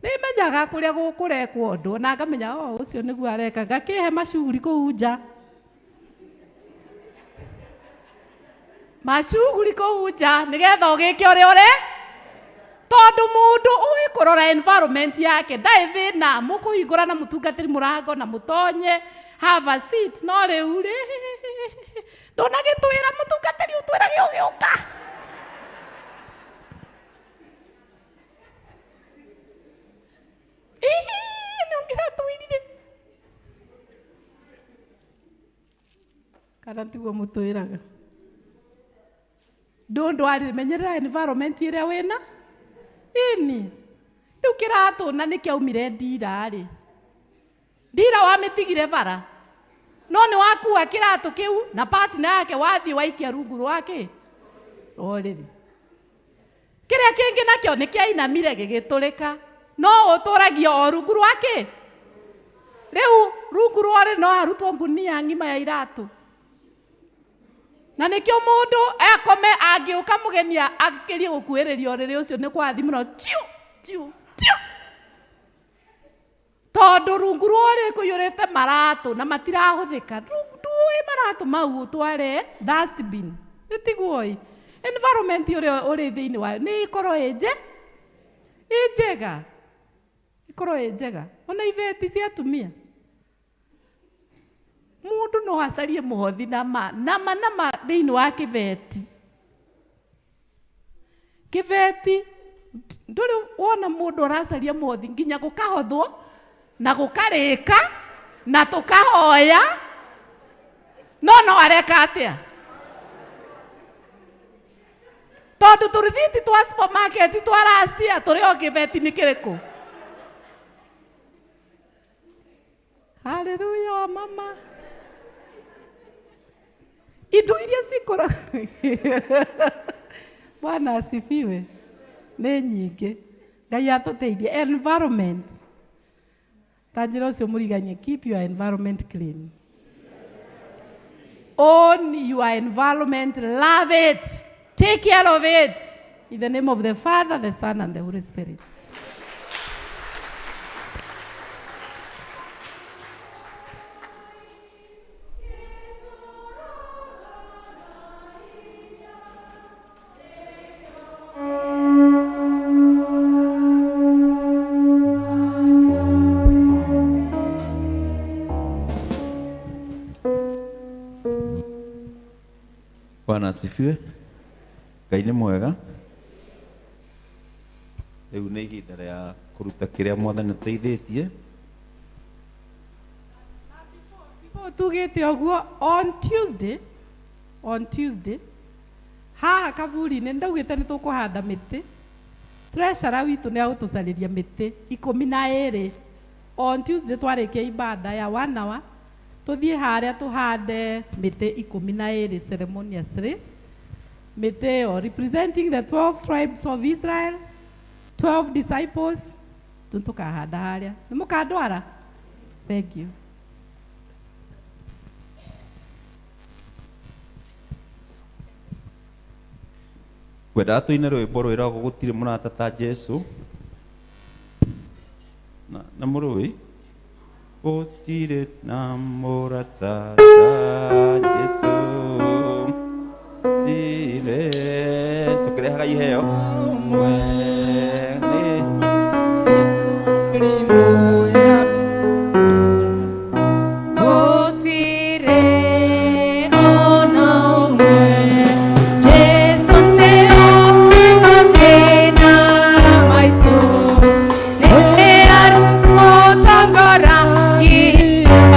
Nĩmenyaga kũrĩa kũrekwo ũndũ na ngamenya o ũcio nĩguo areka, ngakĩhe macuguri kũu nja. Macuguri kũu nja nĩgetha ũgĩke ũrĩa ũre tondũ mũndũ ũĩ kũrora environment yake ndarĩ thĩna mũkũhingũra na mũtungatĩri mũrango na mũtonye have a seat. No rĩu rĩ ndũnagĩtwĩra mũtungatĩri ũtwĩrage ũgĩũka. Ihi, nĩ ũngĩratwĩrire kana tiguo mũtwĩraga. Ndũndũ menyerera environment ĩrĩa wĩna ĩni. Rĩu kĩratũ na nĩkĩaumire ndira rĩ, ndira wamĩtigire bara no nĩ wakua kĩratũ kĩu na partner yake wathiĩ waikia rungu rwa kĩ rũrĩrĩ. Kĩrĩa kĩngĩ nakĩo nĩ kĩainamire gĩgĩtũrĩka no ũtũragia o rungu rwa kĩ. Rĩu rungu rwa no harutwo ngunia ng'ima ya iratũ. Na nĩkĩo mũndũ akome angĩũka mũgeni akĩrie gũkuhĩrĩria ũrĩrĩ ũcio nĩ kwathi mũno tiu tiu tiu, tondũ rungu rwa ũrĩrĩ kũiyũrĩte maratũ na matirahũthĩka. Ndũĩ maratũ mau ũtware dustbin, ĩtiguo ĩ environment ũrĩa ũrĩ thĩinĩ wayo nĩ ĩkorwo ĩ njega, ĩkorwo ĩ njega. Ona ibeti cia atumia mũndũ no acarie mũhothi nama nama nama thĩinĩ wa kĩbeti. Kĩbeti ndũrĩ wona mũndũ ũracaria mũhothi nginya gũkahothwo na gũkarĩka na tũkahoya, no no areka atĩa? Tondũ tũrithiti twa supermarket twa last year tũrĩ o kĩbeti-inĩ kĩrĩkũ? Haleluya wa mama. Indo iria cikora Bwana asifiwe. Nĩ nyingĩ. Ngai atũteithie. Environment. Ta njĩra ũcio mũriganie, keep your environment clean. Own your environment, love it, take care of it. In the name of the Father, the Son, and the Holy Spirit. Bwana asifiwe. Ngai nĩ mwega. Rĩu nĩ ihinda rĩa kũruta kĩrĩa Mwathani ateithĩtie. Before tugĩte ũguo, on Tuesday haha kaburi-inĩ ndaugĩte nĩ tũkũhanda mĩtĩ. Treasurer witũ nĩ agũtũcarĩria mĩtĩ 12. On Tuesday twarĩkia ibada ya one hour tũthiĩ harĩa tũhande mĩtĩ 12 ceremoniously. Mĩtĩ ĩyo representing the 12 tribes of Israel, 12 disciples, tũkahanda harĩa. Nĩ mũkandwara? Thank you. Ngwendaga tũine rwĩmbo rwĩragwo gũtirĩ mũrata ta Jesu na mũrũĩ gũtirĩ na mũrata ta Jesu tirĩ tũkĩrehaga iheo mwene. Gũtirĩ ona ũmwe, Jesũ nĩ oĩ mathĩna maitũ, nĩ arĩtũtongoragia.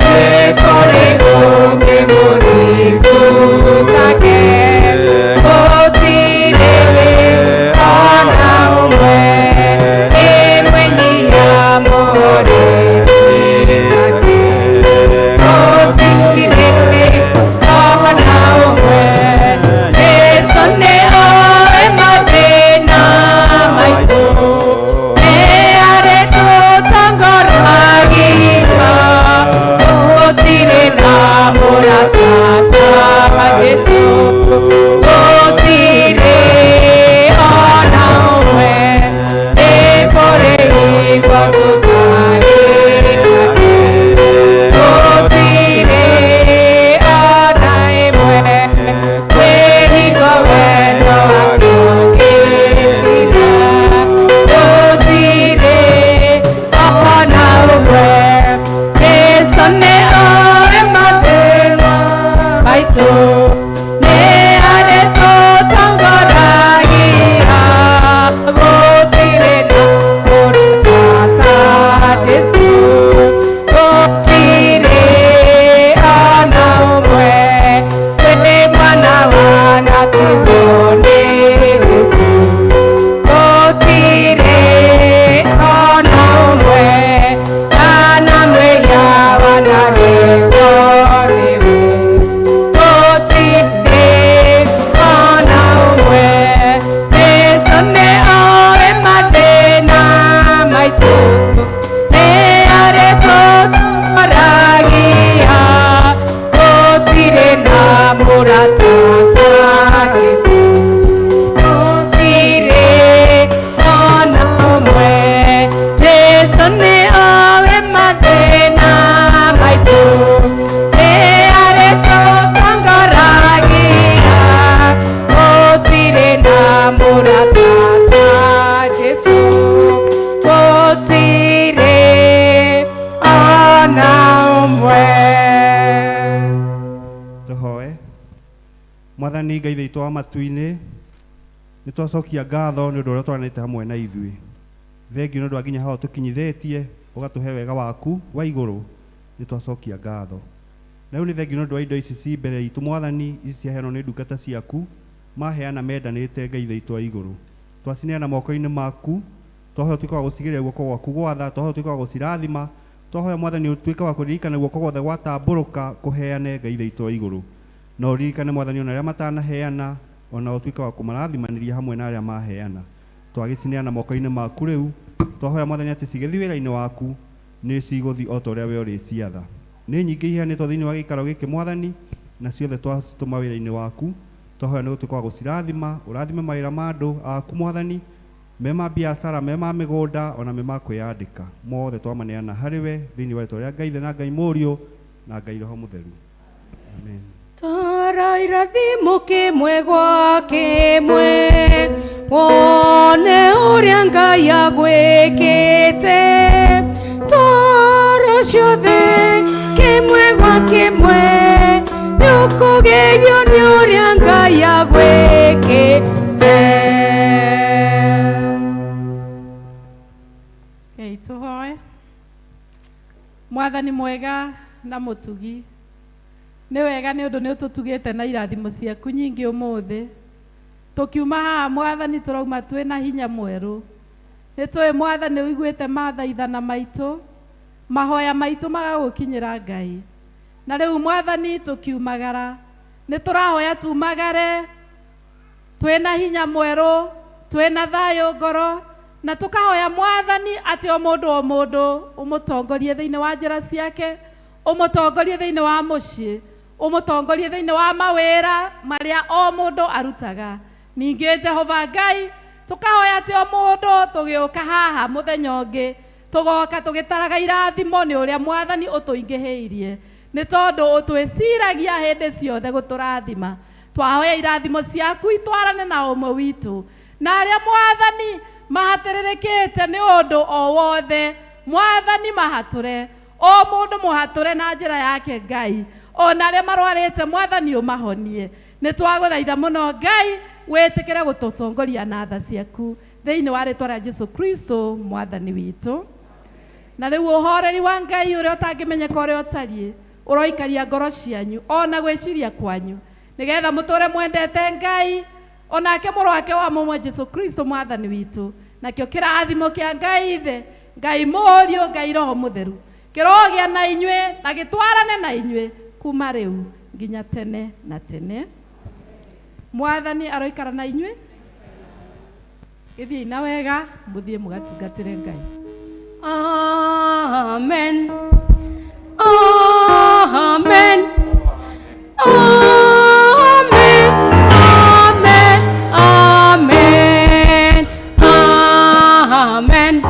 Nĩ kũrĩ ũngĩ mũthingu take, gũtirĩ ona ũmwe, nĩ mwĩnyihia mũhoreri take. Gũtirĩ ona ũmwe, Jesũ nĩ oĩ mathĩna maitũ, nĩ arĩtũtongoragia. Gũtirĩ na mũrata ta Jesũ, gũtirĩ ona ũmwe, nĩ kũrĩ hingo tũtarĩ nake. Gũtirĩ ona ĩmwe, kwĩ hingo wendo wake ũngĩthira. Gũtirĩ ona ũmwe, Jesũ nĩ oĩ mathĩna maitũ, nĩ arĩtũtongoragia. Gũtirĩ na mũrata ta Jesũ, gũtirĩ ona ũmwe, kwĩ mwana wanatigwo nĩ Jesũ. Gũtirĩ ona ũmwe, kana mwĩhia wanarengwo nĩwe. Gũtirĩ ona ũmwe, Jesũ nĩ oĩ mathĩna maitũ, nĩ arĩtũtongoragia. Gũtirĩ na mũrata ta Jesũ, gũtirĩ ona ũmwe, Jesũ nĩ oĩ mathĩna maitũ, nĩ arĩtũtongoragia. Gũtirĩ na mũrata ta Jesũ, gũtirĩ ona ũmwe. Tũhoe. Mwathani Ngai witũ wa matu-inĩ, nĩ twacokia ngatho nĩ ũndũ ũrĩa twaranĩte hamwe na ithuĩ. Thengiũ nĩ ũndũ wa nginya haha ũtũkinyithĩtie, ũgatũhe wega waku wa igũrũ, nĩ twacokia ngatho. Na rĩu nĩ thengiũ nĩ ũndũ wa indo ici ci mbere itũ Mwathani, ici ciaheanwo nĩ ndungata ciaku, maheana mendanĩte Ngai witũ wa igũrũ. Twacineana moko-inĩ maku, twahoya ũtuĩke wa gũcigĩrĩra guoko gwaku gwatha, twahoya ũtuĩke wa gũcirathima, twahoya Mwathani ũtuĩke wa kũririkana guoko guothe gwatambũrũka kũheane Ngai witũ wa igũrũ. Na ũririkane Mwathani ona arĩa matanaheana, ona ũtuĩke wa kũmarathimanĩria hamwe na arĩa maheana. Twagĩcineana moko-inĩ maku rĩu, twahoya Mwathani atĩ cigĩthiĩ wĩra-inĩ waku, nĩ cigũthiĩ o ta ũrĩa we ũrĩciatha. Nĩ nyingĩ iheanĩtwo thĩinĩ wa gĩikaro gĩkĩ Mwathani, na ciothe twacitũma wĩra-inĩ waku. Twahoya nĩ ũtuĩke wa gũcirathima, ũrathime mawĩra ma andũ aku Mwathani, me ma biacara, me ma mĩgũnda, ona me ma kwĩyandĩka. Mothe twamaneana harĩ we thĩinĩ wa rĩtwa rĩa Ngai Ithe na Ngai Mũriũ na Ngai Roho Mũtheru. Amen. Tara irathimo kĩmwe gwa kĩmwe, wone ũrĩa Ngai agwĩkĩte. Tara ciothe kĩmwe gwa kĩmwe, nĩũkũgerio nĩ ũrĩa Ngai agwĩkĩte. Rekei tũhoe. Mwathani mwega na mũtugi, Nĩ wega nĩ ũndũ nĩ ũtũtugĩte na irathimo ciaku nyingĩ ũmũthĩ. Tũkiuma haha Mwathani tũrauma twĩna hinya mwerũ. Nĩ tũĩ Mwathani ũiguĩte mathaithana maitũ, mahoya maitũ magagũkinyĩra Ngai. Na rĩu Mwathani tũkiumagara, nĩ tũrahoya tumagare twĩna hinya mwerũ, twĩna thayũ ngoro, na tũkahoya Mwathani atĩ o mũndũ ũmũtongorie thĩinĩ wa njĩra ciake, ũmũtongorie thĩinĩ wa mũciĩ, ũmũtongorie thĩinĩ wa mawĩra marĩa o mũndũ arutaga. Ningĩ Jehova Ngai tũkahoya atĩ o mũndũ tũgĩũka haha mũthenya ũngĩ tũgoka tũgĩtaraga irathimo nĩ ũrĩa Mwathani ũtũingĩhĩirie, nĩ tondũ ũtwĩciragia hĩndĩ ciothe gũtũrathima. Twahoya irathimo ciaku itwarane na ũmwe witũ, na arĩa Mwathani mahatĩrĩrĩkĩte nĩ ũndũ o wothe, Mwathani mahatũre, o mũndũ mũhatũre na njĩra yake Ngai, ona arĩa marwarĩte Mwathani ũmahonie. Nĩ twagũthaitha mũno Ngai wĩtĩkĩre gũtũtongoria na tha ciaku thĩinĩ wa rĩtwa rĩa Jesu Kristo Mwathani witũ. Na rĩu ũhoreri wa Ngai ũrĩa ũtangĩmenyeka ũrĩa ũtariĩ ũroikaria ngoro cianyu ona gwĩciria kwanyu, nĩgetha mũtũre mwendete Ngai onake mũrũ wake wa mũmwe Jesu Kristo Mwathani witũ. Nakĩo kĩrathimo kĩa Ngai Ithe, Ngai Mũriũ, Ngai Roho Mũtheru kĩrogĩa na inyuĩ na gĩtwarane na inyuĩ kuma rĩu nginya tene na tene. Mwathani aroikara na inyuĩ. Gĩthiĩi na wega, mũthiĩ mũgatungatĩre Ngai. Amen. Amen. Amen. Amen. Amen. Amen.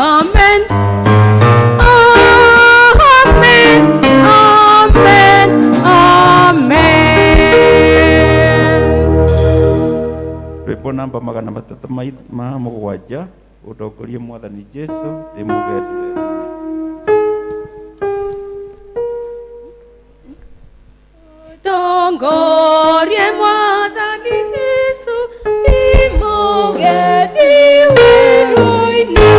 Amen. Amen. Amen. Amen. Rwĩmbo namba 307, ũtongorie Mwathani Jesu ndĩ mũgendi werũ-inĩ. Tongorie Mwathani Jesu ndĩ mũgendi werũ-inĩ.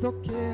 Tokyo.